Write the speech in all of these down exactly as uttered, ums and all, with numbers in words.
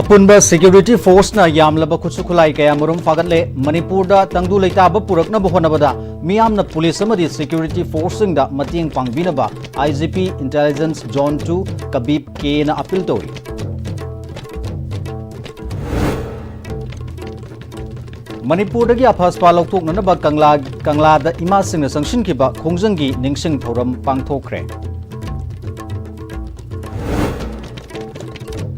ꯑꯄꯨꯟꯕ ꯁꯦꯀ꯭ꯌꯨꯔꯤꯇꯤ ꯐꯣꯔꯁꯅ ꯌꯥꯝꯂꯕ ꯈꯨꯠꯁꯨ ꯈꯨꯠꯂꯥꯏ ꯀꯌꯥꯃꯔꯨꯝ ꯐꯥꯒꯠꯂꯦ꯫ ꯃꯅꯤꯄꯨꯔꯗ ꯇꯪꯗꯨ ꯂꯩꯇꯥꯕ ꯄꯨꯔꯛꯅꯕ ꯍꯣꯠꯅꯕꯗ ꯃꯤꯌꯥꯝꯅ ꯄꯨꯂꯤꯁ ꯑꯃꯗꯤ ꯁꯦꯀ꯭ꯌꯨꯔꯤꯇꯤ ꯐꯣꯔꯁꯁꯤꯡꯗ ꯃꯇꯦꯡ ꯄꯥꯡꯕꯤꯅꯕ I G P intelligence zone two ꯀꯕꯤꯞ ꯀꯦꯅ ꯑꯄꯤꯜ ꯇꯧꯔꯤ꯫ ꯃꯅꯤꯄꯨꯔꯗꯒꯤ ꯑꯐꯁꯄꯥ ꯂꯧꯊꯣꯛꯅꯅꯕ ꯀꯪꯂꯥ, ꯀꯪꯂꯥꯗ ꯏꯃꯥꯁꯤꯡꯅ ꯆꯪꯁꯤꯟꯈꯤꯕ ꯈꯣꯡꯖꯪꯒꯤ ꯅꯤꯡꯁꯤꯡ ꯊꯧꯔꯝ ꯄꯥꯡꯊꯣꯛꯈ꯭ꯔꯦ꯫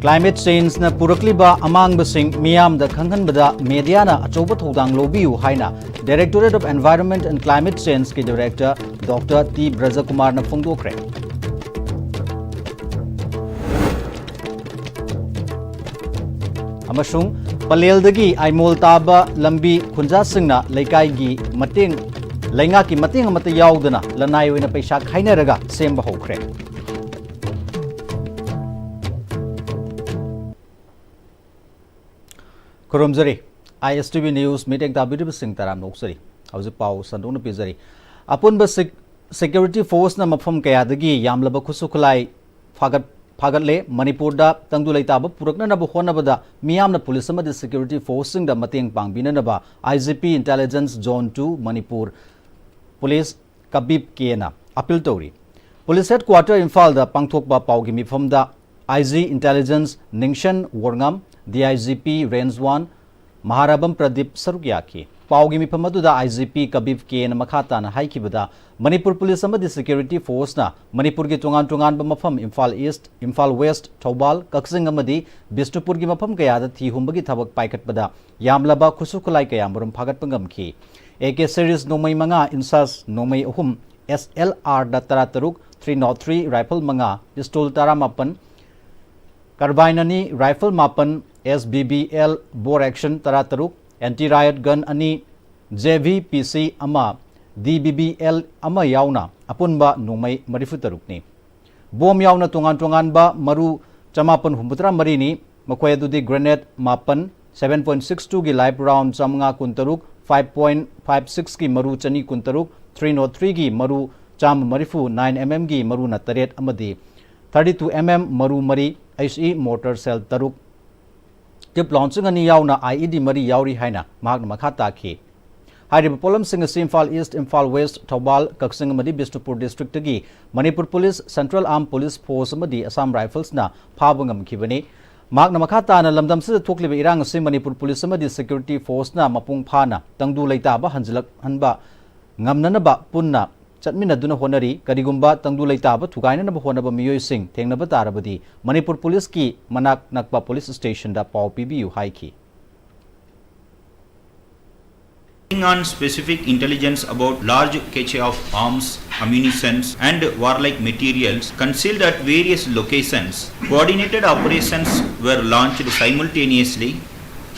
ꯀ꯭ꯂꯥꯏꯃꯦꯠ ꯆꯦꯟꯖꯅ ꯄꯨꯔꯛꯂꯤꯕ ꯑꯃꯥꯡꯕꯁꯤꯡ ꯃꯤꯌꯥꯝꯗ ꯈꯪꯍꯟꯕꯗ ꯃꯦꯗꯤꯌꯥꯅ ꯑꯆꯧꯕ ꯊꯧꯗꯥꯡ ꯂꯧꯕꯤꯌꯨ ꯍꯥꯏꯅ Directorate of Environment and Climate Changeꯀꯤ ꯗꯥꯏꯔꯦꯛꯇꯔ ꯗꯣꯛꯇꯔ ꯇꯤ ꯕ꯭ꯔꯖꯀꯨꯃꯥꯔꯅ ꯐꯣꯡꯗꯣꯛꯈ꯭ꯔꯦ꯫ ꯑꯃꯁꯨꯡ ꯄꯂꯦꯜꯗꯒꯤ ꯑꯥꯏꯃꯣꯜ ꯇꯥꯕ ꯂꯝꯕꯤ ꯈꯨꯟꯖꯥꯁꯤꯡꯅ ꯂꯩꯀꯥꯏꯒꯤ ꯃꯇꯦꯡ, ꯂꯩꯉꯥꯛꯀꯤ ꯃꯇꯦꯡ ꯑꯃꯠꯇ ꯌꯥꯎꯗꯅ ꯂꯅꯥꯏ ꯑꯣꯏꯅ ꯄꯩꯁꯥ ꯈꯥꯏꯅꯔꯒ ꯁꯦꯝꯕ ꯍꯧꯈ꯭ꯔꯦ꯫ ꯈꯨꯔꯨꯝꯖꯔꯤ꯫ ꯑꯥꯏ ꯑꯦꯁ ꯇꯤ ꯚꯤ ꯅ꯭ꯌꯨꯁ ꯃꯤꯠꯌꯦꯡ ꯇꯥꯕꯤꯔꯤꯕꯁꯤꯡ ꯇꯔꯥꯝꯅ ꯑꯣꯛꯆꯔꯤ꯫ ꯍꯧꯖꯤꯛ ꯄꯥꯎ ꯁꯟꯗꯣꯛꯅ ꯄꯤꯖꯔꯤ꯫ ꯑꯄꯨꯟꯕ ꯁꯦꯛ-, ꯁꯦꯀ꯭ꯌꯨꯔꯤꯇꯤ ꯐꯣꯔꯁꯅ ꯃꯐꯝ ꯀꯌꯥꯗꯒꯤ ꯌꯥꯝꯂꯕ ꯈꯨꯠꯁꯨ ꯈꯨꯠꯂꯥꯏ ꯐꯥꯒꯠ-, ꯐꯥꯒꯠꯂꯦ꯫ ꯃꯅꯤꯄꯨꯔꯗ ꯇꯪꯗꯨ ꯂꯩꯇꯥꯕ ꯄꯨꯔꯛꯅꯅꯕ ꯍꯣꯠꯅꯕꯗ ꯃꯤꯌꯥꯝꯅ ꯄꯨꯂꯤꯁ ꯑꯃꯗꯤ ꯁꯦꯀ꯭ꯌꯨꯔꯤꯇꯤ ꯐꯣꯔꯁꯁꯤꯡꯗ ꯃꯇꯦꯡ ꯄꯥꯡꯕꯤꯅꯅꯕ I G P intelligence zone two Manipur police ꯀꯕꯤꯞ ꯀꯦꯅ ꯑꯄꯤꯜ ꯇꯧꯔꯤ꯫ ꯄꯨꯂꯤꯁ ꯍꯦꯗꯀ꯭ꯋꯥꯇꯔ ꯏꯝꯐꯥꯜꯗ ꯄꯥꯡꯊꯣꯛꯄ ꯄꯥꯎꯒꯤ ꯃꯤꯐꯝꯗ ꯑꯥꯏ ꯖꯤ ꯏꯟꯇꯦꯂꯤꯖꯦꯟꯁ ꯅꯤꯡꯁꯟ ꯋꯣꯔꯉꯥꯝ, D I G P range one ꯃꯍꯥꯔꯥꯕꯝ ꯄ꯭ꯔꯗꯤꯞ ꯁꯔꯨꯛ ꯌꯥꯈꯤ꯫ ꯄꯥꯎꯒꯤ ꯃꯤꯐꯝ ꯑꯗꯨꯗ ꯑꯥꯏ ꯖꯤ ꯄꯤ ꯀꯕꯤꯞ ꯀꯦꯅ ꯃꯈꯥ ꯇꯥꯅ ꯍꯥꯏꯈꯤꯕꯗ, ꯃꯅꯤꯄꯨꯔ ꯄꯨꯂꯤꯁ ꯑꯃꯗꯤ ꯁꯦꯀ꯭ꯌꯨꯔꯤꯇꯤ ꯐꯣꯔꯁꯅ ꯃꯅꯤꯄꯨꯔꯒꯤ ꯇꯣꯉꯥꯟ ꯇꯣꯉꯥꯟꯕ ꯃꯐꯝ, ꯏꯝꯐꯥꯜ ꯏꯁ꯭ꯠ, ꯏꯝꯐꯥꯜ ꯋꯦꯁ꯭ꯠ, ꯊꯧꯕꯥꯜ, ꯀꯛꯆꯤꯡ ꯑꯃꯗꯤ ꯕꯤꯁꯅꯨꯄꯨꯔꯒꯤ ꯃꯐꯝ ꯀꯌꯥꯗ ꯊꯤ ꯍꯨꯝꯕꯒꯤ ꯊꯕꯛ ꯄꯥꯏꯈꯠꯄꯗ ꯌꯥꯝꯂꯕ ꯈꯨꯠꯁꯨ ꯈꯨꯠꯂꯥꯏ ꯀꯌꯥꯃꯔꯨꯝ ꯐꯥꯒꯠꯄ ꯉꯝꯈꯤ꯫ ꯑꯦ ꯀꯦ ꯁꯦꯔꯤꯁ ꯅꯣꯡꯃꯩ ꯃꯉꯥ, ꯏꯟꯁꯥꯁ ꯅꯣꯡꯃꯩ ꯑꯍꯨꯝ, ꯑꯦꯁ ꯑꯦꯜ ꯑꯥꯔꯗ ꯇꯔꯥꯇꯔꯨꯛ, ꯊ꯭ꯔꯤ ꯅꯣꯠ ꯊ꯭ꯔꯤ ꯔꯥꯏꯐꯜ ꯃꯉꯥ, ꯄꯤꯁꯇꯣꯜ ꯇꯔꯥꯃꯥꯄꯟ, ꯀꯥꯔꯕꯥꯏꯟ ꯑꯅꯤ, ꯔꯥꯏꯐꯜ ꯃꯥꯄꯟ, ꯑꯦꯁ ꯕꯤ ꯕꯤ ꯑꯦꯜ ꯕꯣꯔ ꯑꯦꯛꯁꯟ ꯇꯔꯥꯇꯔꯨꯛ, ꯑꯦꯟꯇꯤ ꯔꯥꯏꯌꯠ ꯒꯟ ꯑꯅꯤ, ꯖꯦ ꯚꯤ ꯄꯤ ꯁꯤ ꯑꯃ, ꯗꯤ ꯕꯤ ꯕꯤ ꯑꯦꯜ ꯑꯃ ꯌꯥꯎꯅ ꯑꯄꯨꯟꯕ ꯅꯣꯡꯃꯩ ꯃꯔꯤꯐꯨ ꯇꯔꯨꯛꯅꯤ꯫ ꯕꯣꯝ ꯌꯥꯎꯅ ꯇꯣꯉꯥꯟ ꯇꯣꯉꯥꯟꯕ ꯃꯔꯨ ꯆꯃꯥꯄꯟ ꯍꯨꯝꯐꯨꯇꯔꯥ ꯃꯔꯤꯅꯤ, ꯃꯈꯣꯏ ꯑꯗꯨꯗꯤ ꯒ꯭ꯔꯦꯅꯦꯗ ꯃꯥꯄꯟ, seven point six two ꯒꯤ ꯂꯥꯏꯐ ꯔꯥꯎꯟ ꯆꯥꯃꯉꯥ ꯀꯨꯟꯇꯔꯨꯛ, five point five six ꯀꯤ ꯃꯔꯨ ꯆꯅꯤ ꯀꯨꯟꯇꯔꯨꯛ, three nought three ꯒꯤ ꯃꯔꯨ ꯆꯥꯝꯃ ꯃꯔꯤꯐꯨ, nine M M ꯒꯤ ꯃꯔꯨꯅ ꯇꯔꯦꯠ ꯑꯃꯗꯤ thirty two M M ꯃꯔꯨ ꯃꯔꯤ, H E ꯃꯣꯔꯇꯔ ꯁꯦꯜ ꯇꯔꯨꯛ, ꯇꯤꯞ ꯂꯣꯟꯁꯤꯡ ꯑꯅꯤ ꯌꯥꯎꯅ ꯑꯥꯏ ꯏ ꯗꯤ ꯃꯔꯤ ꯌꯥꯎꯔꯤ ꯍꯥꯏꯅ ꯃꯍꯥꯛꯅ ꯃꯈꯥ ꯇꯥꯈꯤ꯫ ꯍꯥꯏꯔꯤꯕ ꯄꯣꯠꯂꯝꯁꯤꯡ ꯑꯁꯤ ꯏꯝꯐꯥꯜ ꯏꯁ꯭ꯠ, ꯏꯝꯐꯥꯜ ꯋꯦꯁ꯭ꯠ, ꯊꯧꯕꯥꯜ, ꯀꯛꯆꯤꯡ ꯑꯃꯗꯤ ꯕꯤꯁꯅꯨꯄꯨꯔ ꯗꯤꯁꯇ꯭ꯔꯤꯛꯇꯒꯤ Manipur police central armed police force ꯑꯃꯗꯤ ꯑꯁꯥꯝ ꯔꯥꯏꯐꯜꯁꯅ ꯐꯥꯕ ꯉꯝꯈꯤꯕꯅꯤ꯫ ꯃꯍꯥꯛꯅ ꯃꯈꯥ ꯇꯥꯅ ꯂꯝꯗꯝꯁꯤꯗ ꯊꯣꯛꯂꯤꯕ ꯏꯔꯥꯡ ꯑꯁꯤ ꯃꯅꯤꯄꯨꯔ ꯄꯨꯂꯤꯁ ꯑꯃꯗꯤ ꯁꯦꯀ꯭ꯌꯨꯔꯤꯇꯤ ꯐꯣꯔꯁꯅ ꯃꯄꯨꯡ ꯐꯥꯅ ꯇꯪꯗꯨ ꯂꯩꯇꯥꯕ ꯍꯟꯖꯤꯜꯂꯛꯍꯟꯕ ꯉꯝꯅꯅꯕ ꯄꯨꯟꯅ ꯆꯠꯃꯤꯟꯅꯗꯨꯅ ꯍꯣꯠꯅꯔꯤ꯫ ꯀꯔꯤꯒꯨꯝꯕ ꯇꯪꯗꯨ ꯂꯩꯇꯥꯕ ꯊꯨꯒꯥꯏꯅꯅꯕ ꯍꯣꯠꯅꯕ ꯃꯤꯑꯣꯏꯁꯤꯡ ꯊꯦꯡꯅꯕ ꯇꯥꯔꯕꯗꯤ ꯃꯅꯤꯄꯨꯔ ꯄꯨꯂꯤꯁꯀꯤ ꯃꯅꯥꯛ ꯅꯛꯄ ꯄꯨꯂꯤꯁ ꯁ꯭ꯇꯦꯁꯟꯗ ꯄꯥꯎ ꯄꯤꯕꯤꯌꯨ ꯍꯥꯏꯈꯤ꯫ On specific intelligence about large cache of arms, ammunitions, and warlike materials concealed at various locations, coordinated operations were launched simultaneously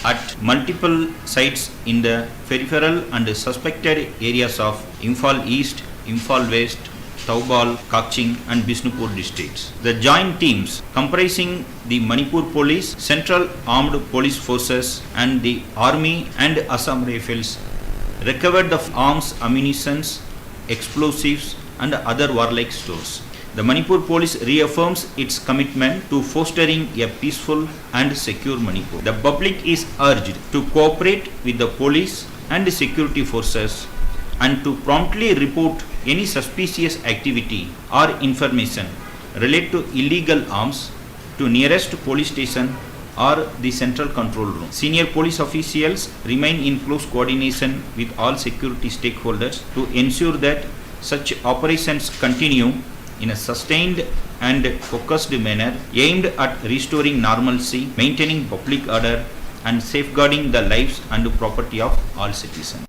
at multiple sites in the peripheral and suspected areas of Imphal East, Imphal West, Thoubal, Kakching, and Bishnupur districts. The joint teams, comprising the Manipur Police, Central Armed Police Forces, and the Army and Assam Rifles, recovered the arms, ammunitions, explosives, and other warlike stores. The Manipur Police reaffirms its commitment to fostering a peaceful and secure Manipur. The public is urged to cooperate with the police and security forces and to promptly report any suspicious activity or information related to illegal arms to nearest police station or the central control room. Senior police officials remain in close coordination with all security stakeholders to ensure that such operations continue in a sustained and focused manner aimed at restoring normalcy, maintaining public order, and safeguarding the lives and property of all citizens.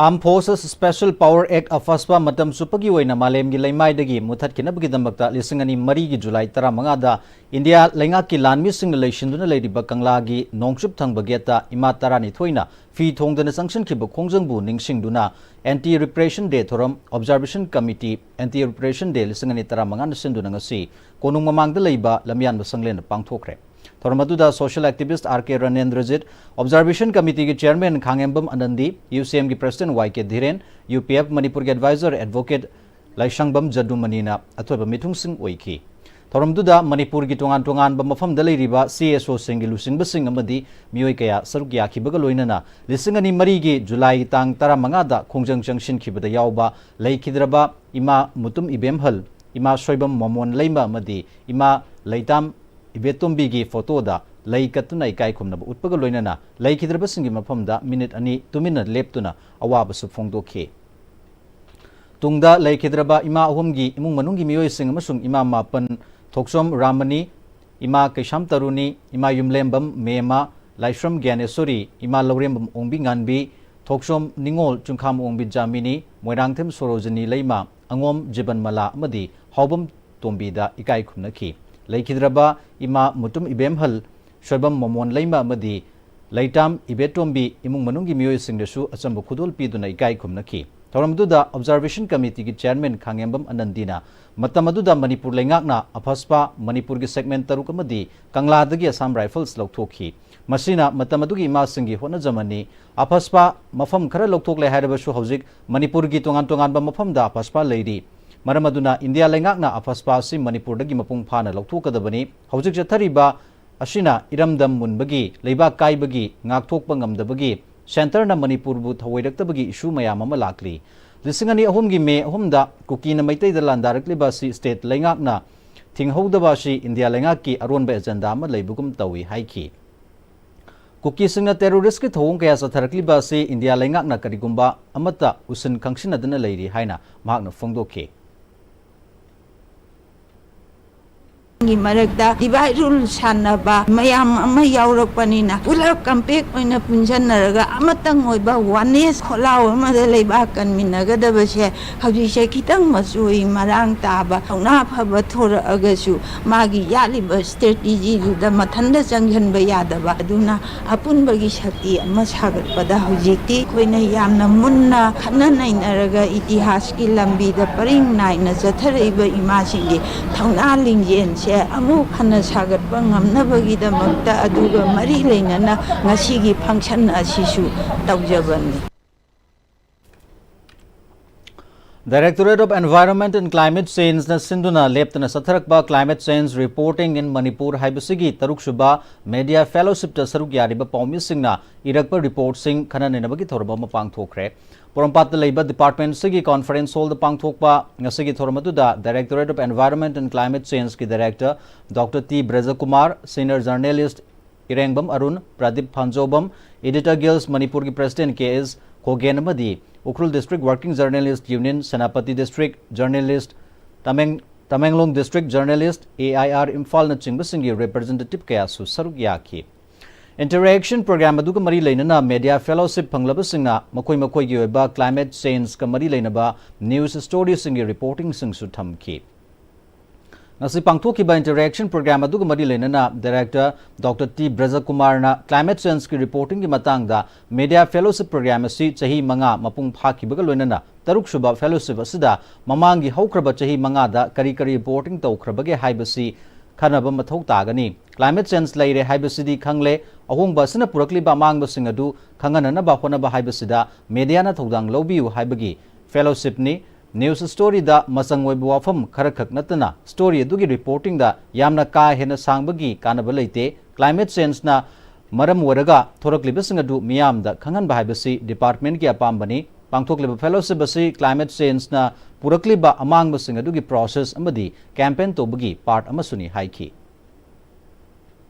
Armed Forces Special Power Act, ꯑꯐꯁꯄ, ꯃꯇꯝ ꯆꯨꯞꯄꯒꯤ ꯑꯣꯏꯅ ꯃꯥꯂꯦꯝꯒꯤ ꯂꯩꯃꯥꯏꯗꯒꯤ ꯃꯨꯊꯠꯈꯤꯅꯕꯒꯤꯗꯃꯛꯇ ꯂꯤꯁꯤꯡ ꯑꯅꯤ ꯃꯔꯤꯒꯤ July ꯇꯔꯥꯃꯉꯥꯗ India ꯂꯩꯉꯥꯛꯀꯤ ꯂꯥꯟꯃꯤꯁꯤꯡꯅ ꯂꯩꯁꯤꯟꯗꯨꯅ ꯂꯩꯔꯤꯕ ꯀꯪꯂꯥꯒꯤ ꯅꯣꯡꯆꯨꯞ ꯊꯪꯕ ꯒꯦꯠꯇ ꯏꯃꯥ ꯇꯔꯥꯅꯤꯊꯣꯏꯅ ꯐꯤ ꯊꯣꯡꯗꯅ ꯆꯪꯁꯤꯟꯈꯤꯕ ꯈꯣꯡꯖꯪꯕꯨ ꯅꯤꯡꯁꯤꯡꯗꯨꯅ Anti Repression Day ꯊꯧꯔꯝ Observation Committee, Anti Repression Day ꯂꯤꯁꯤꯡ ꯑꯅꯤ ꯇꯔꯥꯃꯉꯥꯅ ꯁꯤꯟꯗꯨꯅ ꯉꯁꯤ ꯀꯣꯅꯨꯡ ꯃꯃꯥꯡꯗ ꯂꯩꯕ ꯂꯝꯌꯥꯟꯕ ꯁꯪꯂꯦꯟꯗ ꯄꯥꯡꯊꯣꯛꯈ꯭ꯔꯦ꯫ ꯊꯧꯔꯝ ꯑꯗꯨꯗ social activist ꯑꯥꯔ ꯀꯦ ꯔꯅꯦꯟꯗ꯭ꯔꯖꯤꯠ, Observation Committeeꯒꯤ Chairman ꯈꯥꯡꯉꯦꯝꯕꯝ ꯑꯅꯟꯗꯤ, ꯌꯨ ꯁꯤ ꯑꯦꯝꯒꯤ President ꯋꯥꯏ ꯀꯦ ꯙꯤꯔꯦꯟ, ꯌꯨ ꯄꯤ ꯑꯦꯐ ꯃꯅꯤꯄꯨꯔꯒꯤ Advisor Advocate ꯂꯥꯏꯁꯪꯕꯝ ꯖꯗꯨꯃꯅꯤꯅ ꯑꯊꯣꯏꯕ ꯃꯤꯊꯨꯡꯁꯤꯡ ꯑꯣꯏꯈꯤ꯫ ꯊꯧꯔꯝꯗꯨꯗ ꯃꯅꯤꯄꯨꯔꯒꯤ ꯇꯣꯉꯥꯟ ꯇꯣꯉꯥꯟꯕ ꯃꯐꯝꯗ ꯂꯩꯔꯤꯕ ꯁꯤ ꯑꯦꯁ ꯑꯣꯁꯤꯡꯒꯤ ꯂꯨꯆꯤꯡꯕꯁꯤꯡ ꯑꯃꯗꯤ ꯃꯤꯑꯣꯏ ꯀꯌꯥ ꯁꯔꯨꯛ ꯌꯥꯈꯤꯕꯒ ꯂꯣꯏꯅꯅ ꯂꯤꯁꯤꯡ ꯑꯅꯤ ꯃꯔꯤꯒꯤ ꯖꯨꯂꯥꯏꯒꯤ ꯇꯥꯡ ꯇꯔꯥꯃꯉꯥꯗ ꯈꯣꯡꯖꯪ ꯆꯪꯁꯤꯟꯈꯤꯕꯗ ꯌꯥꯎꯕ ꯂꯩꯈꯤꯗ꯭ꯔꯕ ꯏꯃꯥ ꯃꯨꯇꯨꯝ ꯏꯕꯦꯝꯍꯜ, ꯏꯃꯥ ꯁꯣꯏꯕꯝ ꯃꯃꯣꯟ ꯂꯩꯃ ꯑꯃꯗꯤ ꯏꯃꯥ ꯂꯩꯇꯥꯝ ꯏꯕꯦꯇꯣꯝꯕꯤꯒꯤ ꯐꯣꯇꯣꯗ ꯂꯩ ꯀꯠꯇꯨꯅ ꯏꯀꯥꯏ ꯈꯨꯝꯅꯕ ꯎꯠꯄꯒ ꯂꯣꯏꯅꯅ ꯂꯩꯈꯤꯗ꯭ꯔꯕꯁꯤꯡꯒꯤ ꯃꯐꯝꯗ ꯃꯤꯅꯤꯠ ꯑꯅꯤ ꯇꯨꯃꯤꯟꯅ ꯂꯦꯞꯇꯨꯅ ꯑꯋꯥꯕꯁꯨ ꯐꯣꯡꯗꯣꯛꯈꯤ꯫ ꯇꯨꯡꯗ ꯂꯩꯈꯤꯗ꯭ꯔꯕ ꯏꯃꯥ ꯑꯍꯨꯝꯒꯤ ꯏꯃꯨꯡ ꯃꯅꯨꯡꯒꯤ ꯃꯤꯑꯣꯏꯁꯤꯡ ꯑꯃꯁꯨꯡ ꯏꯃꯥ ꯃꯥꯄꯟ, ꯊꯣꯛꯆꯣꯝ ꯔꯥꯃꯅꯤ, ꯏꯃꯥ ꯀꯩꯁꯥꯝ ꯇꯔꯨꯅꯤ, ꯏꯃꯥ ꯌꯨꯝꯂꯦꯝꯕꯝ ꯃꯦꯃ, ꯂꯥꯏꯁ꯭ꯔꯝ ꯒ꯭ꯌꯥꯅꯦꯁꯣꯔꯤ, ꯏꯃꯥ ꯂꯧꯔꯦꯝꯕꯝ ꯑꯣꯡꯕꯤ ꯉꯥꯟꯕꯤ, ꯊꯣꯛꯆꯣꯝ ꯅꯤꯉꯣꯜ, ꯆꯨꯡꯈꯥꯝ ꯑꯣꯡꯕꯤ ꯖꯥꯃꯤꯅꯤ, ꯃꯣꯏꯔꯥꯡꯊꯦꯝ ꯁꯣꯔꯣꯖꯤꯅꯤ ꯂꯩꯃ, ꯑꯉꯣꯝ ꯖꯤꯕꯟꯃꯂꯥ ꯑꯃꯗꯤ ꯍꯥꯎꯕꯝ ꯇꯣꯝꯕꯤꯗ ꯏꯀꯥꯏ ꯈꯨꯝꯅꯈꯤ꯫ ꯂꯩꯈꯤꯗ꯭ꯔꯕ ꯏꯃꯥ ꯃꯨꯇꯨꯝ ꯏꯕꯦꯝꯍꯜ, ꯁꯣꯏꯕꯝ ꯃꯃꯣꯟ ꯂꯩꯃ ꯑꯃꯗꯤ ꯂꯩꯇꯥꯝ ꯏꯕꯦꯇꯣꯝꯕꯤ ꯏꯃꯨꯡ ꯃꯅꯨꯡꯒꯤ ꯃꯤꯑꯣꯏꯁꯤꯡꯗꯁꯨ ꯑꯆꯝꯕ ꯈꯨꯗꯣꯜ ꯄꯤꯗꯨꯅ ꯏꯀꯥꯏ ꯈꯨꯝꯅꯈꯤ꯫ ꯊꯧꯔꯝꯗꯨꯗ Observation Committeeꯒꯤ Chairman ꯈꯥꯉꯦꯝꯕꯝ ꯑꯅꯟꯗꯤꯅ ꯃꯇꯝ ꯑꯗꯨꯗ ꯃꯅꯤꯄꯨꯔ ꯂꯩꯉꯥꯛꯅ ꯑꯐꯁꯄꯥ ꯃꯅꯤꯄꯨꯔꯒꯤ segment ꯇꯔꯨꯛ ꯑꯃꯗꯤ ꯀꯪꯂꯥꯗꯒꯤ Assam Rifles ꯂꯧꯊꯣꯛꯈꯤ꯫ ꯃꯁꯤꯅ ꯃꯇꯝ ꯑꯗꯨꯒꯤ ꯏꯃꯥꯁꯤꯡꯒꯤ ꯍꯣꯠꯅꯖꯃꯟꯅꯤ꯫ ꯑꯐꯁꯄꯥ ꯃꯐꯝ ꯈꯔ ꯂꯧꯊꯣꯛꯂꯦ ꯍꯥꯏꯔꯕꯁꯨ ꯍꯧꯖꯤꯛ ꯃꯅꯤꯄꯨꯔꯒꯤ ꯇꯣꯉꯥꯟ ꯇꯣꯉꯥꯟꯕ ꯃꯐꯝꯗ ꯑꯐꯁꯄꯥ ꯂꯩꯔꯤ꯫ ꯃꯔꯝ ꯑꯗꯨꯅ ꯏꯟꯗꯤꯌꯥ ꯂꯩꯉꯥꯛꯅ ꯑꯐꯁꯄꯥ ꯑꯁꯤ ꯃꯅꯤꯄꯨꯔꯗꯒꯤ ꯃꯄꯨꯡ ꯐꯥꯅ ꯂꯧꯊꯣꯛꯀꯗꯕꯅꯤ꯫ ꯍꯧꯖꯤꯛ ꯆꯠꯊꯔꯤꯕ ꯑꯁꯤꯅ ꯏꯔꯝꯗꯝ ꯃꯨꯟꯕꯒꯤ, ꯂꯩꯕꯥꯛ ꯀꯥꯏꯕꯒꯤ, ꯉꯥꯛꯊꯣꯛꯄ ꯉꯝꯗꯕꯒꯤ, centreꯅ ꯃꯅꯤꯄꯨꯔꯕꯨ ꯊꯧꯑꯣꯏꯔꯛꯇꯕꯒꯤ issue ꯃꯌꯥꯝ ꯑꯃ ꯂꯥꯛꯂꯤ꯫ ꯂꯤꯁꯤꯡ ꯑꯅꯤ ꯑꯍꯨꯝꯒꯤ ꯃꯦ ꯑꯍꯨꯝꯗ ꯀꯨꯀꯤꯅ ꯃꯩꯇꯩꯗ ꯂꯥꯟꯗꯥꯔꯛꯂꯤꯕ ꯑꯁꯤ state ꯂꯩꯉꯥꯛꯅ ꯊꯤꯡꯍꯧꯗꯕ ꯑꯁꯤ ꯏꯟꯗꯤꯌꯥ ꯂꯩꯉꯥꯛꯀꯤ ꯑꯔꯣꯟꯕ agenda ꯑꯃ ꯂꯩꯕꯒꯨꯝ ꯇꯧꯏ ꯍꯥꯏꯈꯤ꯫ ꯀꯨꯀꯤꯁꯤꯡꯅ terroristꯀꯤ ꯊꯧꯑꯣꯡ ꯀꯌꯥ ꯆꯠꯊꯔꯛꯂꯤꯕ ꯑꯁꯤ ꯏꯟꯗꯤꯌꯥ ꯂꯩꯉꯥꯛꯅ ꯀꯔꯤꯒꯨꯝꯕ ꯑꯃꯠꯇ ꯎꯁꯤꯟ ꯈꯪꯁꯤꯟꯅꯗꯅ ꯂꯩꯔꯤ ꯍꯥꯏꯅ ꯃꯍꯥꯛꯅ ꯐꯣꯡꯗꯣꯛꯈꯤ꯫ ꯒꯤ ꯃꯔꯛꯇ divide rule ꯁꯥꯟꯅꯕ ꯃꯌꯥꯝ ꯑꯃ ꯌꯥꯎꯔꯛꯄꯅꯤꯅ ꯄꯨꯂꯞ compact ꯑꯣꯏꯅ ꯄꯨꯟꯁꯤꯟꯅꯔꯒ ꯑꯃꯇꯪ ꯑꯣꯏꯕ oneness ꯈꯣꯜꯂꯥꯎ ꯑꯃꯗ ꯂꯩꯕꯥꯛ ꯀꯟꯃꯤꯟꯅꯒꯗꯕꯁꯦ ꯍꯧꯖꯤꯛꯁꯦ ꯈꯤꯇꯪ ꯃꯆꯣꯏ ꯃꯔꯥꯡ ꯇꯥꯕ ꯊꯧꯅꯥ ꯐꯕ ꯊꯣꯔꯛꯑꯒꯁꯨ ꯃꯥꯒꯤ ꯌꯥꯠꯂꯤꯕ strategyꯗꯨꯗ ꯃꯊꯟꯇ ꯆꯪꯁꯤꯟꯕ ꯌꯥꯗꯕ ꯑꯗꯨꯅ ꯑꯄꯨꯟꯕꯒꯤ ꯁꯛꯇꯤ ꯑꯃ ꯁꯥꯒꯠꯄꯗ ꯍꯧꯖꯤꯛꯇꯤ ꯑꯩꯈꯣꯏꯅ ꯌꯥꯝꯅ ꯃꯨꯟꯅ ꯈꯟꯅ ꯅꯩꯅꯔꯒ ꯏꯇꯤꯍꯥꯁꯀꯤ ꯂꯝꯕꯤꯗ ꯄꯔꯤꯡ ꯅꯥꯏꯅ ꯆꯠꯊꯔꯛꯏꯕ ꯏꯃꯥꯁꯤꯡꯒꯤ ꯊꯧꯅꯥ ꯂꯤꯡꯖꯦꯜꯁꯦ ꯑꯃꯨꯛ ꯍꯟꯅ ꯁꯥꯒꯠꯄ ꯉꯝꯅꯕꯒꯤꯗꯃꯛꯇ ꯑꯗꯨꯒ ꯃꯔꯤ ꯂꯩꯅꯅ ꯉꯁꯤꯒꯤ function ꯑꯁꯤꯁꯨ ꯇꯧꯖꯕꯅꯤ꯫ Directorate of Environment and Climate Change ꯅ ꯁꯤꯟꯗꯨꯅ ꯂꯦꯞꯇꯅ ꯆꯠꯊꯔꯛꯄ Climate Change Reporting in Manipur ꯍꯥꯏꯕꯁꯤꯒꯤ ꯇꯔꯨꯛꯁꯨꯕ Media Fellowship ꯇ ꯁꯔꯨꯛ ꯌꯥꯔꯤꯕ ꯄꯥꯎꯃꯤꯁꯤꯡꯅ ꯏꯔꯛꯄ report ꯁꯤꯡ ꯈꯟꯅ ꯅꯩꯅꯕꯒꯤ ꯊꯧꯔꯝ ꯑꯃ ꯄꯥꯡꯊꯣꯛꯈ꯭ꯔꯦ꯫ ꯄꯣꯔꯣꯝꯄꯥꯠꯇ ꯂꯩꯕ department ꯁꯤꯒꯤ conference hall ꯗ ꯄꯥꯡꯊꯣꯛꯄ ꯉꯁꯤꯒꯤ ꯊꯧꯔꯝ ꯑꯗꯨꯗ Directorate of Environment and Climate Change ꯀꯤ director Doctor T ꯕ꯭ꯔꯖꯀꯨꯃꯥꯔ, senior journalist ꯏꯔꯦꯡꯕꯝ Arun, Pradeep ꯐꯥꯟꯖꯧꯕꯝ, Editor Guild ꯃꯅꯤꯄꯨꯔꯒꯤ president ꯀꯦ ꯑꯦꯁ ꯈꯣꯒꯦꯟ ꯑꯃꯗꯤ Ukhrul District Working Journalist Union, Senapati District Journalist, ꯇꯃꯦꯡ-, Tamenglong District Journalist, A I R ꯏꯝꯐꯥꯜꯅꯆꯤꯡꯕꯁꯤꯡꯒꯤ representative ꯀꯌꯥꯁꯨ ꯁꯔꯨꯛ ꯌꯥꯈꯤ꯫ Interaction program ꯑꯗꯨꯒ ꯃꯔꯤ ꯂꯩꯅꯅ Media Fellowship ꯐꯪꯂꯕꯁꯤꯡꯅ ꯃꯈꯣꯏ ꯃꯈꯣꯏꯒꯤ ꯑꯣꯏꯕ climate change ꯀ ꯃꯔꯤ ꯂꯩꯅꯕ news story ꯁꯤꯡꯒꯤ reporting ꯁꯤꯡꯁꯨ ꯊꯝꯈꯤ꯫ ꯉꯁꯤ ꯄꯥꯡꯊꯣꯛꯈꯤꯕ interaction program ꯑꯗꯨꯒ ꯃꯔꯤ ꯂꯩꯅꯅ Director Doctor ꯇꯤ ꯕ꯭ꯔꯖꯀꯨꯃꯥꯔꯅ climate change ꯀꯤ reporting ꯒꯤ ꯃꯇꯥꯡꯗ Media Fellowship program ꯑꯁꯤ ꯆꯍꯤ ꯃꯉꯥ ꯃꯄꯨꯡ ꯐꯥꯈꯤꯕꯒ ꯂꯣꯏꯅꯅ ꯇꯔꯨꯛꯁꯨꯕ fellowship ꯑꯁꯤꯗ ꯃꯃꯥꯡꯒꯤ ꯍꯧꯈ꯭ꯔꯕ ꯆꯍꯤ ꯃꯉꯥꯗ ꯀꯔꯤ ꯀꯔꯤ reporting ꯇꯧꯈ꯭ꯔꯕꯒꯦ ꯍꯥꯏꯕꯁꯤ ꯈꯟꯅꯕ ꯃꯊꯧ ꯇꯥꯒꯅꯤ꯫ Climate change ꯂꯩꯔꯦ ꯍꯥꯏꯕꯁꯤꯗꯤ ꯈꯪꯂꯦ, ꯑꯍꯣꯡꯕ ꯑꯁꯤꯅ ꯄꯨꯔꯛꯂꯤꯕ ꯑꯃꯥꯡꯕꯁꯤꯡ ꯑꯗꯨ ꯈꯪꯍꯟꯅꯅꯕ ꯍꯣꯠꯅꯕ ꯍꯥꯏꯕꯁꯤꯗ media ꯅ ꯊꯧꯗꯥꯡ ꯂꯧꯕꯤꯌꯨ ꯍꯥꯏꯕꯒꯤ fellowship ꯅꯤ꯫ News story ꯗ ꯃꯆꯪ ꯑꯣꯏꯕ ꯋꯥꯐꯝ ꯈꯔꯈꯛ ꯅꯠꯇꯅ story ꯑꯗꯨꯒꯤ reporting ꯗ ꯌꯥꯝꯅ ꯀꯥ ꯍꯦꯟꯅ ꯁꯥꯡꯕꯒꯤ ꯀꯥꯟꯅꯕ ꯂꯩꯇꯦ꯫ Climate change ꯅ ꯃꯔꯝ ꯑꯣꯏꯔꯒ ꯊꯣꯔꯛꯂꯤꯕꯁꯤꯡ ꯑꯗꯨ ꯃꯤꯌꯥꯝꯗ ꯈꯪꯍꯟꯕ ꯍꯥꯏꯕꯁꯤ department ꯀꯤ ꯑꯄꯥꯝꯕꯅꯤ꯫ ꯄꯥꯡꯊꯣꯛꯂꯤꯕ fellowship ꯑꯁꯤ climate change ꯅ ꯄꯨꯔꯛꯂꯤꯕ ꯑꯃꯥꯡꯕꯁꯤꯡ ꯑꯗꯨꯒꯤ process ꯑꯃꯗꯤ campaign ꯇꯧꯕꯒꯤ part ꯑꯃꯁꯨꯅꯤ ꯍꯥꯏꯈꯤ꯫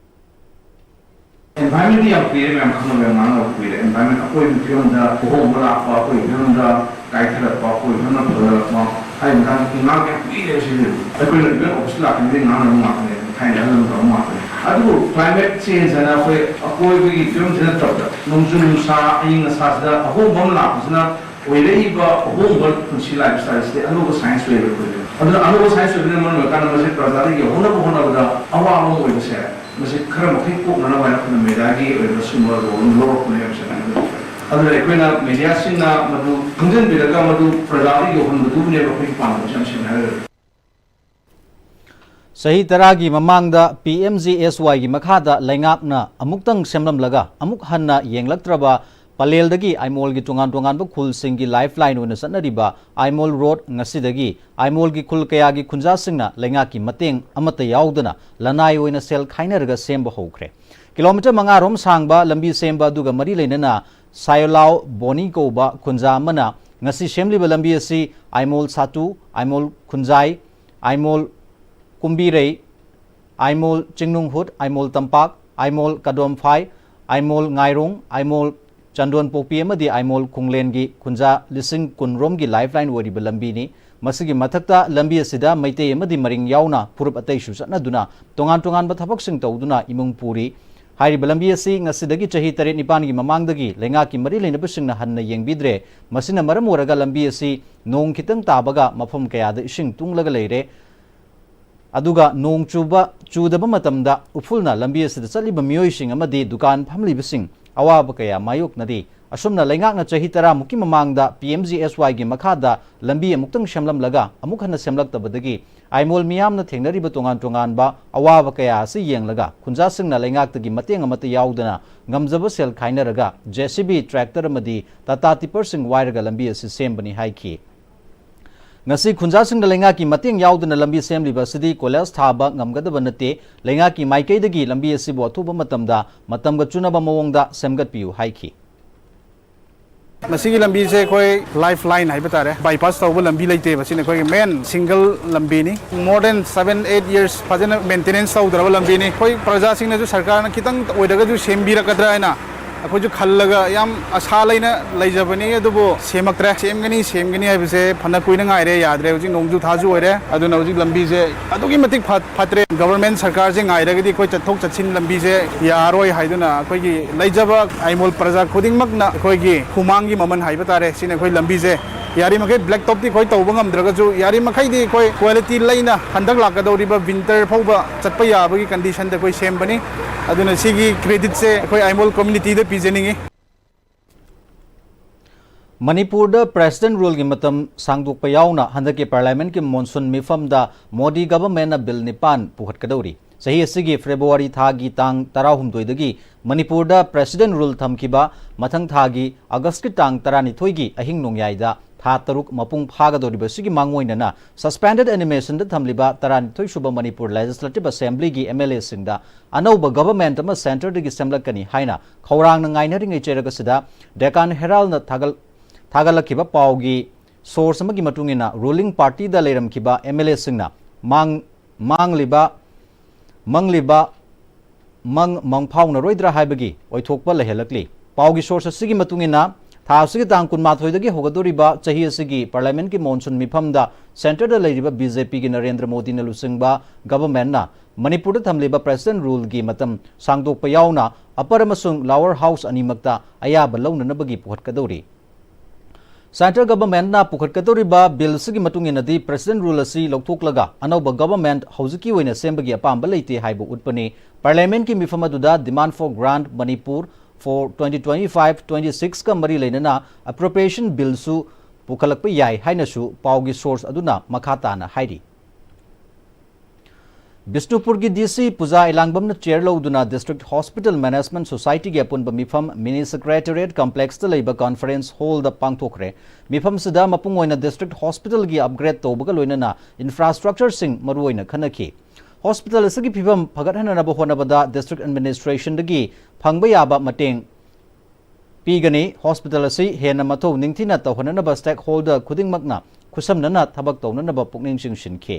Environment ꯗꯤ ꯌꯥꯝ ꯀꯨꯏꯔꯦ ꯃꯌꯥꯝ ꯈꯪꯅꯕ, ꯌꯥꯝ ꯉꯥꯡꯅꯕ ꯀꯨꯏꯔꯦ꯫ Environment ꯑꯀꯣꯏꯕꯒꯤ ꯐꯤꯕꯝꯗ ꯑꯍꯣꯡꯕ ꯂꯥꯛꯄ, ꯑꯀꯣꯏꯕꯒꯤ ꯐꯤꯕꯝꯗ ꯀꯥꯏꯊꯔꯛꯄ, ꯑꯀꯣꯏꯕꯒꯤ ꯐꯤꯕꯝꯗ ꯐꯖꯔꯛꯄ ꯍꯥꯏꯕ ꯃꯇꯥꯡꯗ ꯉꯥꯡꯕ ꯌꯥꯝ ꯀꯨꯏꯔꯦ꯫ ꯁꯤꯗꯤ ꯑꯩꯈꯣꯏꯅ even office ꯂꯥꯛꯄꯗꯒꯤ ꯉꯥꯡꯅꯕ ꯉꯥꯛꯇꯅꯦ, ꯊꯥꯏꯅ ꯑꯍꯜ ꯂꯃꯟ ꯇꯧꯕ ꯉꯥꯛꯇꯅꯦ꯫ ꯑꯗꯨꯕꯨ climate change ꯍꯥꯏꯅ ꯑꯩꯈꯣꯏ ꯑꯀꯣꯏꯕꯒꯤ ꯐꯤꯕꯝꯁꯤ ꯅꯠꯇꯕꯗ ꯅꯣꯡꯖꯨ ꯅꯨꯡꯁꯥ ꯑꯏꯪ ꯑꯁꯥꯁꯤꯗ ꯑꯍꯣꯡꯕ ꯑꯃ ꯂꯥꯛꯄꯁꯤꯅ ꯑꯣꯏꯔꯛꯏꯕ ꯑꯍꯣꯡꯕ ꯄꯨꯟꯁꯤ lifestyle ꯁꯤꯗꯤ ꯑꯅꯧꯕ science ꯑꯣꯏꯕ ꯑꯩꯈꯣꯏꯒꯤ꯫ ꯑꯗꯨꯅ ꯑꯅꯧꯕ science ꯑꯣꯏꯕꯅ ꯃꯔꯝ ꯑꯣꯏꯔꯀꯥꯟꯗ ꯃꯁꯤ ꯄ꯭ꯔꯖꯥꯗ ꯌꯧꯍꯟꯅꯕ ꯍꯣꯠꯅꯕꯗ ꯑꯋꯥꯕ ꯑꯃ ꯑꯣꯏꯕꯁꯦ, ꯃꯁꯤ ꯈꯔ ꯃꯈꯩ ꯀꯣꯛꯅꯅꯕ ꯍꯥꯏꯅ ꯑꯩꯈꯣꯏꯅ media ꯒꯤ ꯑꯣꯏꯕ ꯁꯤꯒꯨꯝꯕ role ꯑꯃ ꯂꯧꯔꯛꯄꯅꯦ ꯍꯥꯏꯕꯁꯦ ꯍꯥꯏꯅꯤꯡꯉꯤ꯫ ꯑꯗꯨꯅ ꯑꯩꯈꯣꯏꯅ media ꯁꯤꯡꯅ ꯃꯗꯨ ꯈꯪꯖꯤꯟꯕꯤꯔꯒ ꯃꯗꯨ ꯄ꯭ꯔꯖꯥꯗ ꯌꯧꯍꯟꯕꯗꯨꯕꯨꯅꯦꯕ ꯑꯩꯈꯣꯏꯒꯤ ꯄꯥꯟꯗꯝꯁꯦ, ꯌꯥꯝ ꯁꯦꯡꯅ ꯍꯥꯏꯔꯒꯗꯤ꯫ ꯆꯍꯤ ꯇꯔꯥꯒꯤ ꯃꯃꯥꯡꯗ ꯄꯤ ꯑꯦꯝ ꯖꯤ ꯑꯦꯁ ꯋꯥꯏꯒꯤ ꯃꯈꯥꯗ ꯂꯩꯉꯥꯛꯅ ꯑꯃꯨꯛꯇꯪ ꯁꯦꯝꯂꯝꯂꯒ ꯑꯃꯨꯛ ꯍꯟꯅ ꯌꯦꯡꯂꯛꯇ꯭ꯔꯕ ꯄꯂꯦꯜꯗꯒꯤ ꯑꯥꯏꯃꯣꯜꯒꯤ ꯇꯣꯉꯥꯟ ꯇꯣꯉꯥꯟꯕ ꯈꯨꯜꯁꯤꯡꯒꯤ ꯂꯥꯏꯐ ꯂꯥꯏꯟ ꯑꯣꯏꯅ ꯆꯠꯅꯔꯤꯕ ꯑꯥꯏꯃꯣꯜ ꯔꯣꯗ ꯉꯁꯤꯗꯒꯤ ꯑꯥꯏꯃꯣꯜꯒꯤ ꯈꯨꯜ ꯀꯌꯥꯒꯤ ꯈꯨꯟꯖꯥꯁꯤꯡꯅ ꯂꯩꯉꯥꯛꯀꯤ ꯃꯇꯦꯡ ꯑꯃꯠꯇ ꯌꯥꯎꯗꯅ ꯂꯅꯥꯏ ꯑꯣꯏꯅ ꯁꯦꯜ ꯈꯥꯏꯅꯔꯒ ꯁꯦꯝꯕ ꯍꯧꯈ꯭ꯔꯦ꯫ ꯀꯤꯂꯣꯃꯤꯇꯔ ꯃꯉꯥ ꯔꯣꯝ ꯁꯥꯡꯕ ꯂꯝꯕꯤ ꯁꯦꯝꯕ ꯑꯗꯨꯒ ꯃꯔꯤ ꯂꯩꯅꯅ ꯁꯥꯌꯣꯂꯥꯎ ꯕꯣꯅꯤ ꯀꯧꯕ ꯈꯨꯟꯖꯥ ꯑꯃꯅ ꯉꯁꯤ ꯁꯦꯝꯂꯤꯕ ꯂꯝꯕꯤ ꯑꯁꯤ ꯑꯥꯏꯃꯣꯜ ꯁꯥꯇꯨ, ꯑꯥꯏꯃꯣꯜ ꯈꯨꯟꯖꯥꯏ, ꯑꯥꯏꯃꯣꯜ ꯀꯨꯝꯕꯤꯔꯩ, ꯑꯥꯏꯃꯣꯜ ꯆꯤꯡꯅꯨꯡꯍꯨꯠ, ꯑꯥꯏꯃꯣꯜ ꯇꯝꯄꯥꯛ, ꯑꯥꯏꯃꯣꯜ ꯀꯗꯣꯝꯐꯥꯏ, ꯑꯥꯏꯃꯣꯜ ꯉꯥꯏꯔꯣꯡ, ꯑꯥꯏꯃꯣꯜ ꯆꯟꯗꯣꯟꯄꯣꯛꯄꯤ ꯑꯃꯗꯤ ꯑꯥꯏꯃꯣꯜ ꯈꯣꯡꯂꯦꯟꯒꯤ ꯈꯨꯟꯖꯥ ꯂꯤꯁꯤꯡ ꯀꯨꯟ ꯔꯣꯝꯒꯤ ꯂꯥꯏꯐ ꯂꯥꯏꯟ ꯑꯣꯏꯔꯤꯕ ꯂꯝꯕꯤꯅꯤ꯫ ꯃꯁꯤꯒꯤ ꯃꯊꯛꯇ ꯂꯝꯕꯤ ꯑꯁꯤꯗ ꯃꯩꯇꯩ ꯑꯃꯗꯤ ꯃꯔꯤꯡ ꯌꯥꯎꯅ ꯐꯨꯔꯨꯞ ꯑꯇꯩꯁꯨ ꯆꯠꯅꯗꯨꯅ ꯇꯣꯉꯥꯟ ꯇꯣꯉꯥꯟꯕ ꯊꯕꯛꯁꯤꯡ ꯇꯧꯗꯨꯅ ꯏꯃꯨꯡ ꯄꯨꯔꯤ꯫ ꯍꯥꯏꯔꯤꯕ ꯂꯝꯕꯤ ꯑꯁꯤ ꯉꯁꯤꯗꯒꯤ ꯆꯍꯤ ꯇꯔꯦꯠ ꯅꯤꯄꯥꯟꯒꯤ ꯃꯃꯥꯡꯗꯒꯤ ꯂꯩꯉꯥꯛꯀꯤ ꯃꯔꯤ ꯂꯩꯅꯕꯁꯤꯡꯅ ꯍꯟꯅ ꯌꯦꯡꯕꯤꯗ꯭ꯔꯦ꯫ ꯃꯁꯤꯅ ꯃꯔꯝ ꯑꯣꯏꯔꯒ ꯂꯝꯕꯤ ꯑꯁꯤ ꯅꯣꯡ ꯈꯤꯇꯪ ꯇꯥꯕꯒ ꯃꯐꯝ ꯀꯌꯥꯗ ꯏꯁꯤꯡ ꯇꯨꯡꯂꯒ ꯂꯩꯔꯦ꯫ ꯑꯗꯨꯒ ꯅꯣꯡ ꯆꯨꯕ, ꯆꯨꯗꯕ ꯃꯇꯝꯗ ꯎꯐꯨꯜꯅ ꯂꯝꯕꯤ ꯑꯁꯤꯗ ꯆꯠꯂꯤꯕ ꯃꯤꯑꯣꯏꯁꯤꯡ ꯑꯃꯗꯤ ꯗꯨꯀꯥꯟ ꯐꯝꯂꯤꯕꯁꯤꯡ ꯑꯋꯥꯕ ꯀꯌꯥ ꯃꯥꯌꯣꯛꯅꯔꯤ꯫ ꯑꯁꯨꯝꯅ ꯂꯩꯉꯥꯛꯅ ꯆꯍꯤ ꯇꯔꯥꯃꯨꯛꯀꯤ ꯃꯃꯥꯡꯗ ꯄꯤ ꯑꯦꯝ ꯖꯤ ꯑꯦꯁ ꯋꯥꯏꯒꯤ ꯃꯈꯥꯗ ꯂꯝꯕꯤ ꯑꯃꯨꯛꯇꯪ ꯁꯦꯝꯂꯝꯂꯒ ꯑꯃꯨꯛ ꯍꯟꯅ ꯁꯦꯝꯂꯛꯇꯕꯗꯒꯤ ꯑꯥꯏꯃꯣꯜ ꯃꯤꯌꯥꯝꯅ ꯊꯦꯡꯅꯔꯤꯕ ꯇꯣꯉꯥꯟ ꯇꯣꯉꯥꯟꯕ ꯑꯋꯥꯕ ꯀꯌꯥ ꯑꯁꯤ ꯌꯦꯡꯂꯒ ꯈꯨꯟꯖꯥꯁꯤꯡꯅ ꯂꯩꯉꯥꯛꯇꯒꯤ ꯃꯇꯦꯡ ꯑꯃꯠꯇ ꯌꯥꯎꯗꯅ ꯉꯝꯖꯕ ꯁꯦꯜ ꯈꯥꯏꯅꯔꯒ ꯖꯦ ꯁꯤ ꯕꯤ, ꯇ꯭ꯔꯦꯛꯇꯔ ꯑꯃꯗꯤ ꯇꯥꯇꯥ ꯇꯤꯞꯄꯔꯁꯤꯡ ꯋꯥꯏꯔꯒ ꯂꯝꯕꯤ ꯑꯁꯤ ꯁꯦꯝꯕꯅꯤ ꯍꯥꯏꯈꯤ꯫ ꯉꯁꯤ ꯈꯨꯟꯖꯥꯁꯤꯡꯅ ꯂꯩꯉꯥꯛꯀꯤ ꯃꯇꯦꯡ ꯌꯥꯎꯗꯅ ꯂꯝꯕꯤ ꯁꯦꯝꯂꯤꯕ ꯑꯁꯤꯗꯤ ꯀꯣꯏꯂꯥꯁ ꯊꯥꯕ ꯉꯝꯒꯗꯕ ꯅꯠꯇꯦ꯫ ꯂꯩꯉꯥꯛꯀꯤ ꯃꯥꯏꯀꯩꯗꯒꯤ ꯂꯝꯕꯤ ꯑꯁꯤꯕꯨ ꯑꯊꯨꯕ ꯃꯇꯝꯗ ꯃꯇꯝꯒ ꯆꯨꯅꯕ ꯃꯑꯣꯡꯗ ꯁꯦꯝꯒꯠꯄꯤꯌꯨ ꯍꯥꯏꯈꯤ꯫ ꯃꯁꯤꯒꯤ ꯂꯝꯕꯤꯁꯦ ꯑꯩꯈꯣꯏ ꯂꯥꯏꯐ ꯂꯥꯏꯟ ꯍꯥꯏꯕ ꯇꯥꯔꯦ, ꯕꯥꯏꯄꯥꯁ ꯇꯧꯕ ꯂꯝꯕꯤ ꯂꯩꯇꯦꯕ꯫ ꯁꯤꯅ ꯑꯩꯈꯣꯏꯒꯤ ꯃꯦꯟ ꯁꯤꯡꯒꯜ ꯂꯝꯕꯤꯅꯤ꯫ More than seven eight years ꯐꯖꯅ ꯃꯦꯟꯇꯦꯅꯦꯟꯁ ꯇꯧꯗ꯭ꯔꯕ ꯂꯝꯕꯤꯅꯤ꯫ ꯑꯩꯈꯣꯏ ꯄ꯭ꯔꯖꯥꯁꯤꯡꯅꯁꯨ ꯁꯔꯀꯥꯔꯅ ꯈꯤꯇꯪ ꯑꯣꯏꯔꯒꯁꯨ ꯁꯦꯝꯕꯤꯔꯛꯀꯗ꯭ꯔꯥ ꯍꯥꯏꯅ ꯑꯩꯈꯣꯏꯁꯨ ꯈꯜꯂꯒ ꯌꯥꯝ ꯑꯁꯥ ꯂꯩꯅ ꯂꯩꯖꯕꯅꯤ, ꯑꯗꯨꯕꯨ ꯁꯦꯝꯃꯛꯇ꯭ꯔꯦ꯫ ꯁꯦꯝꯒꯅꯤ, ꯁꯦꯝꯒꯅꯤ ꯍꯥꯏꯕꯁꯦ ꯐꯅ ꯀꯨꯏꯅ ꯉꯥꯏꯔꯦ, ꯌꯥꯗ꯭ꯔꯦ꯫ ꯍꯧꯖꯤꯛ ꯅꯣꯡꯖꯨ ꯊꯥꯁꯨ ꯑꯣꯏꯔꯦ, ꯑꯗꯨꯅ ꯍꯧꯖꯤꯛ ꯂꯝꯕꯤꯁꯦ ꯑꯗꯨꯛꯀꯤ ꯃꯇꯤꯛ ꯐꯠ-, ꯐꯠꯇ꯭ꯔꯦ꯫ ꯒꯚꯔꯟꯃꯦꯟꯠ ꯁꯔꯀꯥꯔꯁꯦ ꯉꯥꯏꯔꯒꯗꯤ ꯑꯩꯈꯣꯏ ꯆꯠꯊꯣꯛ ꯆꯠꯁꯤꯟ ꯂꯝꯕꯤꯁꯦ ꯌꯥꯔꯣꯏ ꯍꯥꯏꯗꯨꯅ ꯑꯩꯈꯣꯏꯒꯤ ꯂꯩꯖꯕ ꯑꯥꯏꯃꯣꯜ ꯄ꯭ꯔꯖꯥ ꯈꯨꯗꯤꯡꯃꯛꯅ ꯑꯩꯈꯣꯏꯒꯤ ꯍꯨꯃꯥꯡꯒꯤ ꯃꯃꯜ ꯍꯥꯏꯕ ꯇꯥꯔꯦ, ꯁꯤꯅ ꯑꯩꯈꯣꯏ ꯂꯝꯕꯤꯁꯦ ꯌꯥꯔꯤꯃꯈꯩ ꯕ꯭ꯂꯦꯛ ꯇꯣꯞꯇꯤ ꯑꯩꯈꯣꯏ ꯇꯧꯕ ꯉꯝꯗ꯭ꯔꯒꯁꯨ, ꯌꯥꯔꯤꯃꯈꯩꯗꯤ ꯑꯩꯈꯣꯏ ꯀ꯭ꯋꯥꯂꯤꯇꯤ ꯂꯩꯅ ꯍꯟꯗꯛ ꯂꯥꯛꯀꯗꯧꯔꯤꯕ ꯋꯤꯟꯇꯔ ꯐꯥꯎꯕ ꯆꯠꯄ ꯌꯥꯕꯒꯤ ꯀꯟꯗꯤꯁꯟꯗ ꯑꯩꯈꯣꯏ ꯁꯦꯝꯕꯅꯤ꯫ ꯑꯗꯨꯅ ꯁꯤꯒꯤ ꯀ꯭ꯔꯦꯗꯤꯠꯁꯦ ꯑꯩꯈꯣꯏ ꯑꯥꯏꯃꯣꯜ ꯀꯝꯃ꯭ꯌꯨꯅꯤꯇꯤꯗ ꯄꯤꯖꯅꯤꯡꯉꯤ꯫ ꯃꯅꯤꯄꯨꯔꯗ ꯄ꯭ꯔꯦꯁꯤꯗꯦꯟꯠ ꯔꯨꯜꯒꯤ ꯃꯇꯝ ꯁꯥꯡꯗꯣꯛꯄ ꯌꯥꯎꯅ ꯍꯟꯗꯛꯀꯤ ꯄꯥꯔꯂꯤꯌꯥꯃꯦꯟꯠꯀꯤ ꯃꯣꯟꯁꯨꯟ ꯃꯤꯐꯝꯗ ꯃꯣꯗꯤ ꯒꯚꯔꯟꯃꯦꯟꯠꯅ ꯕꯤꯜ ꯅꯤꯄꯥꯟ ꯄꯨꯈꯠꯀꯗꯧꯔꯤ꯫ ꯆꯍꯤ ꯑꯁꯤꯒꯤ ꯐꯦꯕ꯭ꯔꯨꯋꯥꯔꯤ ꯊꯥꯒꯤ ꯇꯥꯡ ꯇꯔꯥꯍꯨꯝꯗꯣꯏꯗꯒꯤ ꯃꯅꯤꯄꯨꯔꯗ President Rule ꯊꯝꯈꯤꯕ ꯃꯊꯪ ꯊꯥꯒꯤ ꯑꯥꯒꯁꯀꯤ ꯇꯥꯡ ꯇꯔꯥꯅꯤꯊꯣꯏꯒꯤ ꯑꯍꯤꯡ ꯅꯣꯡꯌꯥꯏꯗ ꯊꯥ ꯇꯔꯨꯛ ꯃꯄꯨꯡ ꯐꯥꯒꯗꯧꯔꯤꯕꯁꯤꯒꯤ ꯃꯥꯡꯑꯣꯏꯅꯅ suspended animationꯗ ꯊꯝꯂꯤꯕ ꯇꯔꯥꯅꯤꯊꯣꯏ ꯁꯨꯕ ꯃꯅꯤꯄꯨꯔ Legislative Assemblyꯒꯤ MLAꯁꯤꯡꯗ ꯑꯅꯧꯕ government ꯑꯃ centreꯗꯒꯤ ꯁꯦꯝꯂꯛꯀꯅꯤ ꯍꯥꯏꯅ ꯈꯧꯔꯥꯡꯅ ꯉꯥꯏꯅꯔꯤꯉꯩ ꯆꯩꯔꯛ ꯑꯁꯤꯗ Deccan Heraldꯅ ꯊꯥꯒꯠ-, ꯊꯥꯒꯠꯂꯛꯈꯤꯕ ꯄꯥꯎꯒꯤ source ꯑꯃꯒꯤ ꯃꯇꯨꯡ ꯏꯟꯅ, ruling partyꯗ ꯂꯩꯔꯝꯈꯤꯕ MLAꯁꯤꯡꯅ ꯃꯥꯡ-, ꯃꯥꯡꯂꯤꯕ, ꯃꯪꯂꯤꯕ ꯃꯪ ꯃꯪꯐꯥꯎꯅꯔꯣꯏꯗ꯭ꯔꯥ ꯍꯥꯏꯕꯒꯤ ꯑꯣꯏꯊꯣꯛꯄ ꯂꯩꯍꯜꯂꯛꯂꯤ꯫ ꯄꯥꯎꯒꯤ source ꯑꯁꯤꯒꯤ ꯃꯇꯨꯡ ꯏꯟꯅ, ꯊꯥ ꯑꯁꯤꯒꯤ ꯇꯥꯡ ꯀꯨꯟꯃꯥꯊꯣꯏꯗꯒꯤ ꯍꯧꯒꯗꯧꯔꯤꯕ ꯆꯍꯤ ꯑꯁꯤꯒꯤ parliamentꯀꯤ monsoon ꯃꯤꯐꯝꯗ centreꯗ ꯂꯩꯔꯤꯕ BJPꯒꯤ ꯅꯔꯦꯟꯗ꯭ꯔ ꯃꯣꯗꯤꯅ ꯂꯨꯆꯤꯡꯕ governmentꯅ ꯃꯅꯤꯄꯨꯔꯗ ꯊꯝꯂꯤꯕ President Ruleꯒꯤ ꯃꯇꯝ ꯁꯥꯡꯗꯣꯛꯄ ꯌꯥꯎꯅ upper ꯑꯃꯁꯨꯡ lower house ꯑꯅꯤꯃꯛꯇ ꯑꯌꯥꯕ ꯂꯧꯅꯅꯕꯒꯤ ꯄꯨꯈꯠꯀꯗꯧꯔꯤ꯫ Centre governmentꯅ ꯄꯨꯈꯠꯀꯗꯧꯔꯤꯕ bill ꯑꯁꯤꯒꯤ ꯃꯇꯨꯡ ꯏꯟꯅꯗꯤ, President Rule ꯑꯁꯤ ꯂꯧꯊꯣꯛꯂꯒ ꯑꯅꯧꯕ government ꯍꯧꯖꯤꯛꯀꯤ ꯑꯣꯏꯅ ꯁꯦꯝꯕꯒꯤ ꯑꯄꯥꯝꯕ ꯂꯩꯇꯦ ꯍꯥꯏꯕ ꯎꯠꯄꯅꯤ꯫ Parliamentꯀꯤ ꯃꯤꯐꯝ ꯑꯗꯨꯗ Demand for Grant Manipur for twenty twenty-five twenty-sixꯀ ꯃꯔꯤ ꯂꯩꯅꯅ Appropriation Billꯁꯨ ꯄꯨꯈꯠꯂꯛꯄ ꯌꯥꯏ ꯍꯥꯏꯅꯁꯨ ꯄꯥꯎꯒꯤ source ꯑꯗꯨꯅ ꯃꯈꯥ ꯇꯥꯅ ꯍꯥꯏꯔꯤ꯫ ꯕꯤꯁꯅꯨꯄꯨꯔꯒꯤ DC ꯄꯨꯖꯥ ꯏꯂꯥꯡꯕꯝꯅ chair ꯂꯧꯗꯨꯅ District Hospital Management Societyꯒꯤ ꯑꯄꯨꯟꯕ ꯃꯤꯐꯝ Mini Secretariat Complexꯇ ꯂꯩꯕ conference hallꯗ ꯄꯥꯡꯊꯣꯛꯈ꯭ꯔꯦ꯫ ꯃꯤꯐꯝꯁꯤꯗ ꯃꯄꯨꯡ ꯑꯣꯏꯅ district hospitalꯒꯤ upgrade ꯇꯧꯕꯒ ꯂꯣꯏꯅꯅ infrastructureꯁꯤꯡ ꯃꯔꯨꯑꯣꯏꯅ ꯈꯟꯅꯈꯤ꯫ Hospital ꯑꯁꯤꯒꯤ ꯐꯤꯕꯝ ꯐꯒꯠꯍꯟꯅꯅꯕ ꯍꯣꯠꯅꯕꯗ district administrationꯗꯒꯤ ꯐꯪꯕ ꯌꯥꯕ ꯃꯇꯦꯡ ꯄꯤꯒꯅꯤ꯫ Hospital ꯑꯁꯤ ꯍꯦꯟꯅ ꯃꯊꯧ ꯅꯤꯡꯊꯤꯅ ꯇꯧꯍꯟꯅꯅꯕ stakeholder ꯈꯨꯗꯤꯡꯃꯛꯅ ꯈꯨꯠꯁꯝꯅꯅ ꯊꯕꯛ ꯇꯧꯅꯅꯕ ꯄꯨꯛꯅꯤꯡ ꯆꯤꯡꯁꯤꯟꯈꯤ꯫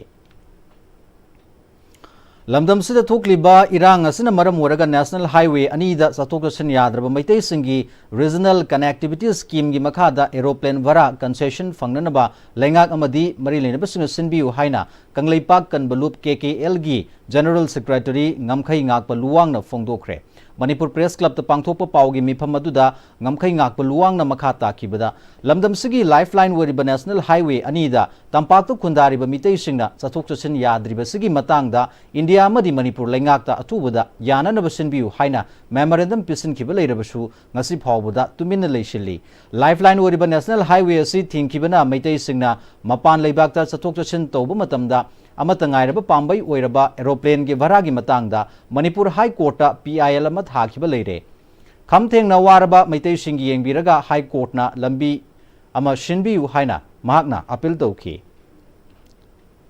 ꯂꯝꯗꯝꯁꯤꯗ ꯊꯣꯛꯂꯤꯕ ꯏꯔꯥꯡ ꯑꯁꯤꯅ ꯃꯔꯝ ꯑꯣꯏꯔꯒ National Highway ꯑꯅꯤꯗ ꯆꯠꯊꯣꯛ ꯆꯠꯁꯤꯟ ꯌꯥꯗ꯭ꯔꯕ ꯃꯩꯇꯩꯁꯤꯡꯒꯤ Regional Connectivity Schemeꯒꯤ ꯃꯈꯥꯗ aeroplane ꯚꯔꯥ concession ꯐꯪꯅꯅꯕ ꯂꯩꯉꯥꯛ ꯑꯃꯗꯤ ꯃꯔꯤ ꯂꯩꯅꯕꯁꯤꯡꯅ ꯁꯤꯟꯕꯤꯌꯨ ꯍꯥꯏꯅ ꯀꯪꯂꯩꯄꯥꯛ ꯀꯟꯕ ꯂꯨꯞ, KKLꯒꯤ General Secretary ꯉꯝꯈꯩ ꯉꯥꯛꯄ ꯂꯨꯋꯥꯡꯅ ꯐꯣꯡꯗꯣꯛꯈ꯭ꯔꯦ꯫ ꯃꯅꯤꯄꯨꯔ Press Clubꯇ ꯄꯥꯡꯊꯣꯛꯄ ꯄꯥꯎꯒꯤ ꯃꯤꯐꯝ ꯑꯗꯨꯗ ꯉꯝꯈꯩ ꯉꯥꯛꯄ ꯂꯨꯋꯥꯡꯅ ꯃꯈꯥ ꯇꯥꯈꯤꯕꯗ, ꯂꯝꯗꯝꯁꯤꯒꯤ lifeline ꯑꯣꯏꯔꯤꯕ National Highway ꯑꯅꯤꯗ ꯇꯝꯄꯥꯛꯇ ꯈꯨꯟꯗꯥꯔꯤꯕ ꯃꯤꯇꯩꯁꯤꯡꯅ ꯆꯠꯊꯣꯛ ꯆꯠꯁꯤꯟ ꯌꯥꯗ꯭ꯔꯤꯕꯁꯤꯒꯤ ꯃꯇꯥꯡꯗ ꯏꯟꯗꯤꯌꯥ ꯑꯃꯗꯤ ꯃꯅꯤꯄꯨꯔ ꯂꯩꯉꯥꯛꯇ ꯑꯊꯨꯕꯗ ꯌꯥꯅꯅꯕ ꯁꯤꯟꯕꯤꯌꯨ ꯍꯥꯏꯅ memorandum ꯄꯤꯁꯤꯟꯈꯤꯕ ꯂꯩꯔꯕꯁꯨ, ꯉꯁꯤ ꯐꯥꯎꯕꯗ ꯇꯨꯃꯤꯟꯅ ꯂꯩꯁꯤꯜꯂꯤ꯫ Lifeline ꯑꯣꯏꯔꯤꯕ National Highway ꯑꯁꯤ ꯊꯤꯡꯈꯤꯕꯅ ꯃꯩꯇꯩꯁꯤꯡꯅ ꯃꯄꯥꯟ ꯂꯩꯕꯥꯛꯇ ꯆꯠꯊꯣꯛ ꯆꯠꯁꯤꯟ ꯇꯧꯕ ꯃꯇꯝꯗ ꯑꯃꯠꯇ ꯉꯥꯏꯔꯕ ꯄꯥꯝꯕꯩ ꯑꯣꯏꯔꯕ aeroplane ꯒꯤ ꯚꯔꯥꯒꯤ ꯃꯇꯥꯡꯗ ꯃꯅꯤꯄꯨꯔ High Court ꯇ P I L ꯑꯃ ꯊꯥꯈꯤꯕ ꯂꯩꯔꯦ꯫ ꯈꯝ ꯊꯦꯡꯅ ꯋꯥꯔꯕ ꯃꯩꯇꯩꯁꯤꯡꯒꯤ ꯌꯦꯡꯕꯤꯔꯒ High Court ꯅ ꯂꯝꯕꯤ ꯑꯃ ꯁꯤꯟꯕꯤꯌꯨ ꯍꯥꯏꯅ ꯃꯍꯥꯛꯅ appeal ꯇꯧꯈꯤ꯫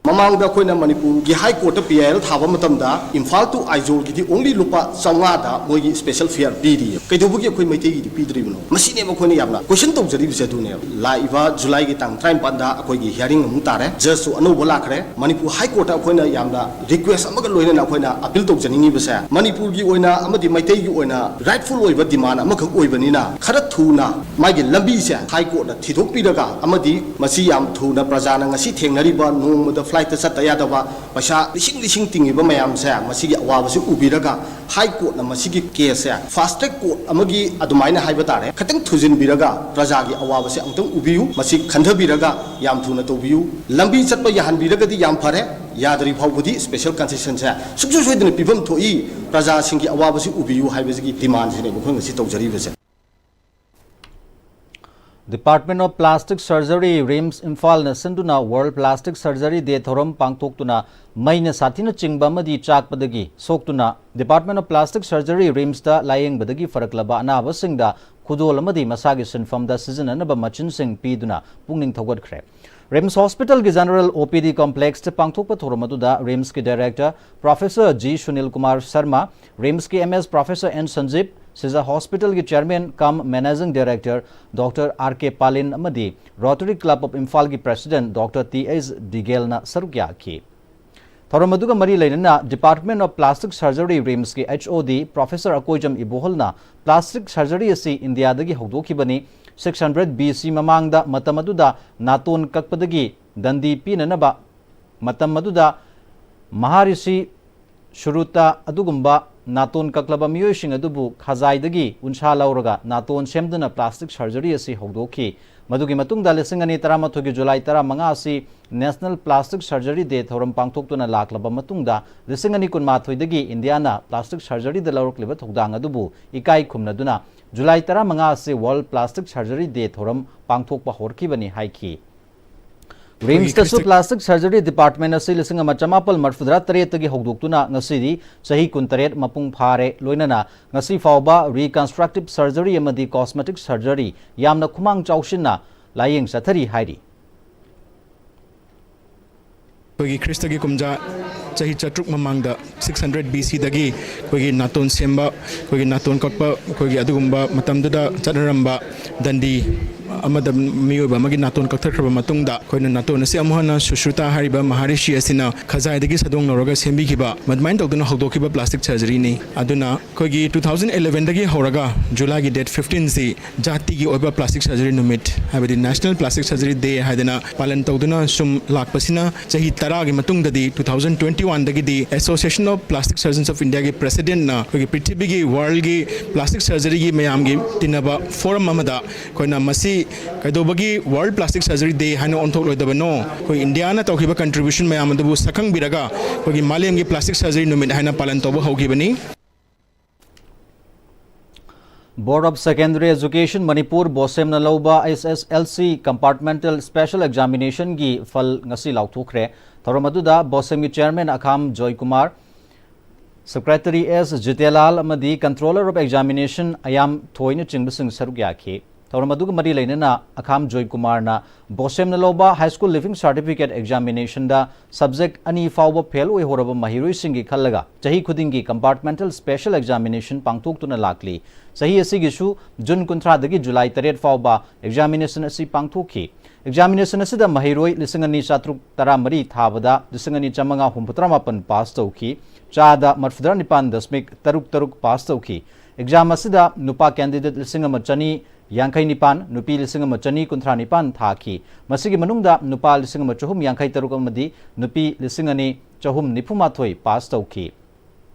ꯃꯃꯥꯡꯗ ꯑꯩꯈꯣꯏꯅ ꯃꯅꯤꯄꯨꯔꯒꯤ High Court ꯇ P I L ꯊꯥꯕ ꯃꯇꯝꯗ ꯏꯝꯐꯥꯜ to ꯑꯥꯏꯖꯣꯜꯒꯤꯗꯤ only ꯂꯨꯄꯥ ꯆꯥꯝꯃꯉꯥꯗ ꯃꯣꯏꯒꯤ special fare ꯄꯤꯔꯤꯌꯦ꯫ ꯀꯩꯗꯧꯕꯒꯤ ꯑꯩꯈꯣꯏ ꯃꯩꯇꯩꯒꯤꯗꯤ ꯄꯤꯗ꯭ꯔꯤꯕꯅꯣ? ꯃꯁꯤꯅꯦꯕ ꯑꯩꯈꯣꯏꯅ ꯌꯥꯝꯅ question ꯇꯧꯖꯔꯤꯕꯁꯦ꯫ ꯑꯗꯨꯅꯦꯕ ꯂꯥꯛꯏꯕ ꯖꯨꯂꯥꯏꯒꯤ ꯇꯥꯡ ꯇꯔꯥꯅꯤꯄꯥꯟꯗ ꯑꯩꯈꯣꯏꯒꯤ hearing ꯑꯃꯨꯛ ꯇꯥꯔꯦ꯫ Judge ꯁꯨ ꯑꯅꯧꯕ ꯂꯥꯛꯈ꯭ꯔꯦ꯫ ꯃꯅꯤꯄꯨꯔ High Court ꯇ ꯑꯩꯈꯣꯏꯅ ꯌꯥꯝꯅ request ꯑꯃꯒ ꯂꯣꯏꯅꯅ ꯑꯩꯈꯣꯏꯅ appeal ꯇꯧꯖꯅꯤꯡꯉꯤꯕꯁꯦ, ꯃꯅꯤꯄꯨꯔꯒꯤ ꯑꯣꯏꯅ ꯑꯃꯗꯤ ꯃꯩꯇꯩꯒꯤ ꯑꯣꯏꯅ rightful ꯑꯣꯏꯕ demand ꯑꯃꯈꯛ ꯑꯣꯏꯕꯅꯤꯅ, ꯈꯔ ꯊꯨꯅ ꯃꯥꯒꯤ ꯂꯝꯕꯤꯁꯦ High Court ꯅ ꯊꯤꯗꯣꯛꯄꯤꯔꯒ, ꯑꯃꯗꯤ ꯃꯁꯤ ꯌꯥꯝ ꯊꯨꯅ ꯄ꯭ꯔꯖꯥꯅ ꯉꯁꯤ ꯊꯦꯡꯅꯔꯤꯕ ꯅꯣꯡꯃꯗ flight ꯇ ꯆꯠꯇ ꯌꯥꯗꯕ ꯄꯩꯁꯥ ꯂꯤꯁꯤꯡ ꯂꯤꯁꯤꯡ ꯇꯤꯡꯉꯤꯕ ꯃꯌꯥꯝꯁꯦ, ꯃꯁꯤꯒꯤ ꯑꯋꯥꯕꯁꯤ ꯎꯕꯤꯔꯒ High Court ꯅ ꯃꯁꯤꯒꯤ case ꯁꯦ fast track court ꯑꯃꯒꯤ ꯑꯗꯨꯃꯥꯏꯅ ꯍꯥꯏꯕ ꯇꯥꯔꯦ, ꯈꯤꯇꯪ ꯊꯨꯖꯤꯟꯕꯤꯔꯒ ꯄ꯭ꯔꯖꯥꯒꯤ ꯑꯋꯥꯕꯁꯦ ꯑꯃꯨꯛꯇꯪ ꯎꯕꯤꯌꯨ, ꯃꯁꯤ ꯈꯟꯊꯕꯤꯔꯒ ꯌꯥꯝ ꯊꯨꯅ ꯇꯧꯕꯤꯌꯨ꯫ ꯂꯝꯕꯤ ꯆꯠꯄ ꯌꯥꯍꯟꯕꯤꯔꯒꯗꯤ ꯌꯥꯝ ꯐꯔꯦ, ꯌꯥꯗ꯭ꯔꯤ ꯐꯥꯎꯕꯗꯤ special concession ꯁꯦ ꯁꯨꯡꯁꯣꯏ ꯁꯣꯏꯗꯅ ꯄꯤꯐꯝ ꯊꯣꯛꯏ, ꯄ꯭ꯔꯖꯥꯁꯤꯡꯒꯤ ꯑꯋꯥꯕꯁꯤ ꯎꯕꯤꯌꯨ ꯍꯥꯏꯕꯁꯤꯒꯤ demand ꯁꯤꯅꯦꯕ ꯑꯩꯈꯣꯏ ꯉꯁꯤ ꯇꯧꯖꯔꯤꯕꯁꯦ꯫ Department of Plastic Surgery, RIMS ꯏꯝꯐꯥꯜꯅ ꯁꯤꯟꯗꯨꯅ World Plastic Surgery Day ꯊꯧꯔꯝ ꯄꯥꯡꯊꯣꯛꯇꯨꯅ ꯃꯩꯅ ꯁꯥꯊꯤꯅ ꯆꯤꯡꯕ ꯑꯃꯗꯤ ꯆꯥꯛꯄꯗꯒꯤ ꯁꯣꯛꯇꯨꯅ Department of Plastic Surgery, RIMS ꯇ ꯂꯥꯌꯦꯡꯕꯗꯒꯤ ꯐꯔꯛꯂꯕ ꯑꯅꯥꯕꯁꯤꯡꯗ ꯈꯨꯗꯣꯜ ꯑꯃꯗꯤ ꯃꯁꯥꯒꯤ ꯁꯤꯟꯐꯝꯗ ꯁꯤꯖꯤꯟꯅꯅꯕ ꯃꯆꯤꯟꯁꯤꯡ ꯄꯤꯗꯨꯅ ꯄꯨꯛꯅꯤꯡ ꯊꯧꯒꯠꯈ꯭ꯔꯦ꯫ RIMS Hospital ꯒꯤ General O P D Complex ꯇ ꯄꯥꯡꯊꯣꯛꯄ ꯊꯧꯔꯝ ꯑꯗꯨꯗ RIMS ꯀꯤ Director Professor G Sunil Kumar Sharma, RIMS ꯀꯤ M S Professor N ꯁꯟꯖꯤꯞ, ꯁꯤꯖ Hospital ꯒꯤ Chairman cum Managing Director Doctor R K ꯄꯥꯂꯤꯟ ꯑꯃꯗꯤ Rotary Club of ꯏꯝꯐꯥꯜꯒꯤ President Doctor T H ꯗꯤꯒꯦꯜꯅ ꯁꯔꯨꯛ ꯌꯥꯈꯤ꯫ ꯊꯧꯔꯝ ꯑꯗꯨꯒ ꯃꯔꯤ ꯂꯩꯅꯅ Department of Plastic Surgery, RIMS ꯀꯤ H O D Professor Akoijam ꯏꯕꯣꯍꯜꯅ plastic surgery ꯑꯁꯤ ꯏꯟꯗꯤꯌꯥꯗꯒꯤ ꯍꯧꯗꯣꯛꯈꯤꯕꯅꯤ꯫ Six hundred B C ꯃꯃꯥꯡꯗ ꯃꯇꯝ ꯑꯗꯨꯗ ꯅꯥꯇꯣꯟ ꯀꯛꯄꯗꯒꯤ ꯗꯟꯗꯤ ꯄꯤꯅꯅꯕ ꯃꯇꯝ ꯑꯗꯨꯗ ꯃꯍꯥꯔꯤꯁꯤ ꯁꯨꯔꯨꯇ ꯑꯗꯨꯒꯨꯝꯕ ꯅꯥꯇꯣꯟ ꯀꯛꯂꯕ ꯃꯤꯑꯣꯏꯁꯤꯡ ꯑꯗꯨꯕꯨ ꯈꯖꯥꯏꯗꯒꯤ ꯎꯟꯁꯥ ꯂꯧꯔꯒ ꯅꯥꯇꯣꯟ ꯁꯦꯝꯗꯨꯅ plastic surgery ꯑꯁꯤ ꯍꯧꯗꯣꯛꯈꯤ꯫ ꯃꯗꯨꯒꯤ ꯃꯇꯨꯡꯗ ꯂꯤꯁꯤꯡ ꯑꯅꯤ ꯇꯔꯥꯃꯥꯊꯣꯏꯒꯤ ꯖꯨꯂꯥꯏ ꯇꯔꯥꯃꯉꯥ ꯑꯁꯤ National Plastic Surgery Day ꯊꯧꯔꯝ ꯄꯥꯡꯊꯣꯛꯇꯨꯅ ꯂꯥꯛꯂꯕ ꯃꯇꯨꯡꯗ, ꯂꯤꯁꯤꯡ ꯑꯅꯤ ꯀꯨꯟꯃꯥꯊꯣꯏꯗꯒꯤ ꯏꯟꯗꯤꯌꯥꯅ plastic surgery ꯗ ꯂꯧꯔꯛꯂꯤꯕ ꯊꯧꯗꯥꯡ ꯑꯗꯨꯕꯨ ꯏꯀꯥꯏ ꯈꯨꯝꯅꯗꯨꯅ ꯖꯨꯂꯥꯏ ꯇꯔꯥꯃꯉꯥ ꯑꯁꯤ World Plastic Surgery Day ꯊꯧꯔꯝ ꯄꯥꯡꯊꯣꯛꯄ ꯍꯧꯔꯛꯈꯤꯕꯅꯤ ꯍꯥꯏꯈꯤ꯫ ꯔꯤꯝꯁꯇꯁꯨ ꯄ꯭ꯂꯥꯁꯇꯤꯛ ꯁꯔꯖꯔꯤ ꯗꯤꯄꯥꯔꯠꯃꯦꯟ ꯑꯁꯤ ꯂꯤꯁꯤꯡ ꯑꯃ ꯆꯃꯥꯄꯜ ꯃꯔꯐꯨꯇꯔꯥ ꯇꯔꯦꯠꯇꯒꯤ ꯍꯧꯗꯣꯛꯇꯨꯅ ꯉꯁꯤꯗꯤ ꯆꯍꯤ ꯀꯨꯟꯇꯔꯦꯠ ꯃꯄꯨꯡ ꯐꯥꯔꯦ꯫ ꯂꯣꯏꯅꯅ ꯉꯁꯤ ꯐꯥꯎꯕ ꯔꯤꯀꯟꯁꯇ꯭ꯔꯛꯇꯤꯚ ꯁꯔꯖꯔꯤ ꯑꯃꯗꯤ ꯀꯣꯁꯃꯦꯇꯤꯛ ꯁꯔꯖꯔꯤ ꯌꯥꯝꯅ ꯈꯨꯃꯥꯡ ꯆꯥꯎꯁꯤꯟꯅ ꯂꯥꯌꯦꯡ ꯆꯠꯊꯔꯤ ꯍꯥꯏꯔꯤ꯫ ꯑꯩꯈꯣꯏꯒꯤ ꯈ꯭ꯔꯤꯁꯇꯒꯤ ꯀꯨꯝꯖꯥ ꯆꯍꯤ ꯆꯥꯇ꯭ꯔꯨꯛ ꯃꯃꯥꯡꯗ, ꯁꯤꯛꯁ ꯍꯟꯗ꯭ꯔꯦꯠ ꯕꯤ ꯁꯤꯗꯒꯤ ꯑꯩꯈꯣꯏꯒꯤ ꯅꯥꯇꯣꯟ ꯁꯦꯝꯕ, ꯑꯩꯈꯣꯏꯒꯤ ꯅꯥꯇꯣꯟ ꯀꯛꯄ, ꯑꯩꯈꯣꯏꯒꯤ ꯑꯗꯨꯒꯨꯝꯕ ꯃꯇꯝꯗꯨꯗ ꯆꯠꯅꯔꯝꯕ ꯗꯟꯗꯤ ꯑꯃꯗ ꯃꯤꯑꯣꯏꯕ ꯑꯃꯒꯤ ꯅꯥꯇꯣꯟ ꯀꯛꯊꯠꯈ꯭ꯔꯕ ꯃꯇꯨꯡꯗ ꯑꯩꯈꯣꯏꯅ ꯅꯥꯇꯣꯟ ꯑꯁꯤ ꯑꯃꯨꯛ ꯍꯟꯅ ꯁꯨꯁ꯭ꯔꯨꯇꯥ ꯍꯥꯏꯔꯤꯕ ꯃꯍꯥꯔꯤꯁꯤ ꯑꯁꯤꯅ ꯈꯖꯥꯏꯗꯒꯤ ꯁꯥꯗꯣꯡ ꯂꯧꯔꯒ ꯁꯦꯝꯕꯤꯈꯤꯕ, ꯑꯗꯨꯃꯥꯏꯅ ꯇꯧꯗꯨꯅ ꯍꯧꯗꯣꯛꯈꯤꯕ ꯄ꯭ꯂꯥꯁꯇꯤꯛ ꯁꯔꯖꯔꯤꯅꯤ꯫ ꯑꯗꯨꯅ ꯑꯩꯈꯣꯏꯒꯤ ꯇꯨ ꯊꯥꯎꯖꯟ ꯑꯦꯂꯦꯚꯦꯟꯗꯒꯤ ꯍꯧꯔꯒ ꯖꯨꯂꯥꯏꯒꯤ ꯗꯦꯠ ꯐꯤꯐꯇꯤꯟꯁꯤ ꯖꯥꯇꯤꯒꯤ ꯑꯣꯏꯕ ꯄ꯭ꯂꯥꯁꯇꯤꯛ ꯁꯔꯖꯔꯤ ꯅꯨꯃꯤꯠ, ꯍꯥꯏꯕꯗꯤ ꯅꯦꯁꯅꯦꯜ ꯄ꯭ꯂꯥꯁꯇꯤꯛ ꯁꯔꯖꯔꯤ ꯗꯦ ꯍꯥꯏꯗꯅ ꯄꯥꯂꯟ ꯇꯧꯗꯨꯅ ꯁꯨꯝ ꯂꯥꯛꯄꯁꯤꯅ, ꯆꯍꯤ ꯇꯔꯥꯒꯤ ꯃꯇꯨꯡꯗꯗꯤ ꯇꯨ ꯊꯥꯎꯖꯟ ꯇ꯭ꯋꯦꯟꯇꯤ ꯋꯥꯟꯗꯒꯤꯗꯤ association of plastic surgeons of ꯏꯟꯗꯤꯌꯥꯒꯤ ꯄ꯭ꯔꯦꯁꯤꯗꯦꯟꯠꯅ ꯑꯩꯈꯣꯏꯒꯤ ꯄ꯭ꯔꯤꯊꯤꯕꯤꯒꯤ, ꯋꯥꯔꯜꯒꯤ ꯄ꯭ꯂꯥꯁꯇꯤꯛ ꯁꯔꯖꯔꯤꯒꯤ ꯃꯌꯥꯝꯒꯤ ꯇꯤꯟꯅꯕ ꯐꯣꯔꯝ ꯑꯃꯗ ꯑꯩꯈꯣꯏꯅ ꯃꯁꯤ ꯀꯩꯗꯧꯕꯒꯤ ꯋꯥꯔꯜ ꯄ꯭ꯂꯥꯁꯇꯤꯛ ꯁꯔꯖꯔꯤ ꯗꯦ ꯍꯥꯏꯅ ꯑꯣꯟꯊꯣꯛꯂꯣꯏꯗꯕꯅꯣ? ꯑꯩꯈꯣꯏ ꯏꯟꯗꯤꯌꯥꯅ ꯇꯧꯈꯤꯕ ꯀꯟꯇ꯭ꯔꯤꯕ꯭ꯌꯨꯁꯟ ꯃꯌꯥꯝ ꯑꯗꯨꯕꯨ ꯁꯛꯈꯪꯕꯤꯔꯒ ꯑꯩꯈꯣꯏꯒꯤ ꯃꯥꯂꯦꯝꯒꯤ ꯄ꯭ꯂꯥꯁꯇꯤꯛ ꯁꯔꯖꯔꯤ ꯅꯨꯃꯤꯠ ꯍꯥꯏꯅ ꯄꯥꯂꯟ ꯇꯧꯕ ꯍꯧꯈꯤꯕꯅꯤ꯫ Board of Secondary Education Manipur, ꯕꯣꯁꯦꯝꯅ ꯂꯧꯕ ꯑꯦꯁ ꯑꯦꯁ L C Compartmental Special Examination ꯒꯤ ꯐꯜ ꯉꯁꯤ ꯂꯥꯎꯊꯣꯛꯈ꯭ꯔꯦ꯫ ꯊꯧꯔꯝ ꯑꯗꯨꯗ ꯕꯣꯁꯦꯝꯒꯤ ꯆꯦꯌꯔꯃꯦꯟ ꯑꯈꯥꯝ ꯖꯣꯏꯀꯨꯃꯥꯔ, ꯁꯦꯀ꯭ꯔꯦꯇꯔꯤ ꯑꯦꯁ ꯖꯤꯇꯦꯂꯥꯜ ꯑꯃꯗꯤ Controller of Examination ꯑꯌꯥꯝ ꯊꯣꯏꯅꯆꯤꯡꯕꯁꯤꯡ ꯁꯔꯨꯛ ꯌꯥꯈꯤ꯫ ꯊꯧꯔꯝ ꯑꯗꯨꯒ ꯃꯔꯤ ꯂꯩꯅꯅ ꯑꯈꯥꯝ ꯖꯣꯏꯀꯨꯃꯥꯔꯅ ꯕꯣꯁꯦꯝꯅ ꯂꯧꯕ High School Leaving Certificate Examination ꯗ subject ꯑꯅꯤ ꯐꯥꯎꯕ ꯐꯦꯜ ꯑꯣꯏꯍꯧꯔꯕ ꯃꯍꯩꯔꯣꯏꯁꯤꯡꯒꯤ ꯈꯜꯂꯒ ꯆꯍꯤ ꯈꯨꯗꯤꯡꯒꯤ Compartmental Special Examination ꯄꯥꯡꯊꯣꯛꯇꯨꯅ ꯂꯥꯛꯂꯤ꯫ ꯆꯍꯤ ꯑꯁꯤꯒꯤꯁꯨ ꯖꯨꯟ ꯀꯨꯟꯊ꯭ꯔꯥꯗꯒꯤ ꯖꯨꯂꯥꯏ ꯇꯔꯦꯠ ꯐꯥꯎꯕ examination ꯑꯁꯤ ꯄꯥꯡꯊꯣꯛꯈꯤ꯫ Examination ꯑꯁꯤꯗ ꯃꯍꯩꯔꯣꯏ ꯂꯤꯁꯤꯡ ꯑꯅꯤ ꯆꯥꯇ꯭ꯔꯨꯛ ꯇꯔꯥꯃꯔꯤ ꯊꯥꯕꯗ ꯂꯤꯁꯤꯡ ꯑꯅꯤ ꯆꯥꯃꯉꯥ ꯍꯨꯝꯐꯨꯇꯔꯥꯃꯥꯄꯟ ꯄꯥꯁ ꯇꯧꯈꯤ꯫ ꯆꯥꯗ ꯃꯔꯐꯨꯇꯔꯥ ꯅꯤꯄꯥꯟ ꯗꯁꯃꯤꯛ ꯇꯔꯨꯛ ꯇꯔꯨꯛ ꯄꯥꯁ ꯇꯧꯈꯤ꯫ Exam ꯑꯁꯤꯗ ꯅꯨꯄꯥ candidate ꯂꯤꯁꯤꯡ ꯑꯃ ꯆꯅꯤ ꯌꯥꯡꯈꯩ ꯅꯤꯄꯥꯟ, ꯅꯨꯄꯤ ꯂꯤꯁꯤꯡ ꯑꯃ ꯆꯅꯤ ꯀꯨꯟꯊ꯭ꯔꯥ ꯅꯤꯄꯥꯟ ꯊꯥꯈꯤ꯫ ꯃꯁꯤꯒꯤ ꯃꯅꯨꯡꯗ ꯅꯨꯄꯥ ꯂꯤꯁꯤꯡ ꯑꯃ ꯆꯍꯨꯝ ꯌꯥꯡꯈꯩ ꯇꯔꯨꯛ ꯑꯃꯗꯤ ꯅꯨꯄꯤ ꯂꯤꯁꯤꯡ ꯑꯅꯤ ꯆꯍꯨꯝ ꯅꯤꯐꯨ ꯃꯥꯊꯣꯏ ꯄꯥꯁ ꯇꯧꯈꯤ꯫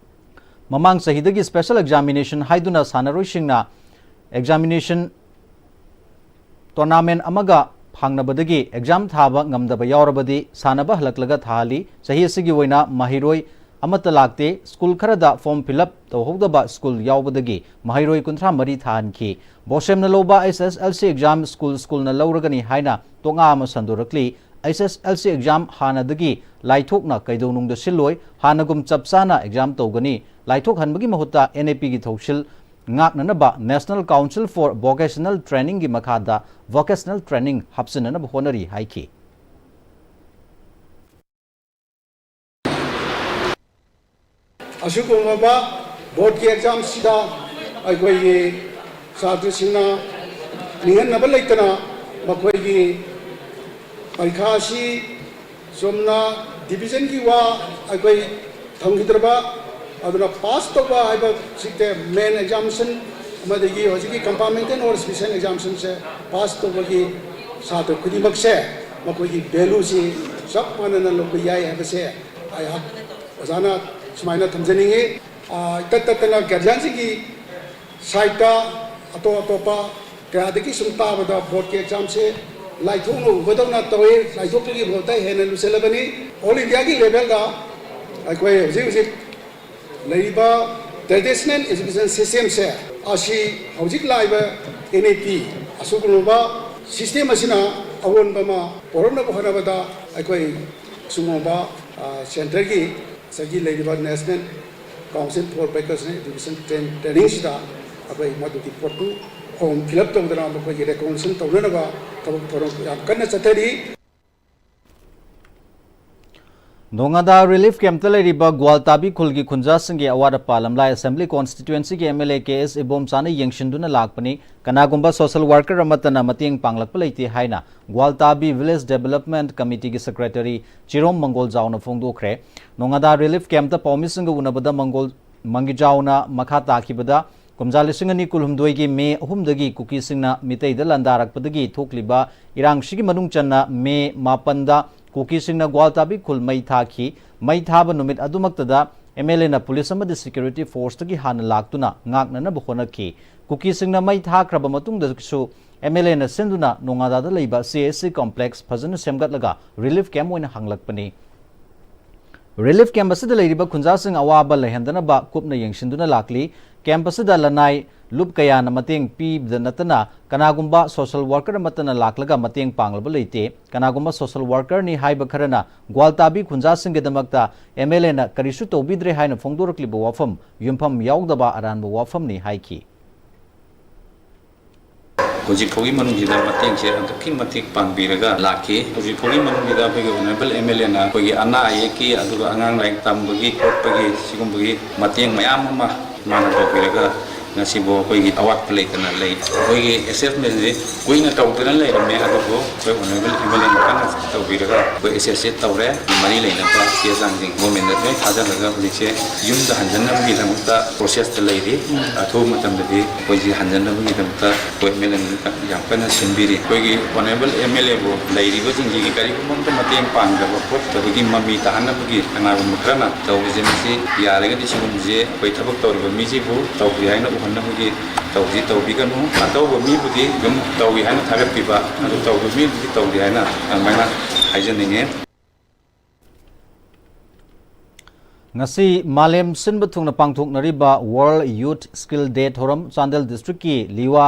ꯃꯃꯥꯡ ꯆꯍꯤꯗꯒꯤ special examination ꯍꯥꯏꯗꯨꯅ ꯁꯥꯟꯅꯔꯣꯏꯁꯤꯡꯅ examination tournament ꯑꯃꯒ ꯐꯥꯡꯅꯕꯗꯒꯤ exam ꯊꯥꯕ ꯉꯝꯗꯕ ꯌꯥꯎꯔꯕꯗꯤ ꯁꯥꯟꯅꯕ ꯍꯜꯂꯛꯂꯒ ꯊꯥꯍꯜꯂꯤ꯫ ꯆꯍꯤ ꯑꯁꯤꯒꯤ ꯑꯣꯏꯅ ꯃꯍꯩꯔꯣꯏ ꯑꯃꯠꯇ ꯂꯥꯛꯇꯦ꯫ ꯁ꯭ꯀꯨꯜ ꯈꯔꯗ form fill up ꯇꯧꯍꯧꯗꯕ ꯁ꯭ꯀꯨꯜ ꯌꯥꯎꯕꯗꯒꯤ ꯃꯍꯩꯔꯣꯏ ꯀꯨꯟꯊ꯭ꯔꯥ ꯃꯔꯤ ꯊꯥꯍꯟꯈꯤ꯫ ꯕꯣꯁꯦꯝꯅ ꯂꯧꯕ ꯑꯦꯁ ꯑꯦꯁ ꯑꯦꯜ ꯁꯤ exam ꯁ꯭ꯀꯨꯜ ꯁ꯭ꯀꯨꯜꯅ ꯂꯧꯔꯒꯅꯤ ꯍꯥꯏꯅ ꯇꯣꯉꯥ ꯑꯃ ꯁꯟꯗꯣꯔꯛꯂꯤ꯫ H S L C exam ꯍꯥꯟꯅꯗꯒꯤ ꯂꯥꯏꯊꯣꯛꯅ ꯀꯩꯗꯧꯅꯨꯡꯗ ꯁꯤꯜꯂꯣꯏ, ꯍꯥꯟꯅꯒꯨꯝ ꯆꯞ ꯆꯥꯅ exam ꯇꯧꯒꯅꯤ꯫ ꯂꯥꯏꯊꯣꯛꯍꯟꯕꯒꯤ ꯃꯍꯨꯠꯇ N A P ꯒꯤ ꯊꯧꯁꯤꯜ ꯉꯥꯛꯅꯅꯕ National Council for Vocational Training ꯒꯤ ꯃꯈꯥꯗ vocational training ꯍꯥꯞꯆꯤꯟꯅꯅꯕ ꯍꯣꯠꯅꯔꯤ ꯍꯥꯏꯈꯤ꯫ ꯑꯁꯤꯒꯨꯝꯂꯕ ꯕꯣꯔꯗꯀꯤ ꯑꯦꯛꯖꯥꯝꯁꯤꯗ ꯑꯩꯈꯣꯏꯒꯤ ꯁꯥꯇ꯭ꯔꯁꯤꯡꯅ ꯅꯤꯡꯍꯟꯅꯕ ꯂꯩꯇꯅ ꯃꯈꯣꯏꯒꯤ ꯄꯔꯤꯈꯥ ꯑꯁꯤ ꯆꯨꯝꯅ ꯗꯤꯕꯤꯖꯟꯒꯤ ꯋꯥ ꯑꯩꯈꯣꯏ ꯊꯝꯈꯤꯗ꯭ꯔꯕ, ꯑꯗꯨꯅ ꯄꯥꯁ ꯇꯧꯕ ꯍꯥꯏꯕꯁꯤꯗ ꯃꯦꯟ ꯑꯦꯛꯖꯥꯃꯤꯅꯦꯁꯟ ꯑꯃꯗꯒꯤ ꯍꯧꯖꯤꯛꯀꯤ ꯀꯝꯄꯥꯔꯠꯃꯦꯟꯇꯦꯜ ꯑꯣꯔ ꯁ꯭ꯄꯦꯁꯦꯜ ꯑꯦꯛꯖꯥꯃꯤꯅꯦꯁꯟꯁꯦ ꯄꯥꯁ ꯇꯧꯕꯒꯤ ꯁꯥꯇ꯭ꯔ ꯈꯨꯗꯤꯡꯃꯛꯁꯦ ꯃꯈꯣꯏꯒꯤ ꯚꯦꯂꯨꯁꯤ ꯆꯞ ꯃꯥꯟꯅꯅ ꯂꯧꯕ ꯌꯥꯏ ꯍꯥꯏꯕꯁꯦ ꯑꯩꯍꯥꯛ ꯑꯣꯖꯥꯅ ꯁꯨꯃꯥꯏꯅ ꯊꯝꯖꯅꯤꯡꯉꯤ꯫ ꯑ, ꯏꯇꯠ ꯇꯠꯇꯅ ꯒꯥꯔꯖꯤꯌꯥꯟꯁꯤꯡꯒꯤ ꯁꯥꯏꯠꯇ ꯑꯇꯣꯞ ꯑꯇꯣꯞꯄ ꯀꯌꯥꯗꯒꯤ ꯁꯨꯝ ꯇꯥꯕꯗ ꯕꯣꯔꯗꯀꯤ ꯑꯦꯛꯖꯥꯝꯁꯦ ꯂꯥꯏꯊꯣꯛꯅ ꯎꯕꯗꯧꯅ ꯇꯧꯏ, ꯂꯥꯏꯊꯣꯛꯄꯒꯤ ꯃꯍꯨꯠꯇ ꯍꯦꯟꯅ ꯂꯨꯁꯜꯂꯕꯅꯤ꯫ ꯑꯣꯜ ꯏꯟꯗꯤꯌꯥꯒꯤ ꯂꯦꯚꯦꯜꯗ ꯑꯩꯈꯣꯏ ꯍꯧꯖꯤꯛ ꯍꯧꯖꯤꯛ ꯂꯩꯔꯤꯕ ꯇ꯭ꯔꯦꯗꯤꯁꯅꯦꯜ ꯑꯦꯖꯨꯀꯦꯁꯟ ꯁꯤꯁꯇꯦꯝꯁꯦ ꯑꯁꯤ ꯍꯧꯖꯤꯛ ꯂꯥꯛꯏꯕ N A P ꯑꯁꯤꯒꯨꯝꯂꯕ ꯁꯤꯁꯇꯦꯝ ꯑꯁꯤꯅ ꯑꯑꯣꯟꯕ ꯑꯃ ꯄꯨꯔꯛꯅꯕ ꯍꯣꯠꯅꯕꯗ ꯑꯩꯈꯣꯏ ꯑꯁꯤꯒꯨꯝꯂꯕ, ꯑ, ꯁꯦꯟꯇꯔꯒꯤ ꯉꯁꯥꯏꯒꯤ ꯂꯩꯔꯤꯕ National Council for Vocational Education Train-, Training-ꯁꯤꯗ ꯑꯩꯈꯣꯏ ꯃꯗꯨꯒꯤ ꯄꯣꯠꯇꯨ form fill up ꯇꯧꯗꯅ ꯃꯈꯣꯏꯒꯤ recognition ꯇꯧꯅꯅꯕ ꯊꯕꯛ ꯊꯧꯔꯝ ꯌꯥꯝ ꯀꯟꯅ ꯆꯠꯊꯔꯤ꯫ ꯅꯣꯉꯥꯗꯥ relief camp-ꯇ ꯂꯩꯔꯤꯕ ꯒ꯭ꯋꯥꯜꯇꯥꯕꯤ ꯈꯨꯜꯒꯤ ꯈꯨꯟꯖꯥꯁꯤꯡꯒꯤ ꯑꯋꯥꯠ ꯑꯄꯥ ꯂꯝꯂꯥꯏ Assembly Constituency-ꯒꯤ M L A K S ꯏꯕꯣꯝꯆꯥꯅ ꯌꯦꯡꯁꯤꯟꯗꯨꯅ ꯂꯥꯛꯄꯅꯤ꯫ ꯀꯅꯥꯒꯨꯝꯕ social worker ꯑꯃꯠꯇꯅ ꯃꯇꯦꯡ ꯄꯥꯡꯂꯛꯄ ꯂꯩꯇꯦ ꯍꯥꯏꯅ ꯒ꯭ꯋꯥꯜꯇꯥꯕꯤ Village Development Committee-ꯒꯤ Secretary ꯆꯤꯔꯣꯝ ꯃꯪꯒꯣꯜꯖꯥꯎꯅ ꯐꯣꯡꯗꯣꯛꯈ꯭ꯔꯦ꯫ ꯅꯣꯉꯥꯗꯥ relief camp-ꯇ ꯄꯥꯎꯃꯤꯁꯤꯡꯒ ꯎꯅꯕꯗ ꯃꯪꯒꯣꯜ ꯃꯪꯒꯤꯖꯥꯎꯅ ꯃꯈꯥ ꯇꯥꯈꯤꯕꯗ, ꯀꯨꯝꯖꯥ ꯂꯤꯁꯤꯡ ꯑꯅꯤ ꯀꯨꯟꯍꯨꯝꯗꯣꯏꯒꯤ ꯃꯦ ꯑꯍꯨꯝꯗꯒꯤ ꯀꯨꯀꯤꯁꯤꯡꯅ ꯃꯤꯇꯩꯗ ꯂꯥꯟꯗꯥꯔꯛꯄꯗꯒꯤ ꯊꯣꯛꯂꯤꯕ ꯏꯔꯥꯡꯁꯤꯒꯤ ꯃꯅꯨꯡ ꯆꯟꯅ ꯃꯦ ꯃꯥꯄꯟꯗ ꯀꯨꯀꯤꯁꯤꯡꯅ ꯒ꯭ꯋꯥꯜꯇꯥꯕꯤ ꯈꯨꯜ ꯃꯩ ꯊꯥꯈꯤ꯫ ꯃꯩ ꯊꯥꯕ ꯅꯨꯃꯤꯠ ꯑꯗꯨꯃꯛꯇꯗ M L A-ꯅ police ꯑꯃꯗꯤ security force-ꯇꯒꯤ ꯍꯥꯟꯅ ꯂꯥꯛꯇꯨꯅ ꯉꯥꯛꯅꯅꯕ ꯍꯣꯠꯅꯈꯤ꯫ ꯀꯨꯀꯤꯁꯤꯡꯅ ꯃꯩ ꯊꯥꯈ꯭ꯔꯕ ꯃꯇꯨꯡꯗꯁꯨ M L A-ꯅ ꯁꯤꯟꯗꯨꯅ ꯅꯣꯉꯥꯗꯥꯗ ꯂꯩꯕ C H C complex ꯐꯖꯅ ꯁꯦꯝꯒꯠꯂꯒ relief camp ꯑꯣꯏꯅ ꯍꯥꯡꯂꯛꯄꯅꯤ꯫ ꯔꯤꯂꯤꯐ ꯀꯦꯝꯞ ꯑꯁꯤꯗ ꯂꯩꯔꯤꯕ ꯈꯨꯟꯖꯥꯁꯤꯡ ꯑꯋꯥꯕ ꯂꯩꯍꯟꯗꯅꯕ ꯀꯨꯞꯅ ꯌꯦꯡꯁꯤꯟꯗꯨꯅ ꯂꯥꯛꯂꯤ꯫ ꯀꯦꯝꯞ ꯑꯁꯤꯗ ꯂꯅꯥꯏ ꯂꯨꯞ ꯀꯌꯥꯅ ꯃꯇꯦꯡ ꯄꯤꯕꯗ ꯅꯠꯇꯅ ꯀꯅꯥꯒꯨꯝꯕ ꯁꯣꯁꯤꯌꯦꯜ ꯋꯥꯔꯀꯔ ꯑꯃꯠꯇꯅ ꯂꯥꯛꯂꯒ ꯃꯇꯦꯡ ꯄꯥꯡꯂꯕ ꯂꯩꯇꯦ꯫ ꯀꯅꯥꯒꯨꯝꯕ ꯁꯣꯁꯤꯌꯦꯜ ꯋꯥꯔꯀꯔꯅꯤ ꯍꯥꯏꯕ ꯈꯔꯅ ꯒ꯭ꯋꯥꯜꯇꯥꯕꯤ ꯈꯨꯟꯖꯥꯁꯤꯡꯒꯤꯗꯃꯛꯇ ꯑꯦꯝ ꯑꯦꯜ ꯑꯦꯅ ꯀꯔꯤꯁꯨ ꯇꯧꯕꯤꯗ꯭ꯔꯦ ꯍꯥꯏꯅ ꯐꯣꯡꯗꯣꯔꯛꯂꯤꯕ ꯋꯥꯐꯝ ꯌꯨꯝꯐꯝ ꯌꯥꯎꯗꯕ ꯑꯔꯥꯟꯕ ꯋꯥꯐꯝꯅꯤ ꯍꯥꯏꯈꯤ꯫ ꯍꯧꯖꯤꯛ ꯐꯥꯎꯒꯤ ꯃꯅꯨꯡꯁꯤꯗ ꯃꯇꯦꯡꯁꯦ ꯑꯗꯨꯛꯀꯤ ꯃꯇꯤꯛ ꯄꯥꯡꯕꯤꯔꯒ ꯂꯥꯛꯈꯤ꯫ ꯍꯧꯖꯤꯛ ꯐꯥꯎꯒꯤ ꯃꯅꯨꯡꯁꯤꯗ ꯑꯩꯈꯣꯏꯒꯤ ꯑꯣꯅꯔꯦꯕꯜ ꯑꯦꯝ ꯑꯦꯜ ꯑꯦꯅ ꯑꯩꯈꯣꯏꯒꯤ ꯑꯅꯥ ꯑꯌꯦꯛꯀꯤ, ꯑꯗꯨꯒ ꯑꯉꯥꯡ ꯂꯥꯏꯔꯤꯛ ꯇꯝꯕꯒꯤ ꯈꯣꯠꯄꯒꯤ ꯁꯤꯒꯨꯝꯕꯒꯤ ꯃꯇꯦꯡ ꯃꯌꯥꯝ ꯑꯃ ꯃꯥꯅ ꯇꯧꯕꯤꯔꯒ ꯉꯁꯤꯕꯨ ꯑꯩꯈꯣꯏꯒꯤ ꯑꯋꯥꯠꯄ ꯂꯩꯇꯅ ꯂꯩ꯫ ꯑꯩꯈꯣꯏꯒꯤ ꯑꯦꯁꯦꯁꯃꯦꯟꯁꯤ ꯀꯨꯏꯅ ꯇꯧꯗꯨꯅ ꯂꯩꯔꯝꯃꯦ, ꯑꯗꯨꯕꯨ ꯑꯩꯈꯣꯏ ꯑꯣꯅꯔꯦꯕꯜ ꯑꯦꯝ ꯑꯦꯜ ꯑꯦꯅ ꯀꯟꯅ ꯇꯧꯕꯤꯔꯒ ꯑꯩꯈꯣꯏ ꯑꯦꯁꯦꯁꯁꯦ ꯇꯧꯔꯦ꯫ ꯃꯔꯤ ꯂꯩꯅꯕ ꯆꯦ ꯆꯥꯡꯁꯤꯡ ꯒꯣꯔꯃꯦꯟꯗ ꯂꯣꯏ ꯊꯥꯖꯤꯜꯂꯒ ꯍꯧꯖꯤꯛꯁꯦ ꯌꯨꯝꯗ ꯍꯟꯖꯟꯅꯕꯒꯤꯗꯃꯛꯇ ꯄ꯭ꯔꯣꯁꯦꯁꯇ ꯂꯩꯔꯤ꯫ ꯑꯊꯨꯕ ꯃꯇꯝꯗꯗꯤ ꯑꯩꯈꯣꯏꯁꯤ ꯍꯟꯖꯟꯅꯕꯒꯤꯗꯃꯛꯇ ꯑꯩꯈꯣꯏ ꯑꯦꯝ ꯑꯦꯜ ꯑꯦꯅ ꯌꯥꯝ ꯀꯟꯅ ꯁꯤꯟꯕꯤꯔꯤ꯫ ꯑꯩꯈꯣꯏꯒꯤ ꯑꯣꯅꯔꯦꯕꯜ ꯑꯦꯝ ꯑꯦꯜ ꯑꯦꯕꯨ ꯂꯩꯔꯤꯕꯁꯤꯡꯁꯤꯒꯤ ꯀꯔꯤꯒꯨꯝꯕ ꯑꯃꯠꯇ ꯃꯇꯦꯡ ꯄꯥꯡꯗꯕ ꯈꯣꯠꯇꯕꯒꯤ ꯃꯃꯤ ꯇꯥꯍꯟꯅꯕꯒꯤ ꯀꯅꯥꯒꯨꯝꯕ ꯈꯔꯅ ꯇꯧꯕꯁꯦ, ꯃꯁꯤ ꯌꯥꯔꯒꯗꯤ ꯁꯤꯒꯨꯝꯕꯁꯦ ꯑꯩꯈꯣꯏ ꯊꯕꯛ ꯇꯧꯔꯤꯕ ꯃꯤꯁꯤꯕꯨ ꯇꯧꯗꯦ ꯍꯥꯏꯅ ꯎꯍꯟꯅꯕꯒꯤ ꯇꯧꯁꯤ ꯇꯧꯕꯤꯒꯅꯨ꯫ ꯑꯇꯧꯕ ꯃꯤꯕꯨꯗꯤ ꯑꯗꯨꯝ ꯇꯧꯏ ꯍꯥꯏꯅ ꯊꯥꯒꯠꯄꯤꯕ, ꯑꯗꯨ ꯇꯧꯕ ꯃꯤꯕꯨꯗꯤ ꯇꯧꯗꯦ ꯍꯥꯏꯅ ꯑꯗꯨꯃꯥꯏꯅ ꯍꯥꯏꯖꯅꯤꯡꯉꯤ꯫ ꯉꯁꯤ ꯃꯥꯂꯦꯝ ꯁꯤꯟꯕ ꯊꯨꯡꯅ ꯄꯥꯡꯊꯣꯛꯅꯔꯤꯕ World Youth Skill Day ꯊꯧꯔꯝ ꯆꯥꯟꯗꯦꯜ ꯗꯤꯁꯇ꯭ꯔꯤꯛꯀꯤ ꯂꯤꯋꯥ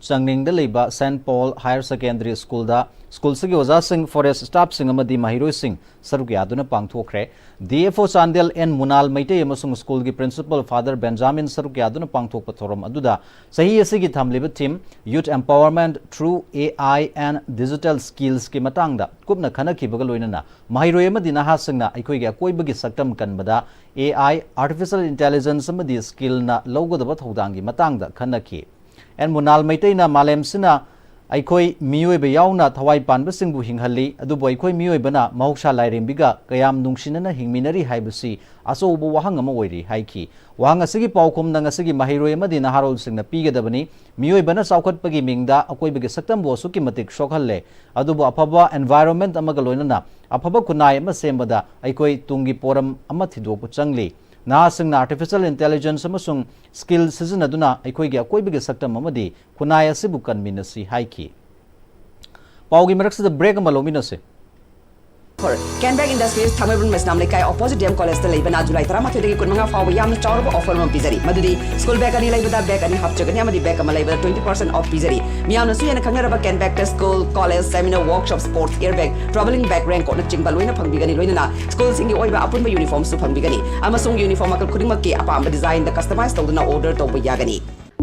ꯆꯥꯡꯅꯤꯡꯗ ꯂꯩꯕ ꯁꯦꯟꯠ ꯄꯣꯜ ꯍꯥꯌꯔ ꯁꯦꯀꯦꯟꯗꯔꯤ ꯁ꯭ꯀꯨꯜꯗ ꯁ꯭ꯀꯨꯜꯁꯤꯒꯤ ꯑꯣꯖꯥꯁꯤꯡ, ꯐꯣꯔꯦꯁ ꯁ꯭ꯇꯥꯐꯁꯤꯡ ꯑꯃꯗꯤ ꯃꯍꯩꯔꯣꯏꯁꯤꯡ ꯁꯔꯨꯛ ꯌꯥꯗꯨꯅ ꯄꯥꯡꯊꯣꯛꯈ꯭ꯔꯦ꯫ D F O Chandel and ꯃꯨꯅꯥꯜ Meitei ꯑꯃꯁꯨꯡ ꯁ꯭ꯀꯨꯜꯒꯤ ꯄ꯭ꯔꯤꯟꯁꯤꯄꯜ ꯐꯥꯗꯔ ꯕꯦꯟꯖꯥꯃꯤꯟ ꯁꯔꯨꯛ ꯌꯥꯗꯨꯅ ꯄꯥꯡꯊꯣꯛꯄ ꯊꯧꯔꯝ ꯑꯗꯨꯗ ꯆꯍꯤ ꯑꯁꯤꯒꯤ ꯊꯝꯂꯤꯕ ꯊꯤꯝ Youth Empowerment Through A I and Digital Skillsꯀꯤ ꯃꯇꯥꯡꯗ ꯀꯨꯞꯅ ꯈꯟꯅꯈꯤꯕꯒ ꯂꯣꯏꯅꯅ ꯃꯍꯩꯔꯣꯏ ꯑꯃꯗꯤ ꯅꯍꯥꯁꯤꯡꯅ ꯑꯩꯈꯣꯏꯒꯤ ꯑꯀꯣꯏꯕꯒꯤ ꯁꯛꯇꯝ ꯀꯟꯕꯗ ꯑꯦ ꯑꯥꯏ, ꯑꯥꯔꯇꯤꯐꯤꯁꯤꯌꯦꯜ ꯏꯟꯇꯦꯂꯤꯖꯦꯟꯁ ꯑꯃꯗꯤ ꯁ꯭ꯀꯤꯜꯅ ꯂꯧꯒꯗꯕ ꯊꯧꯗꯥꯡꯒꯤ ꯃꯇꯥꯡꯗ ꯈꯟꯅꯈꯤ꯫ ꯑꯦꯟ ꯃꯨꯅꯥꯜ ꯃꯩꯇꯩꯅ ꯃꯥꯂꯦꯝꯁꯤꯅ ꯑꯩꯈꯣꯏ ꯃꯤꯑꯣꯏꯕ ꯌꯥꯎꯅ ꯊꯋꯥꯏ ꯄꯥꯟꯕꯁꯤꯡꯕꯨ ꯍꯤꯡꯍꯜꯂꯤ, ꯑꯗꯨꯕꯨ ꯑꯩꯈꯣꯏ ꯃꯤꯑꯣꯏꯕꯅ ꯃꯍꯧꯁꯥ ꯂꯥꯏꯔꯦꯝꯕꯤꯒ ꯀꯌꯥꯝ ꯅꯨꯡꯁꯤꯅꯅ ꯍꯤꯡꯃꯤꯟꯅꯔꯤ ꯍꯥꯏꯕꯁꯤ ꯑꯆꯧꯕ ꯋꯥꯍꯪ ꯑꯃ ꯑꯣꯏꯔꯤ ꯍꯥꯏꯈꯤ꯫ ꯋꯥꯍꯪ ꯑꯁꯤꯒꯤ ꯄꯥꯎꯈꯨꯝꯅ ꯉꯁꯤꯒꯤ ꯃꯍꯩꯔꯣꯏ ꯑꯃꯗꯤ ꯅꯍꯥꯔꯣꯜꯁꯤꯡꯅ ꯄꯤꯒꯗꯕꯅꯤ꯫ ꯃꯤꯑꯣꯏꯕꯅ ꯆꯥꯎꯈꯠꯄꯒꯤ ꯃꯤꯡꯗ ꯑꯀꯣꯏꯕꯒꯤ ꯁꯛꯇꯝꯕꯨ ꯑꯁꯨꯛꯀꯤ ꯃꯇꯤꯛ ꯁꯣꯛꯍꯜꯂꯦ, ꯑꯗꯨꯕꯨ ꯑꯐꯕ environment ꯑꯃꯒ ꯂꯣꯏꯅꯅ ꯑꯐꯕ ꯈꯨꯟꯅꯥꯏ ꯑꯃ ꯁꯦꯝꯕꯗ ꯑꯩꯈꯣꯏ ꯇꯨꯡꯒꯤ ꯄꯣꯔꯝ ꯑꯃ ꯊꯤꯗꯣꯛꯄ ꯆꯪꯂꯤ꯫ ꯅꯍꯥꯁꯤꯡꯅ artificial intelligence ꯑꯃꯁꯨꯡ skill ꯁꯤꯖꯤꯟꯅꯗꯨꯅ ꯑꯩꯈꯣꯏꯒꯤ ꯑꯀꯣꯏꯕꯒꯤ ꯁꯛꯇꯝ ꯑꯃꯗꯤ ꯈꯨꯟꯅꯥꯏ ꯑꯁꯤꯕꯨ ꯀꯟꯃꯤꯟꯅꯁꯤ ꯍꯥꯏꯈꯤ꯫ ꯄꯥꯎꯒꯤ ꯃꯔꯛꯁꯤꯗ break ꯑꯃ ꯂꯧꯃꯤꯟꯅꯁꯤ꯫ Offer. Kenbag Industries, ꯊꯥꯡꯃꯩꯕꯟ ꯃꯩꯁꯅꯥꯝ ꯂꯩꯀꯥꯏ opposite D M College ꯇ ꯂꯩꯕꯅ July ꯇꯔꯥꯃꯥꯊꯣꯏꯗꯒꯤ ꯀꯨꯟꯃꯉꯥ ꯐꯥꯎꯕ ꯌꯥꯝꯅ ꯆꯥꯎꯔꯕ offer ꯑꯃ ꯄꯤꯖꯔꯤ꯫ ꯃꯗꯨꯗꯤ school bag ꯑꯅꯤ ꯂꯩꯕꯗ bag ꯑꯅꯤ half ꯆꯠꯀꯅꯤ ꯑꯃꯗꯤ bag ꯑꯃ ꯂꯩꯕꯗ twenty percent off ꯄꯤꯖꯔꯤ꯫ ꯃꯤꯌꯥꯝꯅꯁꯨ ꯍꯦꯟꯅ ꯈꯪꯅꯔꯕ Kenbag ꯇ school, college, seminar, workshop, sports, air bag, travelling bag, raincoat ꯅꯆꯤꯡꯕ ꯂꯣꯏꯅ ꯐꯪꯕꯤꯒꯅꯤ꯫ ꯂꯣꯏꯅꯅ school ꯁꯤꯡꯒꯤ ꯑꯣꯏꯕ ꯑꯄꯨꯟꯕ uniform ꯁꯨ ꯐꯪꯕꯤꯒꯅꯤ꯫ ꯑꯃꯁꯨꯡ uniform ꯃꯈꯜ ꯈꯨꯗꯤꯡꯃꯛꯀꯤ ꯑꯄꯥꯝꯕ design ꯗ customize ꯇꯧꯗꯨꯅ order ꯇꯧꯕ ꯌꯥꯒꯅꯤ꯫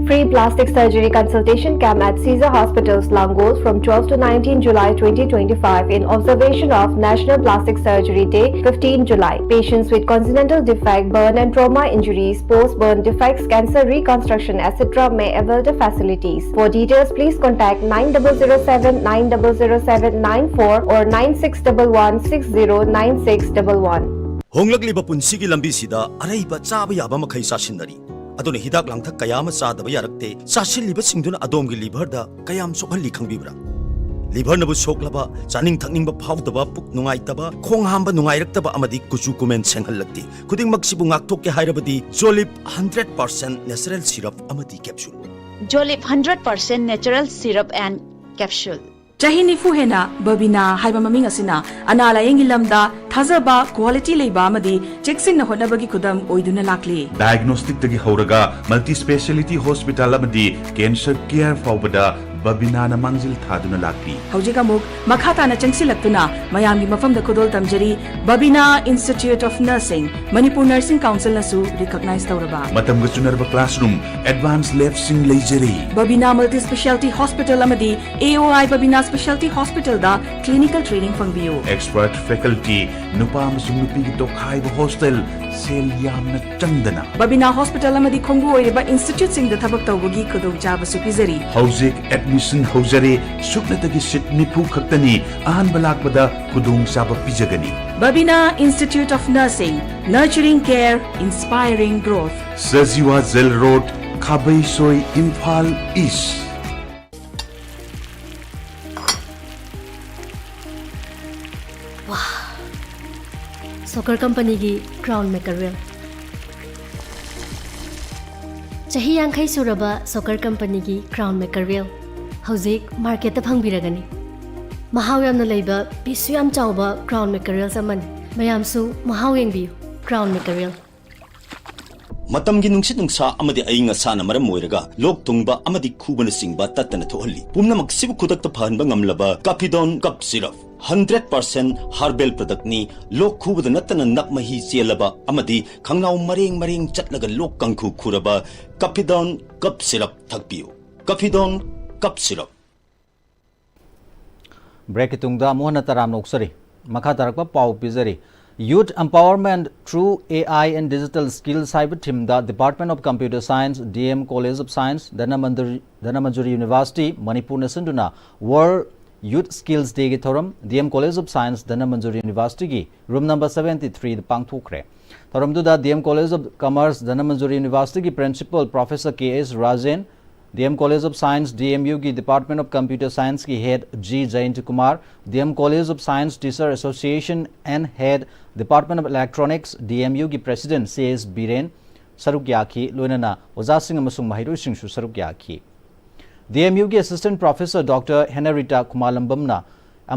Free plastic surgery consultation camp at Caesar Hospitals, Langol, from twelve to nineteen July twenty twenty-five, in observation of National Plastic Surgery Day, fifteen July. Patients with congenital defect, burn and trauma injuries, post-burn defects, cancer reconstruction, et cetera may avail the facilities. For details, please contact nine double zero seven nine double zero seven nine four or nine six double one six zero nine six double one. ꯍꯣꯡꯂꯛꯂꯤꯕ ꯄꯨꯟꯁꯤꯒꯤ ꯂꯝꯕꯤꯁꯤꯗ ꯑꯔꯩꯕ ꯆꯥꯕ ꯌꯥꯕ ꯃꯈꯩ ꯆꯥꯁꯤꯟꯅꯔꯤ꯫ ꯑꯗꯨꯅ ꯍꯤꯗꯥꯛ ꯂꯥꯡꯊꯛ ꯀꯌꯥ ꯑꯃ ꯆꯥꯗꯕ ꯌꯥꯔꯛꯇꯦ꯫ ꯆꯥꯁꯤꯜꯂꯤꯕꯁꯤꯡꯗꯨꯅ ꯑꯗꯣꯝꯒꯤ liver ꯗ ꯀꯌꯥꯝ ꯁꯣꯛꯍꯜꯂꯤ ꯈꯪꯕꯤꯕ꯭ꯔꯥ? Liver ꯅꯕꯨ ꯁꯣꯛꯂꯕ, ꯆꯥꯅꯤꯡ ꯊꯛꯅꯤꯡꯕ ꯐꯥꯎꯗꯕ, ꯄꯨꯛ ꯅꯨꯡꯉꯥꯏꯇꯕ, ꯈꯣꯡ ꯍꯥꯝꯕ ꯅꯨꯡꯉꯥꯏꯔꯛꯇꯕ ꯑꯃꯗꯤ ꯀꯨꯆꯨ ꯀꯨꯃꯦꯟ ꯁꯦꯡꯍꯜꯂꯛꯇꯦ꯫ ꯈꯨꯗꯤꯡꯃꯛꯁꯤꯕꯨ ꯉꯥꯛꯊꯣꯛꯀꯦ ꯍꯥꯏꯔꯕꯗꯤ Jolib hundred percent natural syrup ꯑꯃꯗꯤ capsule꯫ Jolib hundred percent natural syrup and capsule. ꯆꯍꯤ ꯅꯤꯐꯨ ꯍꯦꯟꯅ ꯕꯕꯤꯅꯥ ꯍꯥꯏꯕ ꯃꯃꯤꯡ ꯑꯁꯤꯅ ꯑꯅꯥ ꯂꯥꯌꯦꯡꯒꯤ ꯂꯝꯗ ꯊꯥꯖꯕ, quality ꯂꯩꯕ ꯑꯃꯗꯤ ꯆꯦꯛꯁꯤꯟꯅ ꯍꯣꯠꯅꯕꯒꯤ ꯈꯨꯗꯝ ꯑꯣꯏꯗꯨꯅ ꯂꯥꯛꯂꯤ꯫ Diagnostic ꯇꯒꯤ ꯍꯧꯔꯒ multi speciality hospital ꯑꯃꯗꯤ cancer care ꯐꯥꯎꯕꯗ ꯕꯕꯤꯅꯥꯅ ꯃꯥꯡꯖꯤꯜ ꯊꯥꯗꯨꯅ ꯂꯥꯛꯂꯤ꯫ ꯍꯧꯖꯤꯛ ꯑꯃꯨꯛ ꯃꯈꯥ ꯇꯥꯅ ꯆꯪꯁꯤꯜꯂꯛꯇꯨꯅ ꯃꯌꯥꯝꯒꯤ ꯃꯐꯝꯗ ꯈꯨꯗꯣꯜ ꯇꯝꯖꯔꯤ꯫ Babina Institute of Nursing, Manipur Nursing Council ꯅꯁꯨ recognize ꯇꯧꯔꯕ꯫ ꯃꯇꯝꯒ ꯆꯨꯅꯔꯕ classroom, advance lab ꯁꯤꯡ ꯂꯩꯖꯔꯤ꯫ Babina Multi Speciality Hospital ꯑꯃꯗꯤ A O I Babina Speciality Hospital the clinical training ꯐꯪꯕꯤꯌꯨ꯫ Expert faculty, ꯅꯨꯄꯥ ꯑꯃꯁꯨꯡ ꯅꯨꯄꯤꯒꯤ ꯇꯣꯈꯥꯏꯕ hostel, ꯁꯦꯜ ꯌꯥꯝꯅ ꯆꯪꯗꯅ꯫ Babina Hospital ꯑꯃꯗꯤ ꯈꯣꯡꯕꯨ ꯑꯣꯏꯔꯤꯕ institute ꯁꯤꯡꯗ ꯊꯕꯛ ꯇꯧꯕꯒꯤ ꯈꯨꯗꯣꯡꯆꯥꯕꯁꯨ ꯄꯤꯖꯔꯤ꯫ ꯍꯧꯖꯤꯛ admission ꯍꯧꯖꯔꯦ, ꯁꯨꯞꯅꯇꯒꯤ seat ꯅꯤꯐꯨ ꯈꯛꯇꯅꯤ, ꯑꯍꯥꯟꯕ ꯂꯥꯛꯄꯗ ꯈꯨꯗꯣꯡꯆꯥꯕ ꯄꯤꯖꯒꯅꯤ꯫ Babina Institute of Nursing, nurturing care, inspiring growth. Sajiwa Jail Road, ꯈꯥꯕꯩꯁꯣꯏ, Imphal East꯫ ꯋꯥ! Soccer company ꯒꯤ Crown Mackerel꯫ ꯆꯍꯤ ꯌꯥꯡꯈꯩ ꯁꯨꯔꯕ Soccer company ꯒꯤ Crown Mackerel ꯍꯧꯖꯤꯛ market ꯇ ꯐꯪꯕꯤꯔꯒꯅꯤ꯫ ꯃꯍꯥꯎ ꯌꯥꯝꯅ ꯂꯩꯕ, ꯄꯤꯁꯁꯨ ꯌꯥꯝ ꯆꯥꯎꯕ crown mackerels ꯑꯃꯅꯤ꯫ ꯃꯌꯥꯝꯁꯨ ꯃꯍꯥꯎ ꯌꯦꯡꯕꯤꯌꯨ꯫ Crown mackerel꯫ ꯃꯇꯝꯒꯤ ꯅꯨꯡꯁꯤꯠ ꯅꯨꯡꯁꯥ ꯑꯃꯗꯤ ꯑꯏꯪ ꯑꯁꯥꯅ ꯃꯔꯝ ꯑꯣꯏꯔꯒ ꯂꯣꯛ ꯊꯨꯡꯕ ꯑꯃꯗꯤ ꯈꯨꯕꯅꯆꯤꯡꯕ ꯇꯠꯇꯅ ꯊꯣꯛꯍꯜꯂꯤ꯫ ꯄꯨꯝꯅꯃꯛꯁꯤꯕꯨ ꯈꯨꯗꯛꯇ ꯐꯍꯟꯕ ꯉꯝꯂꯕ Cappidone Cough Syrup, hundred percent herbal product ꯅꯤ꯫ ꯂꯣꯛ ꯈꯨꯕꯗ ꯅꯠꯇꯅ ꯅꯞ ꯃꯍꯤ ꯆꯦꯜꯂꯕ ꯑꯃꯗꯤ ꯈꯪꯅꯥꯎ ꯃꯔꯦꯡ ꯃꯔꯦꯡ ꯆꯠꯂꯒ ꯂꯣꯛ ꯀꯥꯡꯈꯨ ꯈꯨꯔꯕ Cappidone Cough Syrup ꯊꯛꯄꯤꯌꯨ꯫ Cappidone Cough Syrup꯫ ꯕ꯭ꯔꯦꯛꯀꯤ ꯇꯨꯡꯗ ꯑꯃꯨꯛ ꯍꯟꯅ ꯇꯔꯥꯝꯅ ꯑꯣꯛꯆꯔꯤ꯫ ꯃꯈꯥ ꯇꯥꯔꯛꯄ ꯄꯥꯎ ꯄꯤꯖꯔꯤ꯫ Youth Empowerment Through A I and Digital Skills ꯍꯥꯏꯕ ꯊꯤꯝꯗ Department of Computer Science, D M College of Science, Dhanamanjuri University, ꯃꯅꯤꯄꯨꯔꯅ ꯁꯤꯟꯗꯨꯅ World Youth Skills Dayꯒꯤ ꯊꯧꯔꯝ D M College of Science, Dhanamanjuri Universityꯒꯤ room number seventy threeꯗ ꯄꯥꯡꯊꯣꯛꯈ꯭ꯔꯦ꯫ ꯊꯧꯔꯝꯗꯨꯗ D M College of Commerce, Dhanamanjuri Universityꯒꯤ Principal Professor K S Rajen, D M College of Science, D M Uꯒꯤ Department of Computer Scienceꯀꯤ Head G Jayant Kumar, D M College of Science Teacher Association and Head, Department of Electronics, D M Uꯒꯤ President C S Biren ꯁꯔꯨꯛ ꯌꯥꯈꯤ꯫ ꯂꯣꯏꯅꯅ ꯑꯣꯖꯥꯁꯤꯡ ꯑꯃꯁꯨꯡ ꯃꯍꯩꯔꯣꯏꯁꯤꯡꯁꯨ ꯁꯔꯨꯛ ꯌꯥꯈꯤ꯫ D M Uꯒꯤ Assistant Professor Doctor Henrietta Khumalambamꯅ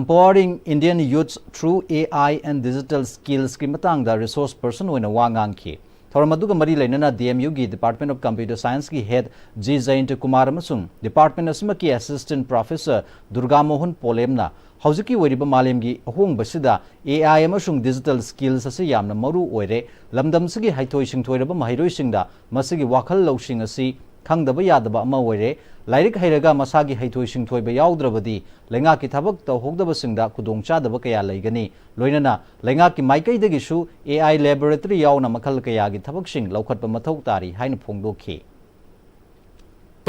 Empowering Indian Youths Through A I and Digital Skillsꯀꯤ ꯃꯇꯥꯡꯗ resource person ꯑꯣꯏꯅ ꯋꯥ ꯉꯥꯡꯈꯤ꯫ ꯊꯧꯔꯝ ꯑꯗꯨꯒ ꯃꯔꯤ ꯂꯩꯅꯅ D M Uꯒꯤ Department of Computer Scienceꯀꯤ Head G Jayant Kumar ꯑꯃꯁꯨꯡ department ꯑꯁꯤꯃꯛꯀꯤ Assistant Professor Durga Mohan Polemꯅ ꯍꯧꯖꯤꯛꯀꯤ ꯑꯣꯏꯔꯤꯕ ꯃꯥꯂꯦꯝꯒꯤ ꯑꯍꯣꯡꯕꯁꯤꯗ A I ꯑꯃꯁꯨꯡ digital skills ꯑꯁꯤ ꯌꯥꯝꯅ ꯃꯔꯨ ꯑꯣꯏꯔꯦ꯫ ꯂꯝꯗꯝꯁꯤꯒꯤ ꯍꯩꯊꯣꯏ ꯁꯤꯡꯊꯣꯏꯔꯕ ꯃꯍꯩꯔꯣꯏꯁꯤꯡꯗ ꯃꯁꯤꯒꯤ ꯋꯥꯈꯜ ꯂꯧꯁꯤꯡ ꯑꯁꯤ ꯈꯪꯗꯕ ꯌꯥꯗꯕ ꯑꯃ ꯑꯣꯏꯔꯦ꯫ ꯂꯥꯏꯔꯤꯛ ꯍꯩꯔꯒ ꯃꯁꯥꯒꯤ ꯍꯩꯊꯣꯏ ꯁꯤꯡꯊꯣꯏꯕ ꯌꯥꯎꯗ꯭ꯔꯕꯗꯤ ꯂꯩꯉꯥꯛꯀꯤ ꯊꯕꯛ ꯇꯧꯍꯧꯗꯕꯁꯤꯡꯗ ꯈꯨꯗꯣꯡꯆꯥꯗꯕ ꯀꯌꯥ ꯂꯩꯒꯅꯤ꯫ ꯂꯣꯏꯅꯅ ꯂꯩꯉꯥꯛꯀꯤ ꯃꯥꯏꯀꯩꯗꯒꯤꯁꯨ A I laboratory ꯌꯥꯎꯅ ꯃꯈꯜ ꯀꯌꯥꯒꯤ ꯊꯕꯛꯁꯤꯡ ꯂꯧꯈꯠꯄ ꯃꯊꯧ ꯇꯥꯔꯤ ꯍꯥꯏꯅ ꯐꯣꯡꯗꯣꯛꯈꯤ꯫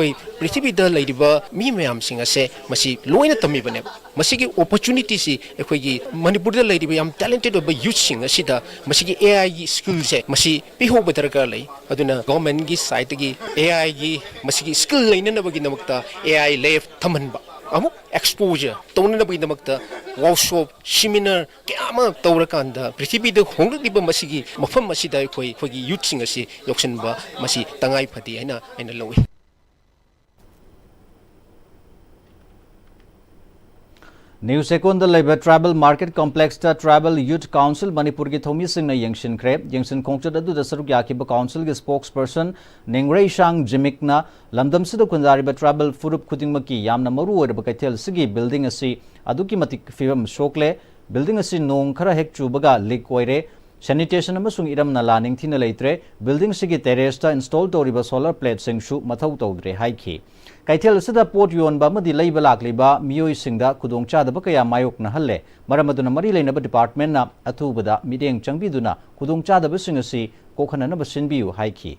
ꯑꯩꯈꯣꯏ ꯄ꯭ꯔꯤꯊꯤꯕꯤꯗ ꯂꯩꯔꯤꯕ ꯃꯤ ꯃꯌꯥꯝꯁꯤꯡ ꯑꯁꯦ ꯃꯁꯤ ꯂꯣꯏꯅ ꯇꯝꯃꯤꯕꯅꯦꯕ꯫ ꯃꯁꯤꯒꯤ opportunityꯁꯤ ꯑꯩꯈꯣꯏꯒꯤ ꯃꯅꯤꯄꯨꯔꯗ ꯂꯩꯔꯤꯕ ꯌꯥꯝ talented ꯑꯣꯏꯕ youthꯁꯤꯡ ꯑꯁꯤꯗ ꯃꯁꯤꯒꯤ A Iꯒꯤ skillꯁꯦ ꯃꯁꯤ ꯄꯤꯍꯧꯕ ꯗꯔꯀꯥꯔ ꯂꯩ꯫ ꯑꯗꯨꯅ governmentꯒꯤ sideꯇꯒꯤ A Iꯒꯤ ꯃꯁꯤꯒꯤ skill ꯂꯩꯅꯅꯕꯒꯤꯗꯃꯛꯇ A I lab ꯊꯝꯍꯟꯕ, ꯑꯃꯨꯛ exposure ꯇꯧꯅꯅꯕꯒꯤꯗꯃꯛꯇ workshop, seminar ꯀꯌꯥ ꯑꯃ ꯇꯧꯔꯀꯥꯟꯗ ꯄ꯭ꯔꯤꯊꯤꯕꯤꯗ ꯍꯣꯡꯂꯛꯂꯤꯕ ꯃꯁꯤꯒꯤ ꯃꯐꯝ ꯑꯁꯤꯗ ꯑꯩꯈꯣꯏ, ꯑꯩꯈꯣꯏꯒꯤ youthꯁꯤꯡ ꯑꯁꯤ ꯌꯧꯁꯤꯟꯕ ꯃꯁꯤ ꯇꯉꯥꯏ ꯐꯗꯦ ꯍꯥꯏꯅ ꯑꯩꯅ ꯂꯧꯏ꯫ ꯅ꯭ꯌꯨ ꯆꯦꯛꯀꯣꯟꯗ ꯂꯩꯕ ꯇ꯭ꯔꯥꯏꯕꯦꯜ ꯃꯥꯔꯀꯦꯠ ꯀꯣꯝꯄ꯭ꯂꯦꯛꯁꯇ ꯇ꯭ꯔꯥꯏꯕꯦꯜ ꯌꯨꯠ ꯀꯥꯎꯟꯁꯤꯜ ꯃꯅꯤꯄꯨꯔꯒꯤ ꯊꯧꯃꯤꯁꯤꯡꯅ ꯌꯦꯡꯁꯤꯟꯈ꯭ꯔꯦ꯫ ꯌꯦꯡꯁꯤꯟ ꯈꯣꯡꯆꯠ ꯑꯗꯨꯗ ꯁꯔꯨꯛ ꯌꯥꯈꯤꯕ ꯀꯥꯎꯟꯁꯤꯜꯒꯤ ꯁ꯭ꯄꯣꯛꯁ ꯄꯔꯁꯟ ꯅꯦꯡꯔꯩꯁꯥꯡ ꯖꯤꯃꯤꯛꯅ ꯂꯝꯗꯝꯁꯤꯗ ꯈꯨꯟꯗꯥꯔꯤꯕ ꯇ꯭ꯔꯥꯏꯕꯦꯜ ꯐꯨꯔꯨꯞ ꯈꯨꯗꯤꯡꯃꯛꯀꯤ ꯌꯥꯝꯅ ꯃꯔꯨ ꯑꯣꯏꯔꯕ ꯀꯩꯊꯦꯜ ꯑꯁꯤꯒꯤ ꯕꯤꯜꯗꯤꯡ ꯑꯁꯤ ꯑꯗꯨꯛꯀꯤ ꯃꯇꯤꯛ ꯐꯤꯕꯝ ꯁꯣꯛꯂꯦ꯫ ꯕꯤꯜꯗꯤꯡ ꯑꯁꯤ ꯅꯣꯡ ꯈꯔ ꯍꯦꯛ ꯆꯨꯕꯒ ꯂꯤꯛ ꯑꯣꯏꯔꯦ꯫ ꯁꯦꯅꯤꯇꯦꯁꯟ ꯑꯃꯁꯨꯡ ꯏꯔꯝ ꯅꯂꯥ ꯅꯤꯡꯊꯤꯅ ꯂꯩꯇ꯭ꯔꯦ꯫ ꯕꯤꯜꯗꯤꯡꯁꯤꯒꯤ ꯇꯦꯔꯦꯁꯇ ꯏꯟꯁꯇꯣꯜ ꯇꯧꯔꯤꯕ ꯁꯣꯂꯔ ꯄ꯭ꯂꯦꯠꯁꯤꯡꯁꯨ ꯃꯊꯧ ꯇꯧꯗ꯭ꯔꯦ ꯍꯥꯏꯈꯤ꯫ ꯀꯩꯊꯦꯜ ꯑꯁꯤꯗ ꯄꯣꯠ ꯌꯣꯟꯕ ꯑꯃꯗꯤ ꯂꯩꯕ ꯂꯥꯛꯂꯤꯕ ꯃꯤꯑꯣꯏꯁꯤꯡꯗ ꯈꯨꯗꯣꯡꯆꯥꯗꯕ ꯀꯌꯥ ꯃꯥꯌꯣꯛꯅꯍꯜꯂꯦ꯫ ꯃꯔꯝ ꯑꯗꯨꯅ ꯃꯔꯤ ꯂꯩꯅꯕ ꯗꯤꯄꯥꯔꯠꯃꯦꯟꯅ ꯑꯊꯨꯕꯗ ꯃꯤꯠꯌꯦꯡ ꯆꯪꯕꯤꯗꯨꯅ ꯈꯨꯗꯣꯡꯆꯥꯗꯕꯁꯤꯡ ꯑꯁꯤ ꯀꯣꯛꯍꯟꯅꯅꯕ ꯁꯤꯟꯕꯤꯌꯨ ꯍꯥꯏꯈꯤ꯫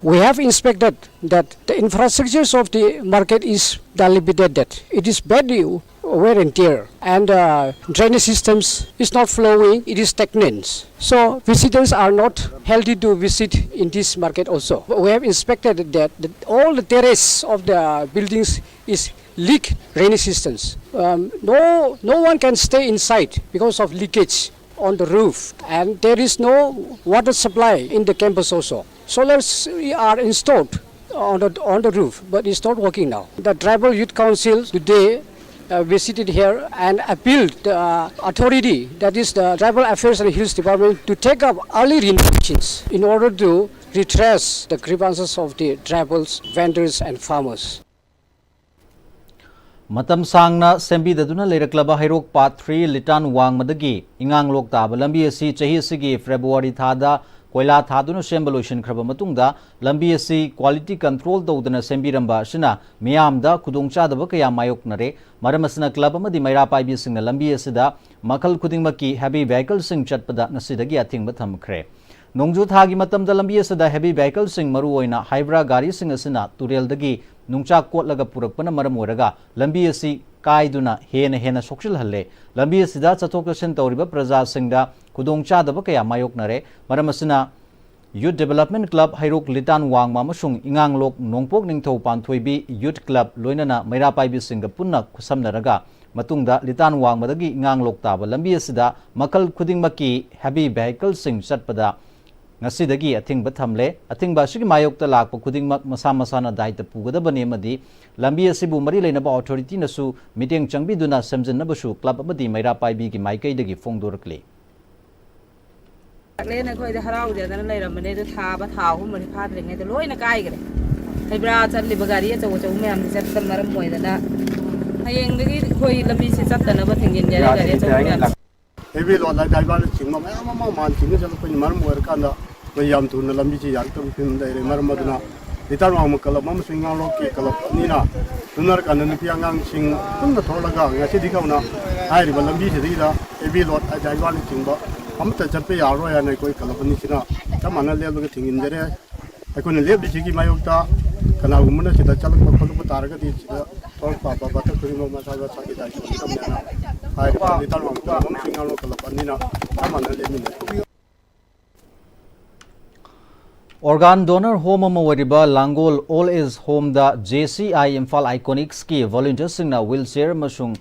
We have inspected that the infrastructures of the market is dilapidated. It is badly wear and tear, and uh, drainage systems is not flowing. It is stagnant. So visitors are not healthy to visit in this market also. But we have inspected that the, all the terrace of the buildings is leak drainage systems. Um, no, no one can stay inside because of leakage on the roof, and there is no water supply in the campus also. Solars are installed on the, on the roof, but it's not working now. The Tribal Youth Council today uh, visited here and appealed the uh, authority, that is the Tribal Affairs and Hills Department, to take up early renovations in order to redress the grievances of the tribals, vendors and farmers. ꯃꯇꯝ ꯁꯥꯡꯅ ꯁꯦꯝꯕꯤꯗꯗꯨꯅ ꯂꯩꯔꯛꯂꯕ ꯍꯩꯔꯣꯛ ꯄꯥꯠ three ꯂꯤꯇꯥꯟ ꯋꯥꯡꯃꯗꯒꯤ ꯏꯉꯥꯡꯂꯣꯛ ꯇꯥꯕ ꯂꯝꯕꯤ ꯑꯁꯤ ꯆꯍꯤ ꯑꯁꯤꯒꯤ February ꯊꯥꯗ ꯀꯣꯏꯂꯥ ꯊꯥꯗꯨꯅ ꯁꯦꯝꯕ ꯂꯣꯏꯁꯤꯟꯈ꯭ꯔꯕ ꯃꯇꯨꯡꯗ ꯂꯝꯕꯤ ꯑꯁꯤ ꯀ꯭ꯋꯥꯂꯤꯇꯤ ꯀꯟꯇ꯭ꯔꯣꯜ ꯇꯧꯗꯅ ꯁꯦꯝꯕꯤꯔꯝꯕ ꯑꯁꯤꯅ ꯃꯤꯌꯥꯝꯗ ꯈꯨꯗꯣꯡꯆꯥꯗꯕ ꯀꯌꯥ ꯃꯥꯌꯣꯛꯅꯔꯦ꯫ ꯃꯔꯝ ꯑꯁꯤꯅ ꯀ꯭ꯂꯕ ꯑꯃꯗꯤ ꯃꯩꯔꯥ ꯄꯥꯏꯕꯤꯁꯤꯡꯅ ꯂꯝꯕꯤ ꯑꯁꯤꯗ ꯃꯈꯜ ꯈꯨꯗꯤꯡꯃꯛꯀꯤ ꯍꯦꯚꯤ ꯚꯦꯍꯤꯀꯜꯁꯤꯡ ꯆꯠꯄꯗ ꯉꯁꯤꯗꯒꯤ ꯑꯊꯤꯡꯕ ꯊꯝꯈ꯭ꯔꯦ꯫ ꯅꯣꯡꯖꯨ ꯊꯥꯒꯤ ꯃꯇꯝꯗ ꯂꯝꯕꯤ ꯑꯁꯤꯗ ꯍꯦꯚꯤ ꯚꯦꯍꯤꯀꯜꯁꯤꯡ, ꯃꯔꯨꯑꯣꯏꯅ ꯍꯥꯏꯕ꯭ꯔꯥ ꯒꯥꯔꯤꯁꯤꯡ ꯑꯁꯤꯅ ꯇꯨꯔꯦꯜꯗꯒꯤ ꯅꯨꯡꯆꯥꯛ ꯀꯣꯠꯂꯒ ꯄꯨꯔꯛꯄꯅ ꯃꯔꯝ ꯑꯣꯏꯔꯒ ꯂꯝꯕꯤ ꯑꯁꯤ ꯀꯥꯏꯗꯨꯅ ꯍꯦꯟꯅ ꯍꯦꯟꯅ ꯁꯣꯛꯆꯤꯜꯍꯜꯂꯦ꯫ ꯂꯝꯕꯤ ꯑꯁꯤꯗ ꯆꯠꯊꯣꯛ ꯆꯠꯁꯤꯟ ꯇꯧꯔꯤꯕ ꯄ꯭ꯔꯖꯥꯁꯤꯡꯗ ꯈꯨꯗꯣꯡꯆꯥꯗꯕ ꯀꯌꯥ ꯃꯥꯌꯣꯛꯅꯔꯦ꯫ ꯃꯔꯝ ꯑꯁꯤꯅ ꯌꯨꯠ ꯗꯤꯕꯦꯂꯞꯃꯦꯟ ꯀ꯭ꯂꯕ ꯍꯩꯔꯣꯛ ꯂꯤꯇꯥꯟ ꯋꯥꯡꯃ ꯑꯃꯁꯨꯡ ꯏꯉꯥꯡꯂꯣꯛ ꯅꯣꯡꯄꯣꯛ ꯅꯤꯡꯊꯧ ꯄꯥꯟꯊꯣꯏꯕꯤ ꯌꯨꯠ ꯀ꯭ꯂꯕ ꯂꯣꯏꯅꯅ ꯃꯩꯔꯥ ꯄꯥꯏꯕꯤꯁꯤꯡꯒ ꯄꯨꯟꯅ ꯈꯨꯠꯁꯝꯅꯔꯒ ꯃꯇꯨꯡꯗ ꯂꯤꯇꯥꯟ ꯋꯥꯡꯃꯗꯒꯤ ꯏꯉꯥꯡꯂꯣꯛ ꯇꯥꯕ ꯂꯝꯕꯤ ꯑꯁꯤꯗ ꯃꯈꯜ ꯈꯨꯗꯤꯡꯃꯛꯀꯤ ꯍꯦꯚꯤ ꯚꯦꯍꯤꯀꯜꯁꯤꯡ ꯆꯠꯄꯗ ꯉꯁꯤꯗꯒꯤ ꯑꯊꯤꯡꯕ ꯊꯝꯂꯦ꯫ ꯑꯊꯤꯡꯕ ꯑꯁꯤꯒꯤ ꯃꯥꯌꯣꯛꯇ ꯂꯥꯛꯄ ꯈꯨꯗꯤꯡꯃꯛ ꯃꯁꯥ ꯃꯁꯥꯅ ꯗꯥꯏꯇ ꯄꯨꯒꯗꯕꯅꯤ ꯑꯃꯗꯤ ꯂꯝꯕꯤ ꯑꯁꯤꯕꯨ ꯃꯔꯤ ꯂꯩꯅꯕ ꯑꯣꯊꯣꯔꯤꯇꯤꯅꯁꯨ ꯃꯤꯠꯌꯦꯡ ꯆꯪꯕꯤꯗꯨꯅ ꯁꯦꯝꯖꯤꯟꯅꯕꯁꯨ ꯀ꯭ꯂꯕ ꯑꯃꯗꯤ ꯃꯩꯔꯥ ꯄꯥꯏꯕꯤꯒꯤ ꯃꯥꯏꯀꯩꯗꯒꯤ ꯐꯣꯡꯗꯣꯔꯛꯂꯤ꯫ ꯂꯥꯛꯂꯦꯅ ꯑꯩꯈꯣꯏꯗꯤ ꯍꯔꯥꯎꯖꯗꯅ ꯂꯩꯔꯝꯕꯅꯦ꯫ ꯑꯗꯨ ꯊꯥꯕ ꯊꯥ ꯑꯍꯨꯝ ꯃꯔꯤ ꯐꯥꯗ꯭ꯔꯤꯉꯩꯗ ꯂꯣꯏꯅ ꯀꯥꯏꯈ꯭ꯔꯦ꯫ ꯍꯩꯕ꯭ꯔꯥ ꯆꯠꯂꯤꯕ ꯒꯥꯔꯤ ꯑꯆꯧ ꯑꯆꯧꯕ ꯃꯌꯥꯝꯁꯦ ꯆꯠꯄꯅ ꯃꯔꯝ ꯑꯣꯏꯗꯅ ꯍꯌꯦꯡꯗꯒꯤ ꯑꯩꯈꯣꯏ ꯂꯝꯕꯤꯁꯦ ꯆꯠꯇꯅꯕ ꯊꯤꯡꯖꯤꯟꯖꯔꯦ꯫ ꯒꯥꯔꯤ ꯑꯆꯧꯕ ꯃꯌꯥꯝꯁꯦ꯫ ꯍꯦꯚꯤ ꯂꯣꯗ ꯍꯥꯏꯇꯥꯔꯦ, ꯏꯕꯥꯅ ꯆꯤꯡꯕ ꯃꯌꯥꯝ ꯑꯃ ꯃꯥꯟ ꯆꯤꯡꯅ ꯆꯠꯂꯛꯄꯅ ꯃꯔꯝ ꯑꯣꯏꯔꯀꯥꯟꯗ ꯑꯩꯈꯣꯏ ꯌꯥꯝ ꯊꯨꯅ ꯂꯝꯕꯤꯁꯤ ꯌꯥꯔꯛꯇꯕ ꯐꯤꯕꯝ ꯂꯩꯔꯦ꯫ ꯃꯔꯝ ꯑꯗꯨꯅ ꯂꯤꯇꯥꯟꯋꯥꯡꯃ ꯀ꯭ꯂꯕ ꯑꯃꯁꯨꯡ ꯏꯉꯥꯂꯣꯛꯀꯤ ꯀ꯭ꯂꯕ ꯑꯅꯤꯅ ꯈꯟꯅꯔꯀꯥꯟꯗ ꯅꯨꯄꯤ ꯑꯉꯥꯡꯁꯤꯡ ꯄꯨꯟꯅ ꯊꯣꯛꯂꯒ ꯉꯁꯤꯗꯒꯤ ꯍꯧꯅ ꯍꯥꯏꯔꯤꯕ ꯂꯝꯕꯤꯁꯤꯗꯩꯗ ꯍꯦꯚꯤ ꯂꯣꯗ ꯍꯥꯏꯗꯤ ꯍꯩꯕꯥꯅꯆꯤꯡꯕ ꯑꯃꯠꯇ ꯆꯠꯄ ꯌꯥꯔꯔꯣꯏ ꯍꯥꯏꯅ ꯑꯩꯈꯣꯏ ꯀ꯭ꯂꯕ ꯑꯅꯤꯁꯤꯅ ꯆꯞ ꯃꯥꯟꯅ ꯂꯦꯞꯂꯒ ꯊꯤꯡꯖꯤꯟꯖꯔꯦ꯫ ꯑꯩꯈꯣꯏꯅ ꯂꯦꯞꯂꯤꯁꯤꯒꯤ ꯃꯥꯌꯣꯛꯇ ꯀꯅꯥꯒꯨꯝꯕꯅ ꯁꯤꯗ ꯆꯠꯂꯛꯄ ꯈꯣꯠꯂꯛꯄ ꯇꯥꯔꯒꯗꯤ ꯁꯤꯗ ꯊꯣꯛꯂꯛꯄ ꯑꯐꯕ ꯈꯨꯗꯤꯡꯃꯛ ꯃꯁꯥ ꯃꯁꯥꯒꯤ ꯗꯥꯏꯇ꯭ꯋ ꯑꯣꯏꯒꯗꯕꯅꯦꯅ ꯍꯥꯏꯔꯤꯕ ꯂꯤꯇꯥꯟꯋꯥꯡꯃ ꯀ꯭ꯂꯕ ꯑꯃꯁꯨꯡ ꯏꯉꯥꯂꯣꯛ ꯀ꯭ꯂꯕ ꯑꯅꯤꯅ ꯆꯞ ꯃꯥꯟꯅ ꯂꯦꯞꯃꯤꯟꯅꯩ꯫ ꯑꯣꯔꯒꯥꯟ ꯗꯣꯅꯔ ꯍꯣꯝ ꯑꯃ ꯑꯣꯏꯔꯤꯕ ꯂꯥꯡꯒꯣꯜ ꯑꯣꯜ ꯑꯦꯖ ꯍꯣꯝꯗ J C I Imphal ꯑꯥꯏꯀꯣꯅꯤꯛꯁꯀꯤ ꯚꯣꯂꯨꯟꯇꯤꯌꯔꯁꯤꯡꯅ will ꯆꯤꯌꯔ ꯑꯃꯁꯨꯡ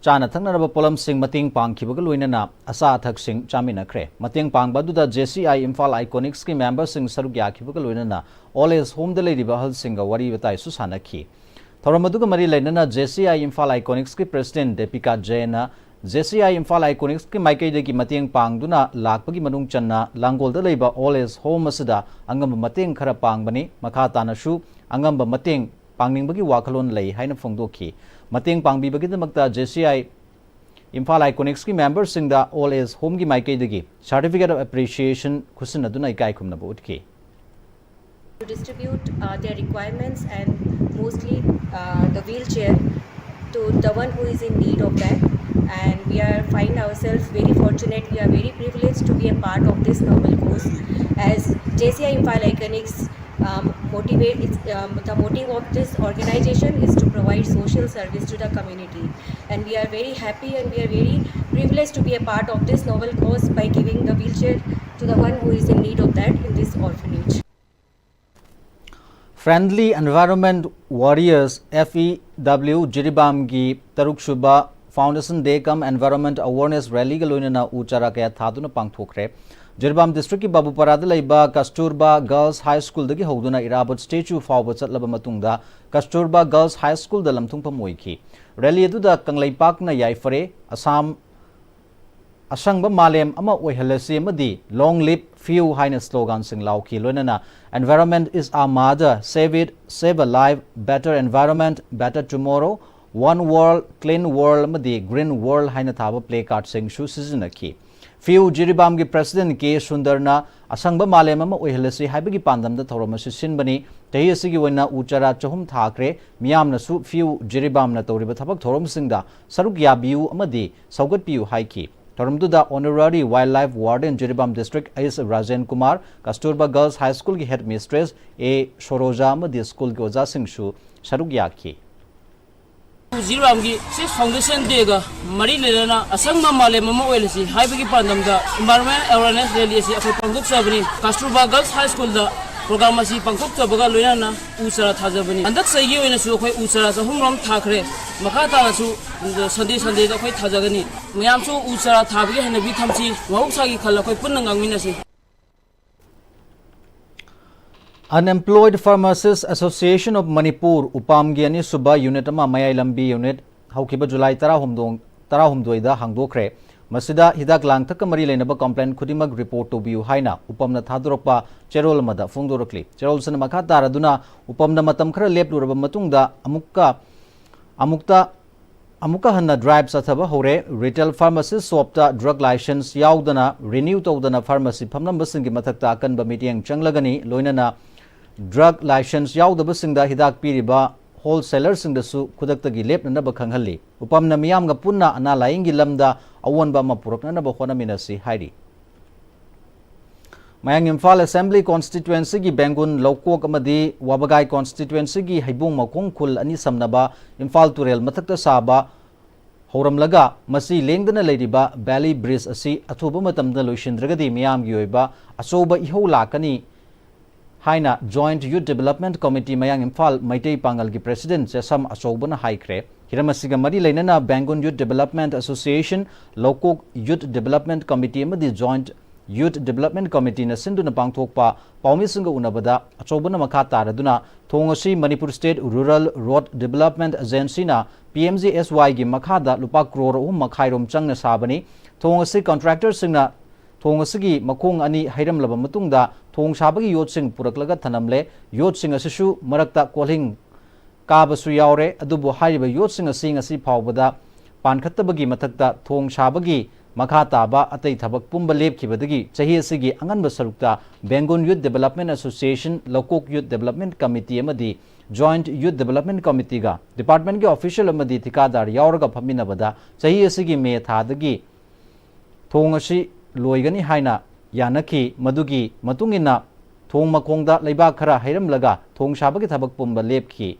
ꯆꯥꯅ ꯊꯛꯅꯅꯕ ꯄꯣꯠꯂꯝꯁꯤꯡ ꯃꯇꯦꯡ ꯄꯥꯡꯈꯤꯕꯒ ꯂꯣꯏꯅꯅ ꯑꯆꯥ ꯑꯊꯛꯁꯤꯡ ꯆꯥꯃꯤꯟꯅꯈ꯭ꯔꯦ꯫ ꯃꯇꯦꯡ ꯄꯥꯡꯕ ꯑꯗꯨꯗ ꯖꯦ ꯁꯤ ꯑꯥꯏ ꯏꯝꯐꯥꯜ ꯑꯥꯏꯀꯣꯅꯤꯛꯁꯀꯤ ꯃꯦꯝꯕꯔꯁꯤꯡ ꯁꯔꯨꯛ ꯌꯥꯈꯤꯕꯒ ꯂꯣꯏꯅꯅ ꯑꯣꯜ ꯑꯦꯖ ꯍꯣꯝꯗ ꯂꯩꯔꯤꯕ ꯑꯍꯜꯁꯤꯡꯒ ꯋꯥꯔꯤ ꯋꯥꯇꯥꯏꯁꯨ ꯁꯥꯟꯅꯈꯤ꯫ ꯊꯧꯔꯝ ꯑꯗꯨꯒ ꯃꯔꯤ ꯂꯩꯅꯅ ꯖꯦ ꯁꯤ ꯑꯥꯏ ꯏꯝꯐꯥꯜ ꯑꯥꯏꯀꯣꯅꯤꯛꯁꯀꯤ ꯄ꯭ꯔꯦꯁꯤꯗꯦꯟꯠ ꯗꯦꯄꯤꯀꯥ ꯖꯦꯟꯅ ꯖꯦ ꯁꯤ ꯑꯥꯏ ꯏꯝꯐꯥꯜ ꯑꯥꯏꯀꯣꯅꯤꯛꯁꯀꯤ ꯃꯥꯏꯀꯩꯗꯒꯤ ꯃꯇꯦꯡ ꯄꯥꯡꯗꯨꯅ ꯂꯥꯛꯄꯒꯤ ꯃꯅꯨꯡ ꯆꯟꯅ ꯂꯥꯡꯒꯣꯜꯗ ꯂꯩꯕ ꯑꯣꯜ ꯑꯦꯖ ꯍꯣꯝ ꯑꯁꯤꯗ ꯑꯉꯝꯕ ꯃꯇꯦꯡ ꯈꯔ ꯄꯥꯡꯕꯅꯤ꯫ ꯃꯈꯥ ꯇꯥꯅꯁꯨ ꯑꯉꯝꯕ ꯃꯇꯦꯡ ꯄꯥꯡꯅꯤꯡꯕꯒꯤ ꯋꯥꯈꯜꯂꯣꯟ ꯂꯩ ꯍꯥꯏꯅ ꯐꯣꯡꯗꯣꯛꯈꯤ꯫ ꯃꯇꯦꯡ ꯄꯥꯡꯕꯤꯕꯒꯤꯗꯃꯛꯇ ꯖꯦ ꯁꯤ ꯑꯥꯏ ꯏꯝꯐꯥꯜ ꯑꯥꯏꯀꯣꯅꯤꯛꯁꯀꯤ ꯃꯦꯝꯕꯔꯁꯤꯡꯗ ꯑꯣꯜ ꯑꯦꯖ ꯍꯣꯝꯒꯤ ꯃꯥꯏꯀꯩꯗꯒꯤ Certificate of Appreciation ꯈꯨꯠꯁꯤꯟꯅꯗꯨꯅ ꯏꯀꯥꯏ ꯈꯨꯝꯅꯕ ꯎꯠꯈꯤ꯫ to distribute uh, their requirements and mostly uh, the wheelchair to the one who is in need of that. And we are find ourselves very fortunate, we are very privileged to be a part of this noble cause, as J C I Imphal Iconics um, motivate it's, um, the motive of this organization is to provide social service to the community, and we are very happy and we are very privileged to be a part of this noble cause by giving the wheelchair to the one who is in need of that in this orphanage. Friendly Environment Warriors F E W ꯖꯤꯔꯤꯕꯥꯝꯒꯤ ꯇꯔꯨꯛ ꯁꯨꯕ Foundation Day cum Environment Awareness Rally ꯒ ꯂꯣꯏꯅꯅ ꯎ ꯆꯥꯔꯥ ꯀꯌꯥ ꯊꯥꯗꯨꯅ ꯄꯥꯡꯊꯣꯛꯈ꯭ꯔꯦ꯫ ꯖꯤꯔꯤꯕꯥꯝ ꯗꯤꯁꯇ꯭ꯔꯤꯛꯀꯤ ꯕꯥꯕꯨꯄꯥꯔꯥꯗ ꯂꯩꯕ ꯀꯁꯇꯨꯔꯕꯥ ꯒꯔꯜꯁ ꯍꯥꯏ ꯁ꯭ꯀꯨꯜꯗꯒꯤ ꯍꯧꯗꯨꯅ ꯏꯔꯥꯕꯣꯠ ꯁ꯭ꯇꯦꯆꯨ ꯐꯥꯎꯕ ꯆꯠꯂꯕ ꯃꯇꯨꯡꯗ ꯀꯁꯇꯨꯔꯕꯥ ꯒꯔꯜꯁ ꯍꯥꯏ ꯁ꯭ꯀꯨꯜꯗ ꯂꯝꯊꯨꯡꯐꯝ ꯑꯣꯏꯈꯤ꯫ ꯔꯦꯂꯤ ꯑꯗꯨꯗ ꯀꯪꯂꯩꯄꯥꯛꯅ ꯌꯥꯏꯐꯔꯦ, ꯑꯁꯥꯝ ꯑꯁꯪꯕ ꯃꯥꯂꯦꯝ ꯑꯃ ꯑꯣꯏꯍꯜꯂꯁꯤ ꯑꯃꯗꯤ Long Live Phew ꯍꯥꯏꯅ ꯁ꯭ꯂꯣꯒꯥꯟꯁꯤꯡ ꯂꯥꯎꯈꯤ꯫ ꯂꯣꯏꯅꯅ Environment is our mother, save it, save a life, better environment, better tomorrow, One World, Clean World ꯑꯃꯗꯤ Green World ꯍꯥꯏꯅ ꯊꯥꯕ ꯄ꯭ꯂꯦ ꯀꯥꯔꯗꯁꯤꯡꯁꯨ ꯁꯤꯖꯤꯟꯅꯈꯤ꯫ ꯐꯤꯌꯨ ꯖꯤꯔꯤꯕꯥꯝꯒꯤ ꯄ꯭ꯔꯦꯁꯤꯗꯦꯟꯠ ꯀꯦ ꯁꯨꯟꯗꯔꯅ ꯑꯁꯪꯕ ꯃꯥꯂꯦꯝ ꯑꯃ ꯑꯣꯏꯍꯜꯂꯁꯤ ꯍꯥꯏꯕꯒꯤ ꯄꯥꯟꯗꯝꯗ ꯊꯧꯔꯝ ꯑꯁꯤ ꯁꯤꯟꯕꯅꯤ꯫ ꯆꯍꯤ ꯑꯁꯤꯒꯤ ꯑꯣꯏꯅ ꯎ ꯆꯥꯔꯥ ꯆꯍꯨꯝ ꯊꯥꯈ꯭ꯔꯦ꯫ ꯃꯤꯌꯥꯝꯅꯁꯨ ꯐꯤꯌꯨ ꯖꯤꯔꯤꯕꯥꯝꯅ ꯇꯧꯔꯤꯕ ꯊꯕꯛ ꯊꯧꯔꯝꯁꯤꯡꯗ ꯁꯔꯨꯛ ꯌꯥꯕꯤꯌꯨ ꯑꯃꯗꯤ ꯁꯧꯒꯠꯄꯤꯌꯨ ꯍꯥꯏꯈꯤ꯫ ꯊꯧꯔꯝꯗꯨꯗ Honorary Wildlife Warden Jiribam district H Rajen Kumar, Kasturba girls high ꯁ꯭ꯀꯨꯜꯒꯤ ꯍꯦꯗ ꯃꯤꯁꯇ꯭ꯔꯦꯁ ꯑꯦ ꯁꯣꯔꯣꯖꯥ ꯑꯃꯗꯤ ꯁ꯭ꯀꯨꯜꯒꯤ ꯑꯣꯖꯥꯁꯤꯡꯁꯨ ꯁꯔꯨꯛ ꯌꯥꯈꯤ꯫ ꯖꯤꯔꯤꯕꯥꯝꯒꯤ ꯁꯤꯛꯁ ꯐꯥꯎꯟꯗꯦꯁꯟ ꯗꯦꯒ ꯃꯔꯤ ꯂꯩꯅꯅ ꯑꯁꯪꯕ ꯃꯥꯂꯦꯝ ꯑꯃ ꯑꯣꯏꯍꯜꯂꯁꯤ ꯍꯥꯏꯕꯒꯤ ꯄꯥꯟꯗꯝꯗ ꯏꯟꯚꯥꯏꯔꯣꯟꯃꯦꯟ ꯑꯦꯋꯥꯔꯅꯦꯁ ꯔꯦꯂꯤ ꯑꯁꯤ ꯑꯩꯈꯣꯏ ꯄꯥꯡꯊꯣꯛꯆꯕꯅꯤ꯫ ꯀꯁꯇꯨꯔꯕꯥ ꯒꯔꯜꯁ ꯍꯥꯏ ꯁ꯭ꯀꯨꯜꯗ ꯄ꯭ꯔꯣꯒ꯭ꯔꯥꯝ ꯑꯁꯤ ꯄꯥꯡꯊꯣꯛꯆꯕꯒ ꯂꯣꯏꯅꯅ ꯎ ꯆꯥꯔꯥ ꯊꯥꯖꯕꯅꯤ꯫ ꯍꯟꯗꯛ ꯆꯍꯤꯒꯤ ꯑꯣꯏꯅꯁꯨ ꯑꯩꯈꯣꯏ ꯎ ꯆꯥꯔꯥ ꯆꯍꯨꯝꯔꯣꯝ ꯊꯥꯈ꯭ꯔꯦ꯫ ꯃꯈꯥ ꯇꯥꯅꯁꯨ ꯁꯟꯗꯦ ꯁꯟꯗꯦꯗ ꯑꯩꯈꯣꯏ ꯊꯥꯖꯒꯅꯤ꯫ ꯃꯌꯥꯝꯁꯨ ꯎ ꯆꯥꯔꯥ ꯊꯥꯕꯒꯤ ꯍꯩꯅꯕꯤ ꯊꯝꯁꯤ꯫ ꯃꯍꯧꯁꯥꯒꯤ ꯈꯜ ꯑꯩꯈꯣꯏ ꯄꯨꯟꯅ ꯉꯥꯛꯃꯤꯟꯅꯁꯤ꯫ Unemployed Pharmacists Association of Manipur, ꯎꯄꯥꯝꯒꯤ ꯑꯅꯤꯁꯨꯕ ꯌꯨꯅꯤꯠ ꯑꯃ ꯃꯌꯥꯏ ꯂꯝꯕꯤ ꯌꯨꯅꯤꯠ ꯍꯧꯈꯤꯕ ꯖꯨꯂꯥꯏ ꯇꯔꯥꯍꯨꯝꯗꯣꯏ, ꯇꯔꯥꯍꯨꯝꯗꯣꯏꯗ ꯍꯥꯡꯗꯣꯛꯈ꯭ꯔꯦ꯫ ꯃꯁꯤꯗ ꯍꯤꯗꯥꯛ ꯂꯥꯡꯊꯛꯀ ꯃꯔꯤ ꯂꯩꯅꯕ ꯀꯝꯄ꯭ꯂꯦꯟ ꯈꯨꯗꯤꯡꯃꯛ ꯔꯤꯄꯣꯔꯠ ꯇꯧꯕꯤꯌꯨ ꯍꯥꯏꯅ ꯎꯄꯝꯅ ꯊꯥꯗꯣꯔꯛꯄ ꯆꯦꯔꯣꯜ ꯑꯃꯗ ꯐꯣꯡꯗꯣꯔꯛꯂꯤ꯫ ꯆꯦꯔꯣꯜꯁꯤꯅ ꯃꯈꯥ ꯇꯥꯔꯗꯨꯅ ꯎꯄꯝꯅ ꯃꯇꯝ ꯈꯔ ꯂꯦꯞꯂꯨꯔꯕ ꯃꯇꯨꯡꯗ ꯑꯃꯨꯛꯀ, ꯑꯃꯨꯛꯇ, ꯑꯃꯨꯛꯀ ꯍꯟꯅ ꯗ꯭ꯔꯥꯏꯚ ꯆꯠꯊꯕ ꯍꯧꯔꯦ꯫ ꯔꯤꯇꯦꯜ ꯐꯥꯔꯃꯥꯁꯤ ꯁꯣꯞꯇ ꯗ꯭ꯔꯒ ꯂꯥꯏꯁꯦꯟꯁ ꯌꯥꯎꯗꯅ ꯔꯤꯅ꯭ꯌꯨ ꯇꯧꯗꯅ ꯐꯥꯔꯃꯥꯁꯤ ꯐꯝꯂꯝꯕꯁꯤꯡꯒꯤ ꯃꯊꯛꯇ ꯑꯀꯟꯕ ꯃꯤꯠꯌꯦꯡ ꯆꯪꯂꯒꯅꯤ꯫ ꯂꯣꯏꯅꯅ ꯗ꯭ꯔꯒ ꯂꯥꯏꯁꯦꯟꯁ ꯌꯥꯎꯗꯕꯁꯤꯡꯗ ꯍꯤꯗꯥꯛ ꯄꯤꯔꯤꯕ ꯍꯣꯜꯁꯦꯂꯔꯁꯤꯡꯗꯁꯨ ꯈꯨꯗꯛꯇꯒꯤ ꯂꯦꯞꯅꯅꯕ ꯈꯪꯍꯜꯂꯤ꯫ ꯎꯄꯝꯅ ꯃꯤꯌꯥꯝꯒ ꯄꯨꯟꯅ ꯑꯅꯥ ꯂꯥꯏꯌꯦꯡꯒꯤ ꯂꯝꯗ ꯑꯑꯣꯟꯕ ꯑꯃ ꯄꯨꯔꯛꯅꯅꯕ ꯍꯣꯠꯅꯃꯤꯟꯅꯁꯤ ꯍꯥꯏꯔꯤ꯫ ꯃꯌꯥꯡ ꯏꯝꯐꯥꯜ ꯑꯦꯁꯦꯝꯕ꯭ꯂꯤ ꯀꯣꯟꯁꯇꯤꯇ꯭ꯋꯦꯟꯁꯤꯒꯤ ꯕꯦꯡꯒꯨꯟ ꯂꯧꯀꯣꯛ ꯑꯃꯗꯤ ꯋꯥꯕꯒꯥꯏ ꯀꯣꯟꯁꯇꯤꯇ꯭ꯋꯦꯟꯁꯤꯒꯤ ꯍꯩꯕꯣꯡ ꯃꯈꯣꯡ ꯈꯨꯜ ꯑꯅꯤ ꯁꯝꯅꯕ ꯏꯝꯐꯥꯜ ꯇꯨꯔꯦꯜ ꯃꯊꯛꯇ ꯁꯥꯕ ꯍꯧꯔꯝꯂꯒ ꯃꯁꯤ ꯂꯦꯡꯗꯅ ꯂꯩꯔꯤꯕ ꯚꯦꯂꯤ ꯕ꯭ꯔꯤꯖ ꯑꯁꯤ ꯑꯊꯨꯕ ꯃꯇꯝꯗ ꯂꯣꯏꯁꯤꯟꯗ꯭ꯔꯒꯗꯤ ꯃꯤꯌꯥꯝꯒꯤ ꯑꯣꯏꯕ ꯑꯆꯧꯕ ꯏꯍꯧ ꯂꯥꯛꯀꯅꯤ ꯍꯥꯏꯅ Joint Youth Development Committee ꯃꯌꯥꯡ ꯏꯝꯐꯥꯜ ꯃꯩꯇꯩ ꯄꯥꯉꯜꯒꯤ ꯄ꯭ꯔꯦꯁꯤꯗꯦꯟꯠ ꯆꯦꯁꯝ ꯑꯆꯧꯕꯅ ꯍꯥꯏꯈ꯭ꯔꯦ꯫ ꯍꯤꯔꯝ ꯑꯁꯤꯒ ꯃꯔꯤ ꯂꯩꯅꯅ ꯕꯦꯡꯒꯨꯟ ꯌꯨꯠ ꯗꯤꯕꯦꯂꯞꯃꯦꯟꯠ ꯑꯦꯁꯣꯁꯤꯌꯦꯁꯟ, ꯂꯧꯀꯣꯛ ꯌꯨꯠ ꯗꯤꯕꯦꯂꯞꯃꯦꯟꯠ ꯀꯃꯤꯇꯤ ꯑꯃꯗꯤ ꯖꯣꯏꯟꯠ Youth Development Committeeꯅ ꯁꯤꯟꯗꯨꯅ ꯄꯥꯡꯊꯣꯛꯄ ꯄꯥꯎꯃꯤꯁꯤꯡꯒ ꯎꯅꯕꯗ ꯑꯆꯧꯕꯅ ꯃꯈꯥ ꯇꯥꯔꯗꯨꯅ ꯊꯣꯡ ꯑꯁꯤ Manipur State Rural Road Development Agencyꯅ P M G S Yꯒꯤ ꯃꯈꯥꯗ ꯂꯨꯄꯥ ꯀ꯭ꯔꯣꯔ ꯑꯍꯨꯝ ꯃꯈꯥꯏꯔꯣꯝ ꯆꯪꯅ ꯁꯥꯕꯅꯤ꯫ ꯊꯣꯡ ꯑꯁꯤ contractorꯁꯤꯡꯅ ꯊꯣꯡ ꯑꯁꯤꯒꯤ ꯃꯈꯣꯡ ꯑꯅꯤ ꯍꯩꯔꯝꯂꯕ ꯃꯇꯨꯡꯗ ꯊꯣꯡ ꯁꯥꯕꯒꯤ ꯌꯣꯠꯁꯤꯡ ꯄꯨꯔꯛꯂꯒ ꯊꯅꯝꯂꯦ꯫ ꯌꯣꯠꯁꯤꯡ ꯑꯁꯤꯁꯨ ꯃꯔꯛꯇ ꯀꯣꯜꯍꯤꯡ ꯀꯥꯕꯁꯨ ꯌꯥꯎꯔꯦ꯫ ꯑꯗꯨꯕꯨ ꯍꯥꯏꯔꯤꯕ ꯌꯣꯠꯁꯤꯡ ꯑꯁꯤ ꯉꯁꯤ ꯐꯥꯎꯕꯗ ꯄꯥꯟꯈꯠꯇꯕꯒꯤ ꯃꯊꯛꯇ ꯊꯣꯡ ꯁꯥꯕꯒꯤ ꯃꯈꯥ ꯇꯥꯕ ꯑꯇꯩ ꯊꯕꯛ ꯄꯨꯝꯕ ꯂꯦꯞꯈꯤꯕꯗꯒꯤ ꯆꯍꯤ ꯑꯁꯤꯒꯤ ꯑꯉꯟꯕ ꯁꯔꯨꯛꯇ Bengun Youth Development Association, ꯂꯧꯀꯣꯛ Youth Development Committee ꯑꯃꯗꯤ Joint Youth Development Committeeꯒ departmentꯀꯤ official ꯑꯃꯗꯤ ꯊꯤꯀꯥꯗꯥꯔ ꯌꯥꯎꯔꯒ ꯐꯝꯃꯤꯟꯅꯕꯗ ꯆꯍꯤ ꯑꯁꯤꯒꯤ ꯃꯦ ꯊꯥꯗꯒꯤ ꯊꯣꯡ ꯑꯁꯤ ꯂꯣꯏꯒꯅꯤ ꯍꯥꯏꯅ ꯌꯥꯅꯈꯤ꯫ ꯃꯗꯨꯒꯤ ꯃꯇꯨꯡ ꯏꯟꯅ ꯊꯣꯡ ꯃꯈꯣꯡꯗ ꯂꯩꯕꯥꯛ ꯈꯔ ꯍꯩꯔꯝꯂꯒ ꯊꯣꯡ ꯁꯥꯕꯒꯤ ꯊꯕꯛ ꯄꯨꯝꯕ ꯂꯦꯞꯈꯤ꯫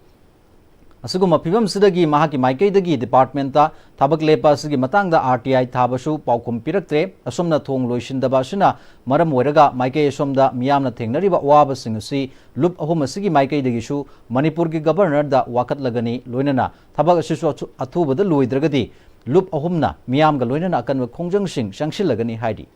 ꯑꯁꯤꯒꯨꯝꯕ ꯐꯤꯕꯝꯁꯤꯗꯒꯤ ꯃꯍꯥꯛꯀꯤ ꯃꯥꯏꯀꯩꯗꯒꯤ departmentꯇ ꯊꯕꯛ ꯂꯦꯞꯄ ꯑꯁꯤꯒꯤ ꯃꯇꯥꯡꯗ R T I ꯊꯥꯕꯁꯨ ꯄꯥꯎꯈꯨꯝ ꯄꯤꯔꯛꯇ꯭ꯔꯦ꯫ ꯑꯁꯨꯝꯅ ꯊꯣꯡ ꯂꯣꯏꯁꯤꯟꯗꯕ ꯑꯁꯤꯅ ꯃꯔꯝ ꯑꯣꯏꯔꯒ ꯃꯥꯏꯀꯩ ꯑꯁꯣꯝꯗ ꯃꯤꯌꯥꯝꯅ ꯊꯦꯡꯅꯔꯤꯕ ꯑꯋꯥꯕꯁꯤꯡ ꯑꯁꯤ ꯂꯨꯞ ꯑꯍꯨꯝ ꯑꯁꯤꯒꯤ ꯃꯥꯏꯀꯩꯗꯒꯤꯁꯨ ꯃꯅꯤꯄꯨꯔꯒꯤ Governorꯗ ꯋꯥꯀꯠꯂꯒꯅꯤ꯫ ꯂꯣꯏꯅꯅ ꯊꯕꯛ ꯑꯁꯤꯁꯨ ꯑꯊꯨ-, ꯑꯊꯨꯕꯗ ꯂꯣꯏꯗ꯭ꯔꯒꯗꯤ ꯂꯨꯞ ꯑꯍꯨꯝꯅ ꯃꯤꯌꯥꯝꯒ ꯂꯣꯏꯅꯅ ꯑꯀꯟꯕ ꯈꯣꯡꯖꯪꯁꯤꯡ ꯆꯪꯁꯤꯜꯂꯒꯅꯤ ꯍꯥꯏꯔꯤ꯫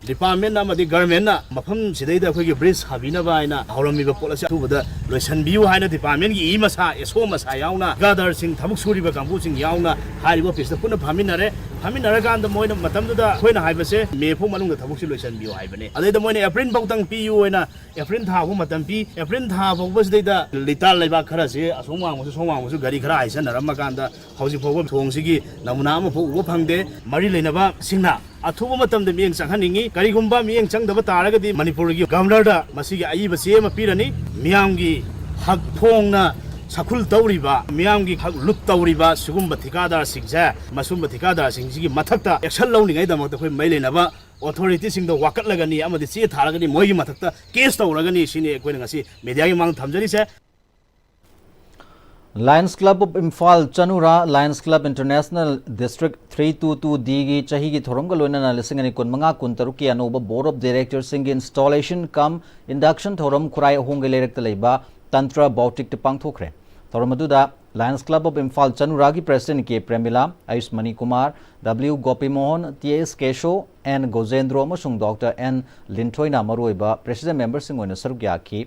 Department ꯑꯃꯗꯤ governmentꯅ ꯃꯐꯝꯁꯤꯗꯩꯗ ꯑꯩꯈꯣꯏꯒꯤ bridge ꯁꯥꯕꯤꯅꯕ ꯍꯥꯏꯅ ꯍꯧꯔꯝꯃꯤꯕ ꯄꯣꯠ ꯑꯁꯤ ꯑꯊꯨꯕꯗ ꯂꯣꯏꯁꯤꯟꯕꯤꯌꯨ ꯍꯥꯏꯅ departmentꯀꯤ ꯏ ꯃꯁꯥ, S O ꯃꯁꯥ ꯌꯥꯎꯅ, ꯊꯤꯀꯥꯗꯥꯔꯁꯤꯡ, ꯊꯕꯛ ꯁꯨꯔꯤꯕ ꯀꯥꯡꯕꯨꯁꯤꯡ ꯌꯥꯎꯅ ꯍꯥꯏꯔꯤꯕ officeꯇ ꯄꯨꯟꯅ ꯐꯝꯃꯤꯟꯅꯔꯦ꯫ ꯐꯝꯃꯤꯟꯅꯔꯀꯥꯟꯗ ꯃꯣꯏꯅ ꯃꯇꯝꯗꯨꯗ ꯑꯩꯈꯣꯏꯅ ꯍꯥꯏꯕꯁꯦ ꯃꯦ ꯐꯥꯎ ꯃꯅꯨꯡꯗ ꯊꯕꯛꯁꯤ ꯂꯣꯏꯁꯤꯟꯕꯤꯌꯨ ꯍꯥꯏꯕꯅꯦ꯫ ꯑꯗꯩꯗ ꯃꯣꯏꯅ April ꯐꯥꯎꯇꯪ ꯄꯤꯌꯨ ꯍꯥꯏꯅ April ꯊꯥ ꯐꯥꯎ ꯃꯇꯝ ꯄꯤ꯫ April ꯊꯥ ꯐꯥꯎꯕꯁꯤꯗꯩꯗ ꯂꯤꯇꯥ ꯂꯩꯕꯥꯛ ꯈꯔꯁꯦ ꯑꯁꯣꯝ ꯋꯥꯡꯃꯁꯨ ꯁꯣꯝ ꯋꯥꯡꯃꯁꯨ ꯒꯥꯔꯤ ꯈꯔ ꯍꯥꯏꯁꯟꯅꯔꯝꯃ ꯀꯥꯟꯗ ꯍꯧꯖꯤꯛ ꯐꯥꯎꯕ ꯊꯣꯡꯁꯤꯒꯤ ꯅꯃꯨꯅꯥ ꯑꯃꯐꯥꯎ ꯎꯕ ꯐꯪꯗꯦ꯫ ꯃꯔꯤ ꯂꯩꯅꯕꯁꯤꯡꯅ ꯑꯊꯨꯕ ꯃꯇꯝꯗ ꯃꯤꯠꯌꯦꯡ ꯆꯪꯍꯟꯅꯤꯡꯉꯤ꯫ ꯀꯔꯤꯒꯨꯝꯕ ꯃꯤꯠꯌꯦꯡ ꯆꯪꯗꯕ ꯇꯥꯔꯒꯗꯤ ꯃꯅꯤꯄꯨꯔꯒꯤ Governorꯗ ꯃꯁꯤꯒꯤ ꯑꯏꯕ ꯆꯦ ꯑꯃ ꯄꯤꯔꯅꯤ꯫ ꯃꯤꯌꯥꯝꯒꯤ ꯍꯛ ꯐꯣꯡꯅ ꯁꯈꯨꯜ ꯇꯧꯔꯤꯕ, ꯃꯤꯌꯥꯝꯒꯤ ꯍꯛ ꯂꯨꯠ ꯇꯧꯔꯤꯕ ꯁꯤꯒꯨꯝꯕ ꯊꯤꯀꯥꯗꯥꯔꯁꯤꯡꯁꯦ, ꯃꯁꯨꯝꯕ ꯊꯤꯀꯥꯗꯥꯔꯁꯤꯡꯁꯤꯒꯤ ꯃꯊꯛꯇ action ꯂꯧꯅꯤꯡꯉꯥꯏꯗꯃꯛꯇ ꯑꯩꯈꯣꯏ ꯃꯔꯤ ꯂꯩꯅꯕ authorityꯁꯤꯡꯗ ꯋꯥꯀꯠꯂꯒꯅꯤ ꯑꯃꯗꯤ ꯆꯦ ꯊꯥꯔꯒꯅꯤ, ꯃꯣꯏꯒꯤ ꯃꯊꯛꯇ case ꯇꯧꯔꯒꯅꯤ꯫ ꯁꯤꯅꯤ ꯑꯩꯈꯣꯏꯅ ꯉꯁꯤ mediaꯒꯤ ꯃꯃꯥꯡꯗ ꯊꯝꯖꯔꯤꯁꯦ꯫ Lions Club of Imphal ꯆꯅꯨꯔꯥ Lions Club International District three two two Dꯒꯤ ꯆꯍꯤꯒꯤ ꯊꯧꯔꯝꯒ ꯂꯣꯏꯅꯅ ꯂꯤꯁꯤꯡ ꯑꯅꯤ ꯀꯨꯟꯃꯉꯥ ꯀꯨꯟꯇꯔꯨꯛꯀꯤ ꯑꯅꯧꯕ Board of Directorsꯁꯤꯡꯒꯤ installation cum induction ꯊꯧꯔꯝ ꯈꯨꯔꯥꯏ ꯑꯍꯣꯡꯒꯤ ꯂꯩꯔꯛꯇ ꯂꯩꯕ ꯇꯟꯇ꯭ꯔ ꯕꯥꯎꯇꯤꯛꯇ ꯄꯥꯡꯊꯣꯛꯈ꯭ꯔꯦ꯫ ꯊꯧꯔꯝ ꯑꯗꯨꯗ Lions Club of Imphal Chanuragi President K Premila, Ayush Mani Kumar, W Gopimohan, T S Kesho, N Gojendro ꯑꯃꯁꯨꯡ Doctor N ꯂꯤꯟꯊꯣꯏꯅ ꯃꯔꯨꯑꯣꯏꯕ President memberꯁꯤꯡ ꯑꯣꯏꯅ ꯁꯔꯨꯛ ꯌꯥꯈꯤ꯫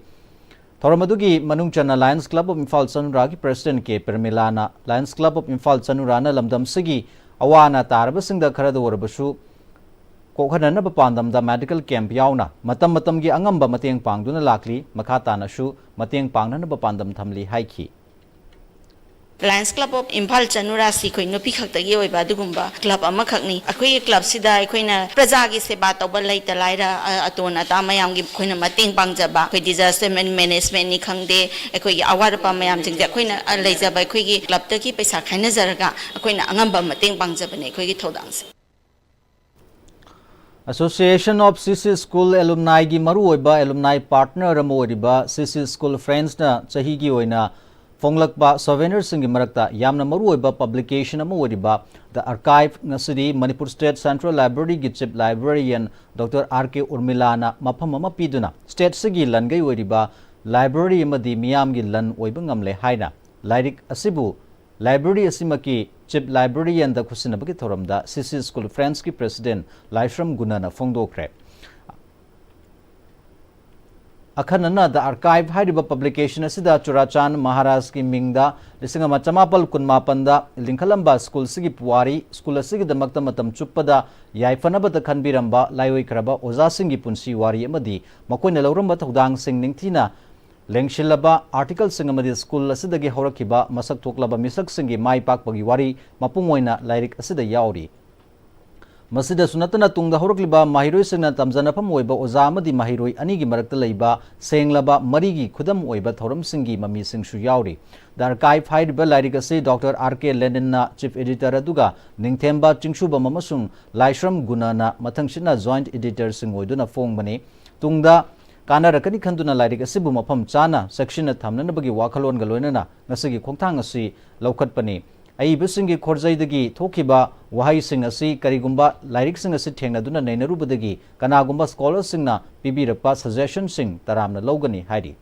ꯊꯧꯔꯝ ꯑꯗꯨꯒꯤ ꯃꯅꯨꯡ ꯆꯟꯅ Lions Club of Imphal Chanuragi President K Premilana Lions Club of Imphal Chanurana ꯂꯝꯗꯝꯁꯤꯒꯤ ꯑꯋꯥ ꯑꯅꯥ ꯇꯥꯔꯕꯁꯤꯡꯗ ꯈꯔꯗ ꯑꯣꯏꯔꯕꯁꯨ ꯀꯣꯛꯍꯟꯅꯅꯕ ꯄꯥꯟꯗꯝꯗ medical camp ꯌꯥꯎꯅ ꯃꯇꯝ ꯃꯇꯝꯒꯤ ꯑꯉꯝꯕ ꯃꯇꯦꯡ ꯄꯥꯡꯗꯨꯅ ꯂꯥꯛꯂꯤ꯫ ꯃꯈꯥ ꯇꯥꯅꯁꯨ ꯃꯇꯦꯡ ꯄꯥꯡꯅꯅꯕ ꯄꯥꯟꯗꯝ ꯊꯝꯂꯤ ꯍꯥꯏꯈꯤ꯫ Lions Club of Imphal Chanurasi ꯑꯩꯈꯣꯏ ꯅꯨꯄꯤ ꯈꯛꯇꯒꯤ ꯑꯣꯏꯕ ꯑꯗꯨꯒꯨꯝꯕ club ꯑꯃꯈꯛꯅꯤ꯫ ꯑꯩꯈꯣꯏꯒꯤ clubꯁꯤꯗ ꯑꯩꯈꯣꯏꯅ ꯄ꯭ꯔꯖꯥꯒꯤ ꯁꯦꯕꯥ ꯇꯧꯕ ꯂꯩꯇ ꯂꯥꯏꯔ, ꯑ, ꯑꯇꯣꯟ ꯑꯇꯥ ꯃꯌꯥꯝꯒꯤ ꯑꯩꯈꯣꯏꯅ ꯃꯇꯦꯡ ꯄꯥꯡꯖꯕ, ꯑꯩꯈꯣꯏ disaster managementꯅꯤ ꯈꯪꯗꯦ, ꯑꯩꯈꯣꯏꯒꯤ ꯑꯋꯥꯠ ꯑꯄꯥ ꯃꯌꯥꯝꯁꯤꯡꯁꯦ ꯑꯩꯈꯣꯏꯅ, ꯑ, ꯂꯩꯖꯕ ꯑꯩꯈꯣꯏꯒꯤ clubꯇꯒꯤ ꯄꯩꯁꯥ ꯈꯥꯏꯅꯖꯔꯒ ꯑꯩꯈꯣꯏꯅ ꯑꯉꯝꯕ ꯃꯇꯦꯡ ꯄꯥꯡꯖꯕꯅꯦ ꯑꯩꯈꯣꯏꯒꯤ ꯊꯧꯗꯥꯡꯁꯦ꯫ Association of C C School Alumniꯒꯤ ꯃꯔꯨꯑꯣꯏꯕ alumni partner ꯑꯃ ꯑꯣꯏꯔꯤꯕ C C School Friendsꯅ ꯆꯍꯤꯒꯤ ꯑꯣꯏꯅ ꯐꯣꯡꯂꯛꯄ souvenirsꯁꯤꯡꯒꯤ ꯃꯔꯛꯇ ꯌꯥꯝꯅ ꯃꯔꯨꯑꯣꯏꯕ publication ꯑꯃ ꯑꯣꯏꯔꯤꯕ The Archive ꯉꯁꯤꯗꯤ Manipur State Central Libraryꯒꯤ Chief Librarian Doctor R K ꯎꯔꯃꯤꯂꯥꯅ ꯃꯐꯝ ꯑꯃ ꯄꯤꯗꯨꯅ stateꯁꯤꯒꯤ ꯂꯟꯒꯩ ꯑꯣꯏꯔꯤꯕ library ꯑꯃꯗꯤ ꯃꯤꯌꯥꯝꯒꯤ ꯂꯟ ꯑꯣꯏꯕ ꯉꯝꯂꯦ ꯍꯥꯏꯅ ꯂꯥꯏꯔꯤꯛ ꯑꯁꯤꯕꯨ library ꯑꯁꯤꯃꯛꯀꯤ Chief Librarianꯗ ꯈꯨꯠꯁꯤꯟꯅꯕꯒꯤ ꯊꯧꯔꯝꯗ C C School Friendsꯀꯤ President ꯂꯥꯏꯁ꯭ꯔꯝ ꯒꯨꯅꯅ ꯐꯣꯡꯗꯣꯛꯈ꯭ꯔꯦ꯫ ꯑꯈꯟꯅꯅ The Archive ꯍꯥꯏꯔꯤꯕ publication ꯑꯁꯤꯗ ꯆꯨꯔꯥꯆꯥꯟ ꯃꯍꯥꯔꯥꯖꯀꯤ ꯃꯤꯡꯗ ꯂꯤꯁꯤꯡ ꯑꯃ ꯆꯃꯥꯄꯜ ꯀꯨꯟꯃꯥꯄꯟꯗ ꯂꯤꯡꯈꯠꯂꯝꯕ ꯁ꯭ꯀꯨꯜꯁꯤꯒꯤ ꯄꯨꯋꯥꯔꯤ, ꯁ꯭ꯀꯨꯜ ꯑꯁꯤꯒꯤꯗꯃꯛꯇ ꯃꯇꯝ ꯆꯨꯞꯄꯗ ꯌꯥꯏꯐꯅꯕꯗ ꯈꯟꯕꯤꯔꯝꯕ ꯂꯥꯏꯑꯣꯏꯈ꯭ꯔꯕ ꯑꯣꯖꯥꯁꯤꯡꯒꯤ ꯄꯨꯟꯁꯤ ꯋꯥꯔꯤ ꯑꯃꯗꯤ ꯃꯈꯣꯏꯅ ꯂꯧꯔꯝꯕ ꯊꯧꯗꯥꯡꯁꯤꯡ ꯅꯤꯡꯊꯤꯅ ꯂꯦꯡꯁꯤꯜꯂꯕ articleꯁꯤꯡ ꯑꯃꯗꯤ ꯁ꯭ꯀꯨꯜ ꯑꯁꯤꯗꯒꯤ ꯍꯧꯔꯛꯈꯤꯕ ꯃꯁꯛ ꯊꯣꯛꯂꯕ ꯃꯤꯁꯛꯁꯤꯡꯒꯤ ꯃꯥꯏ ꯄꯥꯛꯄꯒꯤ ꯋꯥꯔꯤ ꯃꯄꯨꯡ ꯑꯣꯏꯅ ꯂꯥꯏꯔꯤꯛ ꯑꯁꯤꯗ ꯌꯥꯎꯔꯤ꯫ ꯃꯁꯤꯗꯁꯨ ꯅꯠꯇꯅ ꯇꯨꯡꯗ ꯍꯧꯔꯛꯂꯤꯕ ꯃꯍꯩꯔꯣꯏꯁꯤꯡꯅ ꯇꯝꯖꯅꯐꯝ ꯑꯣꯏꯕ ꯑꯣꯖꯥ ꯑꯃꯗꯤ ꯃꯍꯩꯔꯣꯏ ꯑꯅꯤꯒꯤ ꯃꯔꯛꯇ ꯂꯩꯕ ꯁꯦꯡꯂꯕ ꯃꯔꯤꯒꯤ ꯈꯨꯗꯝ ꯑꯣꯏꯕ ꯊꯧꯔꯝꯁꯤꯡꯒꯤ ꯃꯃꯤꯁꯤꯡꯁꯨ ꯌꯥꯎꯔꯤ꯫ The Archive ꯍꯥꯏꯔꯤꯕ ꯂꯥꯏꯔꯤꯛ ꯑꯁꯤ Doctor R K Leninꯅ Chief Editor ꯑꯗꯨꯒ ꯅꯤꯡꯊꯦꯝꯕ ꯆꯤꯡꯁꯨꯕꯝ ꯑꯃꯁꯨꯡ ꯂꯥꯏꯁ꯭ꯔꯝ ꯒꯨꯅꯅ ꯃꯊꯪꯁꯤꯠꯅ Joint Editorꯁꯤꯡ ꯑꯣꯏꯗꯨꯅ ꯐꯣꯡꯕꯅꯤ꯫ ꯇꯨꯡꯗ ꯀꯥꯟꯅꯔꯛꯀꯅꯤ ꯈꯟꯗꯨꯅ ꯂꯥꯏꯔꯤꯛ ꯑꯁꯤꯕꯨ ꯃꯐꯝ ꯆꯥꯅ ꯆꯦꯛꯁꯤꯟꯅ ꯊꯝꯅꯅꯕꯒꯤ ꯋꯥꯈꯜꯂꯣꯟꯒ ꯂꯣꯏꯅꯅ ꯉꯁꯤꯒꯤ ꯈꯣꯡꯊꯥꯡ ꯑꯁꯤ ꯂꯧꯈꯠꯄꯅꯤ꯫ ꯑꯏꯕꯁꯤꯡꯒꯤ ꯈꯣꯔꯖꯩꯗꯒꯤ ꯊꯣꯛꯈꯤꯕ ꯋꯥꯍꯩꯁꯤꯡ ꯑꯁꯤ ꯀꯔꯤꯒꯨꯝꯕ ꯂꯥꯏꯔꯤꯛꯁꯤꯡ ꯑꯁꯤ ꯊꯦꯡꯅꯗꯨꯅ ꯅꯩꯅꯔꯨꯕꯗꯒꯤ ꯀꯅꯥꯒꯨꯝꯕ scholarꯁꯤꯡꯅ ꯄꯤꯕꯤꯔꯛꯄ suggestionꯁꯤꯡ ꯇꯔꯥꯝꯅ ꯂꯧꯒꯅꯤ ꯍꯥꯏꯔꯤ꯫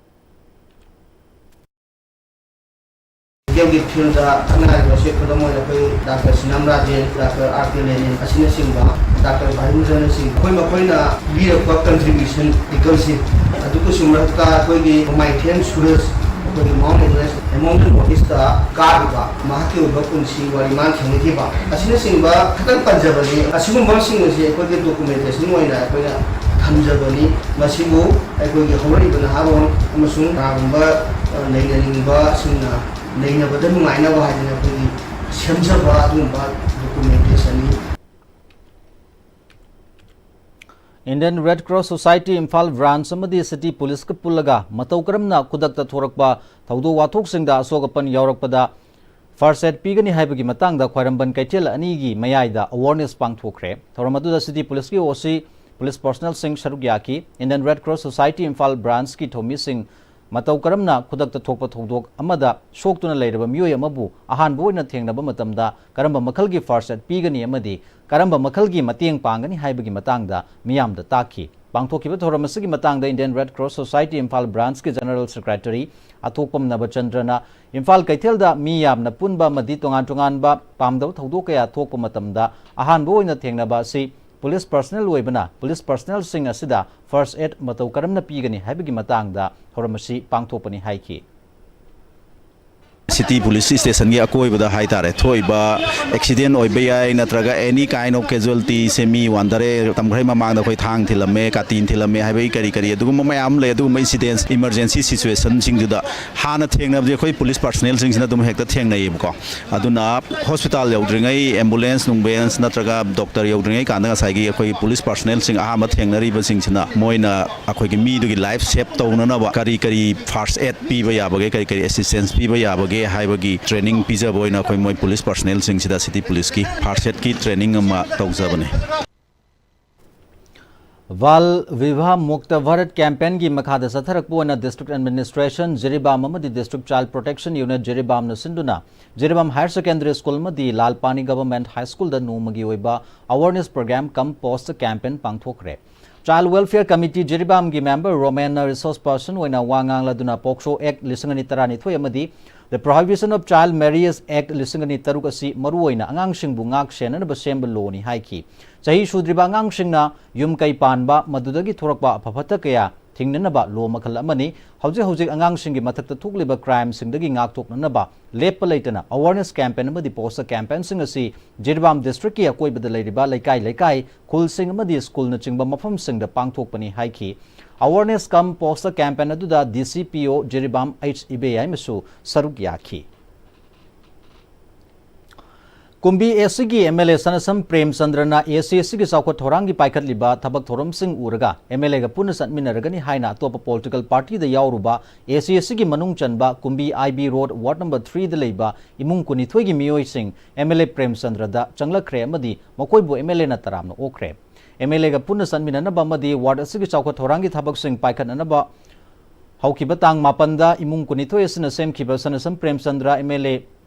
ꯑꯩꯒꯤ ꯐꯤꯜꯗ ꯈꯪꯅ ꯍꯥꯏꯔꯕꯁꯦ ꯈꯨꯗꯝ ꯑꯣꯏꯅ ꯑꯩꯈꯣꯏ doctor Sinam Rajen, doctor R K Lenin ꯑꯁꯤꯅꯆꯤꯡꯕ, ꯗꯥꯛꯇꯔ ꯚꯥꯏꯕꯨꯟꯗ꯭ꯔꯅꯆꯤꯡꯕ ꯑꯩꯈꯣꯏ ꯃꯈꯣꯏꯅ ꯄꯤꯔꯛꯄ ꯀꯟꯇ꯭ꯔꯤꯕ꯭ꯌꯨꯁꯟ ꯏꯀꯜꯁꯤꯡ ꯑꯗꯨꯒꯁꯨ ꯃꯔꯛꯇ ꯑꯩꯈꯣꯏꯒꯤ ꯃꯥꯏꯊꯦꯟ ꯁꯨꯔꯖ, ꯑꯩꯈꯣꯏꯒꯤ ꯃꯥꯎꯟ ꯑꯦꯚꯔꯦꯁ ꯑꯦꯃꯥꯎꯟ ꯅꯣꯔꯠ ꯏꯁꯇ ꯀꯥꯈꯤꯕ ꯃꯍꯥꯛꯀꯤ ꯑꯣꯏꯕ ꯄꯨꯟꯁꯤ ꯋꯥꯔꯤ ꯃꯥꯅ ꯊꯦꯡꯅꯈꯤꯕ ꯑꯁꯤꯅꯆꯤꯡꯕ ꯈꯤꯇꯪ ꯄꯟꯖꯕꯅꯤ꯫ ꯑꯁꯤꯒꯨꯝꯕꯁꯤꯡ ꯑꯁꯤ ꯑꯩꯈꯣꯏꯒꯤ ꯗꯣꯀꯨꯃꯦꯟꯇꯦꯁꯟ ꯑꯣꯏꯅ ꯑꯩꯈꯣꯏꯅ ꯊꯝꯖꯕꯅꯤ꯫ ꯃꯁꯤꯕꯨ ꯑꯩꯈꯣꯏꯒꯤ ꯍꯧꯔꯛꯏꯕ ꯅꯍꯥꯔꯣꯟ ꯑꯃꯁꯨꯡ ꯀꯅꯥꯒꯨꯝꯕ ꯅꯩꯅꯅꯤꯡꯕꯁꯤꯡꯅ ꯅꯩꯅꯕꯗ ꯅꯨꯡꯉꯥꯏꯅꯕ ꯍꯥꯏꯗꯅ ꯑꯩꯈꯣꯏꯒꯤ ꯁꯦꯝꯖꯕ ꯑꯗꯨꯒꯨꯝꯕ ꯗꯣꯀꯨꯃꯦꯟꯇꯦꯁꯟꯅꯤ꯫ Indian Red Cross Society Imphal Branch ꯑꯃꯗꯤ City Policeꯀ ꯄꯨꯜꯂꯒ ꯃꯇꯧ ꯀꯔꯝꯅ ꯈꯨꯗꯛꯇ ꯊꯣꯔꯛꯄ ꯊꯧꯗꯣꯛ ꯋꯥꯊꯣꯛꯁꯤꯡꯗ ꯑꯁꯣꯛ ꯑꯄꯟ ꯌꯥꯎꯔꯛꯄꯗ first aid ꯄꯤꯒꯅꯤ ꯍꯥꯏꯕꯒꯤ ꯃꯇꯥꯡꯗ ꯈ꯭ꯋꯥꯏꯔꯝꯕꯟ ꯀꯩꯊꯦꯜ ꯑꯅꯤꯒꯤ ꯃꯌꯥꯏꯗ awareness ꯄꯥꯡꯊꯣꯛꯈ꯭ꯔꯦ꯫ ꯊꯧꯔꯝ ꯑꯗꯨꯗ City Policeꯀꯤ OC, police personnelꯁꯤꯡ ꯁꯔꯨꯛ ꯌꯥꯈꯤ꯫ Indian Red Cross Society Imphal Branchꯀꯤ ꯊꯧꯃꯤꯁꯤꯡ ꯃꯇꯧ ꯀꯔꯝꯅ ꯈꯨꯗꯛꯇ ꯊꯣꯛꯄ ꯊꯧꯗꯣꯛ ꯑꯃꯗ ꯁꯣꯛꯇꯨꯅ ꯂꯩꯔꯕ ꯃꯤꯑꯣꯏ ꯑꯃꯕꯨ ꯑꯍꯥꯟꯕ ꯑꯣꯏꯅ ꯊꯦꯡꯅꯕ ꯃꯇꯝꯗ ꯀꯔꯝꯕ ꯃꯈꯜꯒꯤ first aid ꯄꯤꯒꯅꯤ ꯑꯃꯗꯤ ꯀꯔꯝꯕ ꯃꯈꯜꯒꯤ ꯃꯇꯦꯡ ꯄꯥꯡꯒꯅꯤ ꯍꯥꯏꯕꯒꯤ ꯃꯇꯥꯡꯗ ꯃꯤꯌꯥꯝꯗ ꯇꯥꯛꯈꯤ꯫ ꯄꯥꯡꯊꯣꯛꯈꯤꯕ ꯊꯧꯔꯝ ꯑꯁꯤꯒꯤ ꯃꯇꯥꯡꯗ Indian Red Cross Society Imphal Branchꯀꯤ General Secretary ꯑꯊꯣꯛꯄꯝ ꯅꯕꯆꯟꯗ꯭ꯔꯅ ꯏꯝꯐꯥꯜ ꯀꯩꯊꯦꯜꯗ ꯃꯤ ꯌꯥꯝꯅ ꯄꯨꯟꯕ ꯑꯃꯗꯤ ꯇꯣꯉꯥꯟ ꯇꯣꯉꯥꯟꯕ ꯄꯥꯝꯗꯕ ꯊꯧꯗꯣꯛ ꯀꯌꯥ ꯊꯣꯛꯄ ꯃꯇꯝꯗ ꯑꯍꯥꯟꯕ ꯑꯣꯏꯅ ꯊꯦꯡꯅꯕ ꯑꯁꯤ police personnel ꯑꯣꯏꯕꯅ police personnelꯁꯤꯡ ꯑꯁꯤꯗ first aid ꯃꯇꯧ ꯀꯔꯝꯅ ꯄꯤꯒꯅꯤ ꯍꯥꯏꯕꯒꯤ ꯃꯇꯥꯡꯗ ꯊꯧꯔꯝ ꯑꯁꯤ ꯄꯥꯡꯊꯣꯛꯄꯅꯤ ꯍꯥꯏꯈꯤ꯫ City Police Stationꯒꯤ ꯑꯀꯣꯏꯕꯗ ꯍꯥꯏꯇꯥꯔꯦ, ꯊꯣꯛꯏꯕ accident ꯑꯣꯏꯕ ꯌꯥꯏ, ꯅꯠꯇ꯭ꯔꯒ any kind of casualtyꯁꯦ, ꯃꯤ ꯋꯥꯟꯊꯔꯦ, ꯃꯇꯝ ꯈꯔꯒꯤ ꯃꯃꯥꯡꯗ ꯑꯩꯈꯣꯏ ꯊꯥꯡ ꯊꯤꯜꯂꯝꯃꯦ, ꯀꯥꯇꯤꯟ ꯊꯤꯜꯂꯝꯃꯦ ꯍꯥꯏꯕꯒꯤ ꯀꯔꯤ ꯀꯔꯤ ꯑꯗꯨꯒꯨꯝꯕ ꯃꯌꯥꯝ ꯑꯃ ꯂꯩ꯫ ꯑꯗꯨꯒꯨꯝꯕ incidents, emergency situationꯁꯤꯡꯗꯨꯗ ꯍꯥꯟꯅ ꯊꯦꯡꯅꯕꯗꯤ ꯑꯩꯈꯣꯏ police personnelꯁꯤꯡꯁꯤꯅ ꯑꯗꯨꯝ ꯍꯦꯛꯇ ꯊꯦꯡꯅꯩꯌꯦꯕꯀꯣ꯫ ꯑꯗꯨꯅ hospital ꯌꯧꯗ꯭ꯔꯤꯉꯩ, ambulance ꯅꯨꯡꯕꯨꯂꯦꯟꯁ ꯅꯠꯇ꯭ꯔꯒ doctor ꯌꯧꯗ꯭ꯔꯤꯉꯩ ꯀꯥꯟꯗ ꯉꯁꯥꯏꯒꯤ ꯑꯩꯈꯣꯏ police personnelꯁꯤꯡ ꯑꯍꯥꯟꯕ ꯊꯦꯡꯅꯔꯤꯕꯁꯤꯡꯁꯤꯅ ꯃꯣꯏꯅ ꯑꯩꯈꯣꯏꯒꯤ ꯃꯤꯗꯨꯒꯤ life save ꯇꯧꯅꯅꯕ ꯀꯔꯤ ꯀꯔꯤ first aid ꯄꯤꯕ ꯌꯥꯕꯒꯦ, ꯀꯔꯤ ꯀꯔꯤ assistance ꯄꯤꯕ ꯌꯥꯕꯒꯦ ꯍꯥꯏꯕꯒꯤ training ꯄꯤꯖꯕ ꯑꯣꯏꯅ ꯑꯩꯈꯣꯏ ꯃꯣꯏ police personnelꯁꯤꯡꯁꯤꯗ City Policeꯀꯤ first aidꯀꯤ training ꯑꯃ ꯇꯧꯖꯕꯅꯤ꯫ Bal Vivah Mukta Bharat campaignꯒꯤ ꯃꯈꯥꯗ ꯆꯠꯊꯔꯛꯄ ꯑꯣꯏꯅ District Administration ꯖꯤꯔꯤꯕꯥꯝ ꯑꯃꯗꯤ District Child Protection Unit ꯖꯤꯔꯤꯕꯥꯝꯅ ꯁꯤꯟꯗꯨꯅ ꯖꯤꯔꯤꯕꯥꯝ Higher Secondary School ꯑꯃꯗꯤ ꯂꯥꯜ ꯄꯥꯅꯤ Government High Schoolꯗ ꯅꯣꯡꯃꯒꯤ ꯑꯣꯏꯕ awareness program cum poster campaign ꯄꯥꯡꯊꯣꯛꯈ꯭ꯔꯦ꯫ Child Welfare Committee ꯖꯤꯔꯤꯕꯥꯝꯒꯤ member ꯔꯣꯃꯦꯟꯅ resource person ꯑꯣꯏꯅ ꯋꯥ ꯉꯥꯡꯂꯗꯨꯅ POCSO Act ꯂꯤꯁꯤꯡ ꯑꯅꯤ ꯇꯔꯥꯅꯤꯊꯣꯏ ꯑꯃꯗꯤ The Prohibition of Child Marriage Act ꯂꯤꯁꯤꯡ ꯑꯅꯤ ꯇꯔꯨꯛ ꯑꯁꯤ ꯃꯔꯨꯑꯣꯏꯅ ꯑꯉꯥꯡꯁꯤꯡꯕꯨ ꯉꯥꯛ ꯁꯦꯟꯅꯅꯕ ꯁꯦꯝꯕ ꯂꯣꯅꯤ ꯍꯥꯏꯈꯤ꯫ ꯆꯍꯤ ꯁꯨꯗ꯭ꯔꯤꯕ ꯑꯉꯥꯡꯁꯤꯡꯅ ꯌꯨꯝ ꯀꯩ ꯄꯥꯟꯕ, ꯃꯗꯨꯗꯒꯤ ꯊꯣꯔꯛꯄ ꯑꯐ ꯐꯠꯇ ꯀꯌꯥ ꯊꯤꯡꯅꯅꯕ ꯂꯣ ꯃꯈꯜ ꯑꯃꯅꯤ꯫ ꯍꯧꯖꯤꯛ ꯍꯧꯖꯤꯛ ꯑꯉꯥꯡꯁꯤꯡꯒꯤ ꯃꯊꯛꯇ ꯊꯣꯛꯂꯤꯕ ꯀ꯭ꯔꯥꯏꯝꯁꯤꯡꯗꯒꯤ ꯉꯥꯛꯊꯣꯛꯅꯅꯕ ꯂꯦꯞꯄ ꯂꯩꯇꯅ ꯑꯋꯥꯔꯅꯦꯁ ꯀꯦꯝꯄꯦꯟ ꯑꯃꯗꯤ ꯄꯣꯁꯇꯔ ꯀꯦꯝꯄꯦꯟꯁꯤꯡ ꯑꯁꯤ ꯖꯤꯔꯤꯕꯥꯝ ꯗꯤꯁꯇ꯭ꯔꯤꯛꯀꯤ ꯑꯀꯣꯏꯕꯗ ꯂꯩꯔꯤꯕ ꯂꯩꯀꯥꯏ ꯂꯩꯀꯥꯏ, ꯈꯨꯜꯁꯤꯡ ꯑꯃꯗꯤ ꯁ꯭ꯀꯨꯜꯅꯆꯤꯡꯕ ꯃꯐꯝꯁꯤꯡꯗ ꯄꯥꯡꯊꯣꯛꯄꯅꯤ ꯍꯥꯏꯈꯤ꯫ ꯑꯋꯥꯔꯅꯦꯁ ꯀꯝ ꯄꯣꯁꯇꯔ ꯀꯦꯝꯄꯦꯟ ꯑꯗꯨꯗ ꯗꯤ ꯁꯤ ꯄꯤ ꯑꯣ ꯖꯤꯔꯤꯕꯥꯝ ꯑꯩꯆ ꯏꯕꯦꯌꯥꯏꯃꯁꯨ ꯁꯔꯨꯛ ꯌꯥꯈꯤ꯫ ꯀꯨꯝꯕꯤ ꯑꯦ ꯁꯤꯒꯤ ꯑꯦꯝ ꯑꯦꯜ ꯑꯦ ꯁꯅꯥꯁꯝ ꯄ꯭ꯔꯦꯝꯆꯟꯗ꯭ꯔꯅ ꯑꯦ ꯁꯤ ꯑꯦ ꯁꯤꯒꯤ ꯆꯥꯎꯈꯠ ꯊꯧꯔꯥꯡꯒꯤ ꯄꯥꯏꯈꯠꯂꯤꯕ ꯊꯕꯛ ꯊꯧꯔꯝꯁꯤꯡ ꯎꯔꯒ ꯑꯦꯝ ꯑꯦꯜ ꯑꯦꯒ ꯄꯨꯟꯅ ꯆꯠꯃꯤꯟꯅꯔꯒꯅꯤ ꯍꯥꯏꯅ ꯑꯇꯣꯞꯄ ꯄꯣꯂꯤꯇꯤꯀꯦꯜ ꯄꯥꯔꯇꯤꯗ ꯌꯥꯎꯔꯨꯕ ꯑꯦ ꯁꯤ ꯑꯦ ꯁꯤꯒꯤ ꯃꯅꯨꯡ ꯆꯟꯕ ꯀꯨꯝꯕꯤ ꯑꯥꯏ ꯕꯤ ꯔꯣꯗ ꯋꯥꯔꯗ ꯅꯝꯕꯔ ꯊ꯭ꯔꯤꯗ ꯂꯩꯕ ꯏꯃꯨꯡ ꯀꯨꯟꯅꯤꯊꯣꯏꯒꯤ ꯃꯤꯑꯣꯏꯁꯤꯡ ꯑꯦꯝ ꯑꯦꯜ ꯑꯦ ꯄ꯭ꯔꯦꯝꯆꯟꯗ꯭ꯔꯗ ꯆꯪꯂꯛꯈ꯭ꯔꯦ ꯑꯃꯗꯤ ꯃꯈꯣꯏꯕꯨ ꯑꯦꯝ ꯑꯦꯜ ꯑꯦꯅ ꯇꯔꯥꯝꯅ ꯑꯣꯛꯈ꯭ꯔꯦ꯫ ꯑꯦꯝ ꯑꯦꯜ ꯑꯦꯒ ꯄꯨꯟꯅ ꯆꯠꯃꯤꯟꯅꯅꯕ ꯑꯃꯗꯤ ꯋꯥꯔꯗ ꯑꯁꯤꯒꯤ ꯆꯥꯎꯈꯠ ꯊꯧꯔꯥꯡꯒꯤ ꯊꯕꯛꯁꯤꯡ ꯄꯥꯏꯈꯠꯅꯅꯕ ꯍꯧꯈꯤꯕ ꯇꯥꯡ ꯃꯥꯄꯟꯗ ꯏꯃꯨꯡ ꯀꯨꯟꯅꯤꯊꯣꯏ ꯑꯁꯤꯅ ꯁꯦꯝꯈꯤꯕ ꯁꯅꯥꯁꯝ Premchandra M L A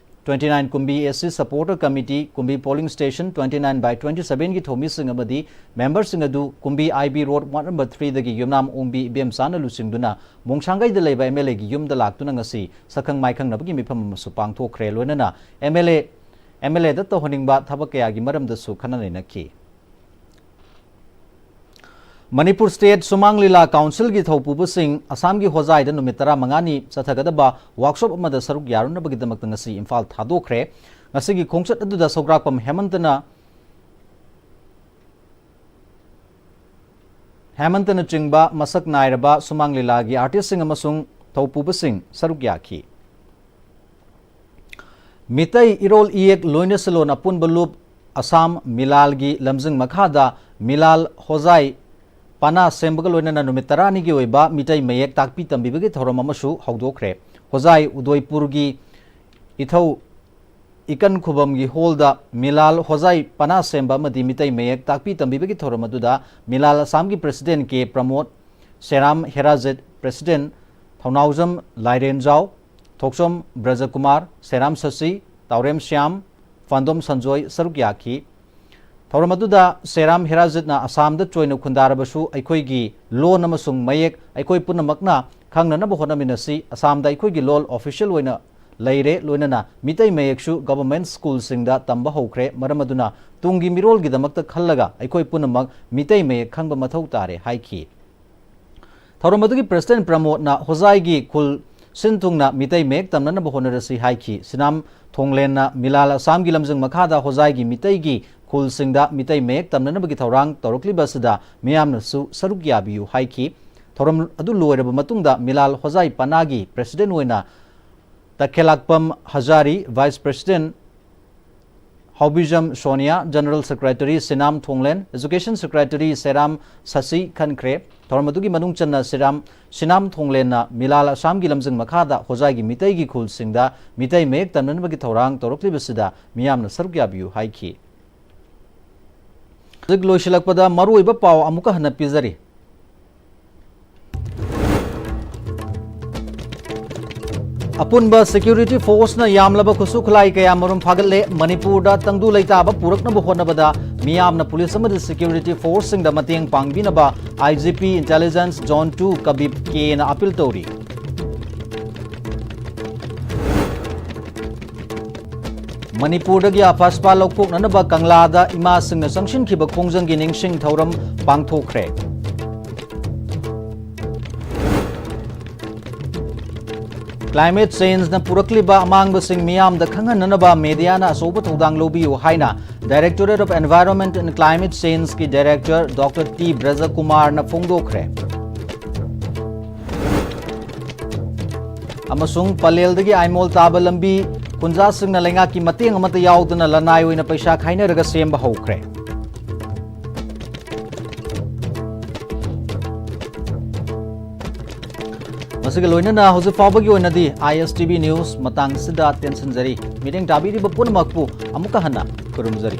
twenty nine Kumbi A C supporter committee, ꯀꯨꯝꯕꯤ polling station twenty nine by twenty sevenꯒꯤ ꯊꯧꯃꯤꯁꯤꯡ ꯑꯃꯗꯤ ꯃꯦꯝꯕꯔꯁꯤꯡ ꯑꯗꯨ ꯀꯨꯝꯕꯤ ꯑꯥꯏ ꯕꯤ ꯔꯣꯗ ꯋꯥꯔꯗ ꯅꯝꯕꯔ ꯊ꯭ꯔꯤꯗꯒꯤ ꯌꯨꯝꯅꯥꯝ ꯑꯣꯡꯕꯤ ꯏꯕꯦꯝꯆꯥꯅ ꯂꯨꯆꯤꯡꯗꯨꯅ ꯃꯣꯡꯁꯥꯡꯒꯩꯗ ꯂꯩꯕ ꯑꯦꯝ ꯑꯦꯜ ꯑꯦꯒꯤ ꯌꯨꯝꯗ ꯂꯥꯛꯇꯨꯅ ꯉꯁꯤ ꯁꯛꯈꯪ ꯃꯥꯏꯈꯪꯅꯕꯒꯤ ꯃꯤꯐꯝ ꯑꯃꯁꯨ ꯄꯥꯡꯊꯣꯛꯈ꯭ꯔꯦ꯫ ꯂꯣꯏꯅꯅ M L A, M L ꯑꯦꯗ ꯇꯧꯍꯟꯅꯤꯡꯕ ꯊꯕꯛ ꯀꯌꯥꯒꯤ ꯃꯔꯝꯗꯁꯨ ꯈꯟꯅ ꯅꯩꯅꯈꯤ꯫ ꯃꯅꯤꯄꯨꯔ ꯁ꯭ꯇꯦꯠ ꯁꯨꯃꯥꯡ ꯂꯤꯂꯥ ꯀꯥꯎꯟꯁꯤꯜꯒꯤ ꯊꯧꯄꯨꯕꯁꯤꯡ ꯑꯁꯥꯝꯒꯤ ꯍꯣꯖꯥꯏꯗ ꯅꯨꯃꯤꯠ ꯇꯔꯥꯃꯉꯥꯅꯤ ꯆꯠꯊꯒꯗꯕ ꯋꯥꯔꯛꯁꯣꯞ ꯑꯃꯗ ꯁꯔꯨꯛ ꯌꯥꯔꯨꯅꯕꯒꯤꯗꯃꯛꯇ ꯉꯁꯤ ꯏꯝꯐꯥꯜ ꯊꯥꯗꯣꯛꯈ꯭ꯔꯦ꯫ ꯉꯁꯤꯒꯤ ꯈꯣꯡꯆꯠ ꯑꯗꯨꯗ ꯁꯧꯒ꯭ꯔꯥꯛꯄꯝ ꯍꯦꯃꯟꯇꯅ, ꯍꯦꯃꯟꯇꯅꯆꯤꯡꯕ ꯃꯁꯛ ꯅꯥꯏꯔꯕ ꯁꯨꯃꯥꯡ ꯂꯤꯂꯥꯒꯤ ꯑꯥꯔꯇꯤꯁꯁꯤꯡ ꯑꯃꯁꯨꯡ ꯊꯧꯄꯨꯕꯁꯤꯡ ꯁꯔꯨꯛ ꯌꯥꯈꯤ꯫ ꯃꯤꯇꯩ ꯏꯔꯣꯜ ꯏꯌꯦꯛ ꯂꯣꯏꯅꯁꯂꯣꯟ ꯑꯄꯨꯟꯕ ꯂꯨꯞ ꯑꯁꯥꯝ ꯃꯤꯂꯥꯜꯒꯤ ꯂꯝꯖꯤꯡ ꯃꯈꯥꯗ ꯃꯤꯂꯥꯜ ꯍꯣꯖꯥꯏ ꯄꯅꯥ ꯁꯦꯝꯕꯒ ꯂꯣꯏꯅꯅ ꯅꯨꯃꯤꯠ ꯇꯔꯥꯅꯤꯒꯤ ꯑꯣꯏꯕ ꯃꯤꯇꯩ ꯃꯌꯦꯛ ꯇꯥꯛꯄꯤ ꯇꯝꯕꯤꯕꯒꯤ ꯊꯧꯔꯝ ꯑꯃꯁꯨ ꯍꯧꯗꯣꯛꯈ꯭ꯔꯦ꯫ ꯍꯣꯖꯥꯏ ꯎꯗꯣꯏꯄꯨꯔꯒꯤ ꯏꯊꯧ ꯏꯀꯟ ꯈꯨꯕꯝꯒꯤ ꯍꯣꯜꯗ ꯃꯤꯂꯥꯜ ꯍꯣꯖꯥꯏ ꯄꯅꯥ ꯁꯦꯝꯕ ꯑꯃꯗꯤ ꯃꯤꯇꯩ ꯃꯌꯦꯛ ꯇꯥꯛꯄꯤ ꯇꯝꯕꯤꯕꯒꯤ ꯊꯧꯔꯝ ꯑꯗꯨꯗ ꯃꯤꯂꯥꯜ ꯑꯁꯥꯝꯒꯤ ꯄ꯭ꯔꯁꯤꯗꯦꯟ ꯀꯦ ꯄ꯭ꯔꯃꯣꯗ, ꯁꯦꯔꯥꯝ ꯍꯦꯔꯥꯖꯤꯠ ꯄ꯭ꯔꯁꯤꯗꯦꯟ ꯊꯧꯅꯥꯎꯖꯝ ꯂꯥꯏꯔꯦꯟꯖꯥꯎ, ꯊꯣꯛꯆꯣꯝ ꯕ꯭ꯔꯖꯀꯨꯃꯥꯔ, ꯁꯦꯔꯥꯝ ꯁꯁꯤ, ꯇꯥꯎꯔꯦꯝ ꯁ꯭ꯌꯥꯝ, ꯐꯥꯟꯗꯣꯝ ꯁꯟꯖꯣꯏ ꯁꯔꯨꯛ ꯌꯥꯈꯤ꯫ ꯊꯧꯔꯝ ꯑꯗꯨꯗ ꯁꯦꯔꯥꯝ ꯍꯦꯔꯥꯖꯤꯠꯅ ꯑꯁꯥꯝꯗ ꯆꯣꯏꯅ ꯈꯨꯟꯗꯥꯔꯕꯁꯨ ꯑꯩꯈꯣꯏꯒꯤ ꯂꯣꯟ ꯑꯃꯁꯨꯡ ꯃꯌꯦꯛ ꯑꯩꯈꯣꯏ ꯄꯨꯝꯅꯃꯛꯅ ꯈꯪꯅꯅꯕ ꯍꯣꯠꯅꯃꯤꯟꯅꯁꯤ꯫ ꯑꯁꯥꯝꯗ ꯑꯩꯈꯣꯏꯒꯤ ꯂꯣꯜ ꯑꯣꯐꯤꯁꯤꯌꯦꯜ ꯑꯣꯏꯅ ꯂꯩꯔꯦ, ꯂꯣꯏꯅꯅ ꯃꯤꯇꯩ ꯃꯌꯦꯛꯁꯨ government schoolꯁꯤꯡꯗ ꯇꯝꯕ ꯍꯧꯈ꯭ꯔꯦ꯫ ꯃꯔꯝ ꯑꯗꯨꯅ ꯇꯨꯡꯒꯤ ꯃꯤꯔꯣꯜꯒꯤꯗꯃꯛꯇ ꯈꯜꯂꯒ ꯑꯩꯈꯣꯏ ꯄꯨꯝꯅꯃꯛ ꯃꯤꯇꯩ ꯃꯌꯦꯛ ꯈꯪꯕ ꯃꯊꯧ ꯇꯥꯔꯦ ꯍꯥꯏꯈꯤ꯫ ꯊꯧꯔꯝ ꯑꯗꯨꯒꯤ president ꯄ꯭ꯔꯃꯣꯗꯅ ꯍꯣꯖꯥꯏꯒꯤ ꯈꯨꯜ ꯁꯤꯟ ꯊꯨꯡꯅ ꯃꯤꯇꯩ ꯃꯌꯦꯛ ꯇꯝꯅꯅꯕ ꯍꯣꯠꯅꯔꯁꯤ ꯍꯥꯏꯈꯤ꯫ ꯁꯤꯅꯥꯝ ꯊꯣꯡꯂꯦꯟꯅ ꯃꯤꯂꯥꯜ ꯑꯁꯥꯝꯒꯤ ꯂꯝꯖꯤꯡ ꯃꯈꯥꯗ ꯍꯣꯖꯥꯏꯒꯤ ꯃꯤꯇꯩꯒꯤ ꯈꯨꯜꯁꯤꯡꯗ ꯃꯤꯇꯩ ꯃꯌꯦꯛ ꯇꯝꯅꯅꯕꯒꯤ ꯊꯧꯔꯥꯡ ꯇꯧꯔꯛꯂꯤꯕ ꯑꯁꯤꯗ ꯃꯤꯌꯥꯝꯅꯁꯨ ꯁꯔꯨꯛ ꯌꯥꯕꯤꯌꯨ ꯍꯥꯏꯈꯤ꯫ ꯊꯧꯔꯝ ꯑꯗꯨ ꯂꯣꯏꯔꯕ ꯃꯇꯨꯡꯗ ꯃꯤꯂꯥꯜ ꯍꯣꯖꯥꯏ ꯄꯅꯥꯒꯤ president ꯑꯣꯏꯅ ꯇꯈꯦꯂꯥꯛꯄꯝ ꯍꯖꯥꯔꯤ, vice president ꯍꯥꯎꯕꯤꯖꯝ Sonia, general secretary ꯁꯤꯅꯥꯝ ꯊꯣꯡꯂꯦꯟ, education secretary ꯁꯦꯔꯥꯝ ꯁꯁꯤ ꯈꯟꯈ꯭ꯔꯦ꯫ ꯊꯧꯔꯝ ꯑꯗꯨꯒꯤ ꯃꯅꯨꯡ ꯆꯟꯅ ꯁꯤꯔꯥꯝ, ꯁꯤꯅꯥꯝ ꯊꯣꯡꯂꯦꯟꯅ ꯃꯤꯂꯥꯜ ꯑꯁꯥꯝꯒꯤ ꯂꯝꯖꯤꯡ ꯃꯈꯥꯗ ꯍꯣꯖꯥꯏꯒꯤ ꯃꯤꯇꯩꯒꯤ ꯈꯨꯜꯁꯤꯡꯗ ꯃꯤꯇꯩ ꯃꯌꯦꯛ ꯇꯝꯅꯅꯕꯒꯤ ꯊꯧꯔꯥꯡ ꯇꯧꯔꯛꯂꯤꯕꯁꯤꯗ ꯃꯤꯌꯥꯝꯅ ꯁꯔꯨꯛ ꯌꯥꯕꯤꯌꯨ ꯍꯥꯏꯈꯤ꯫ ꯍꯧꯖꯤꯛ ꯂꯣꯏꯁꯤꯜꯂꯛꯄꯗ ꯃꯔꯨꯑꯣꯏꯕ ꯄꯥꯎ ꯑꯃꯨꯛꯀ ꯍꯟꯅ ꯄꯤꯖꯔꯤ꯫ ꯑꯄꯨꯟꯕ security forceꯅ ꯌꯥꯝꯂꯕ ꯈꯨꯠꯁꯨ ꯈꯨꯠꯂꯥꯏ ꯀꯌꯥ ꯃꯔꯨꯝ ꯐꯥꯒꯠꯂꯦ꯫ ꯃꯅꯤꯄꯨꯔꯗ ꯇꯪꯗꯨ ꯂꯩꯇꯥꯕ ꯄꯨꯔꯛꯅꯕ ꯍꯣꯠꯅꯕꯗ ꯃꯤꯌꯥꯝꯅ police ꯑꯃꯗꯤ security forceꯁꯤꯡꯗ ꯃꯇꯦꯡ ꯄꯥꯡꯕꯤꯅꯕ I G P Intelligence Zone two ꯀꯕꯤꯞ ꯀꯦꯅ appeal ꯇꯧꯔꯤ꯫ ꯃꯅꯤꯄꯨꯔꯗꯒꯤ ꯑꯐꯁꯄꯥ ꯂꯧꯊꯣꯛꯅꯅꯕ ꯀꯪꯂꯥꯗ ꯏꯃꯥꯁꯤꯡꯅ ꯆꯪꯁꯤꯟꯈꯤꯕ ꯈꯣꯡꯖꯪꯒꯤ ꯅꯤꯡꯁꯤꯡ ꯊꯧꯔꯝ ꯄꯥꯡꯊꯣꯛꯈ꯭ꯔꯦ꯫ Climate changeꯅ ꯄꯨꯔꯛꯂꯤꯕ ꯑꯃꯥꯡꯕꯁꯤꯡ ꯃꯤꯌꯥꯝꯗ ꯈꯪꯍꯟꯅꯅꯕ mediaꯅ ꯑꯆꯧꯕ ꯊꯧꯗꯥꯡ ꯂꯧꯕꯤꯌꯨ ꯍꯥꯏꯅ Directorate of Environment and Climate Changeꯀꯤ director Doctor T ꯕ꯭ꯔꯖꯀꯨꯃꯥꯔꯅ ꯐꯣꯡꯗꯣꯛꯈ꯭ꯔꯦ꯫ ꯑꯃꯁꯨꯡ ꯄꯂꯦꯜꯗꯒꯤ ꯑꯥꯏꯃꯣꯜ ꯇꯥꯕ ꯂꯝꯕꯤ ꯈꯨꯟꯖꯥꯁꯤꯡꯅ ꯂꯩꯉꯥꯛꯀꯤ ꯃꯇꯦꯡ ꯑꯃꯠꯇ ꯌꯥꯎꯗꯅ ꯂꯅꯥꯏ ꯑꯣꯏꯅ ꯄꯩꯁꯥ ꯈꯥꯏꯅꯔꯒ ꯁꯦꯝꯕ ꯍꯧꯈ꯭ꯔꯦ꯫ ꯃꯁꯤꯒ ꯂꯣꯏꯅꯅ ꯍꯧꯖꯤꯛ ꯐꯥꯎꯕꯒꯤ ꯑꯣꯏꯅꯗꯤ I S T V news ꯃꯇꯥꯡꯁꯤꯗ ꯇꯦꯟꯁꯤꯟꯖꯔꯤ꯫ ꯃꯤꯠꯌꯦꯡ ꯇꯥꯕꯤꯔꯤꯕ ꯄꯨꯝꯅꯃꯛꯄꯨ ꯑꯃꯨꯛꯀ ꯍꯟꯅ ꯈꯨꯔꯨꯝꯖꯔꯤ꯫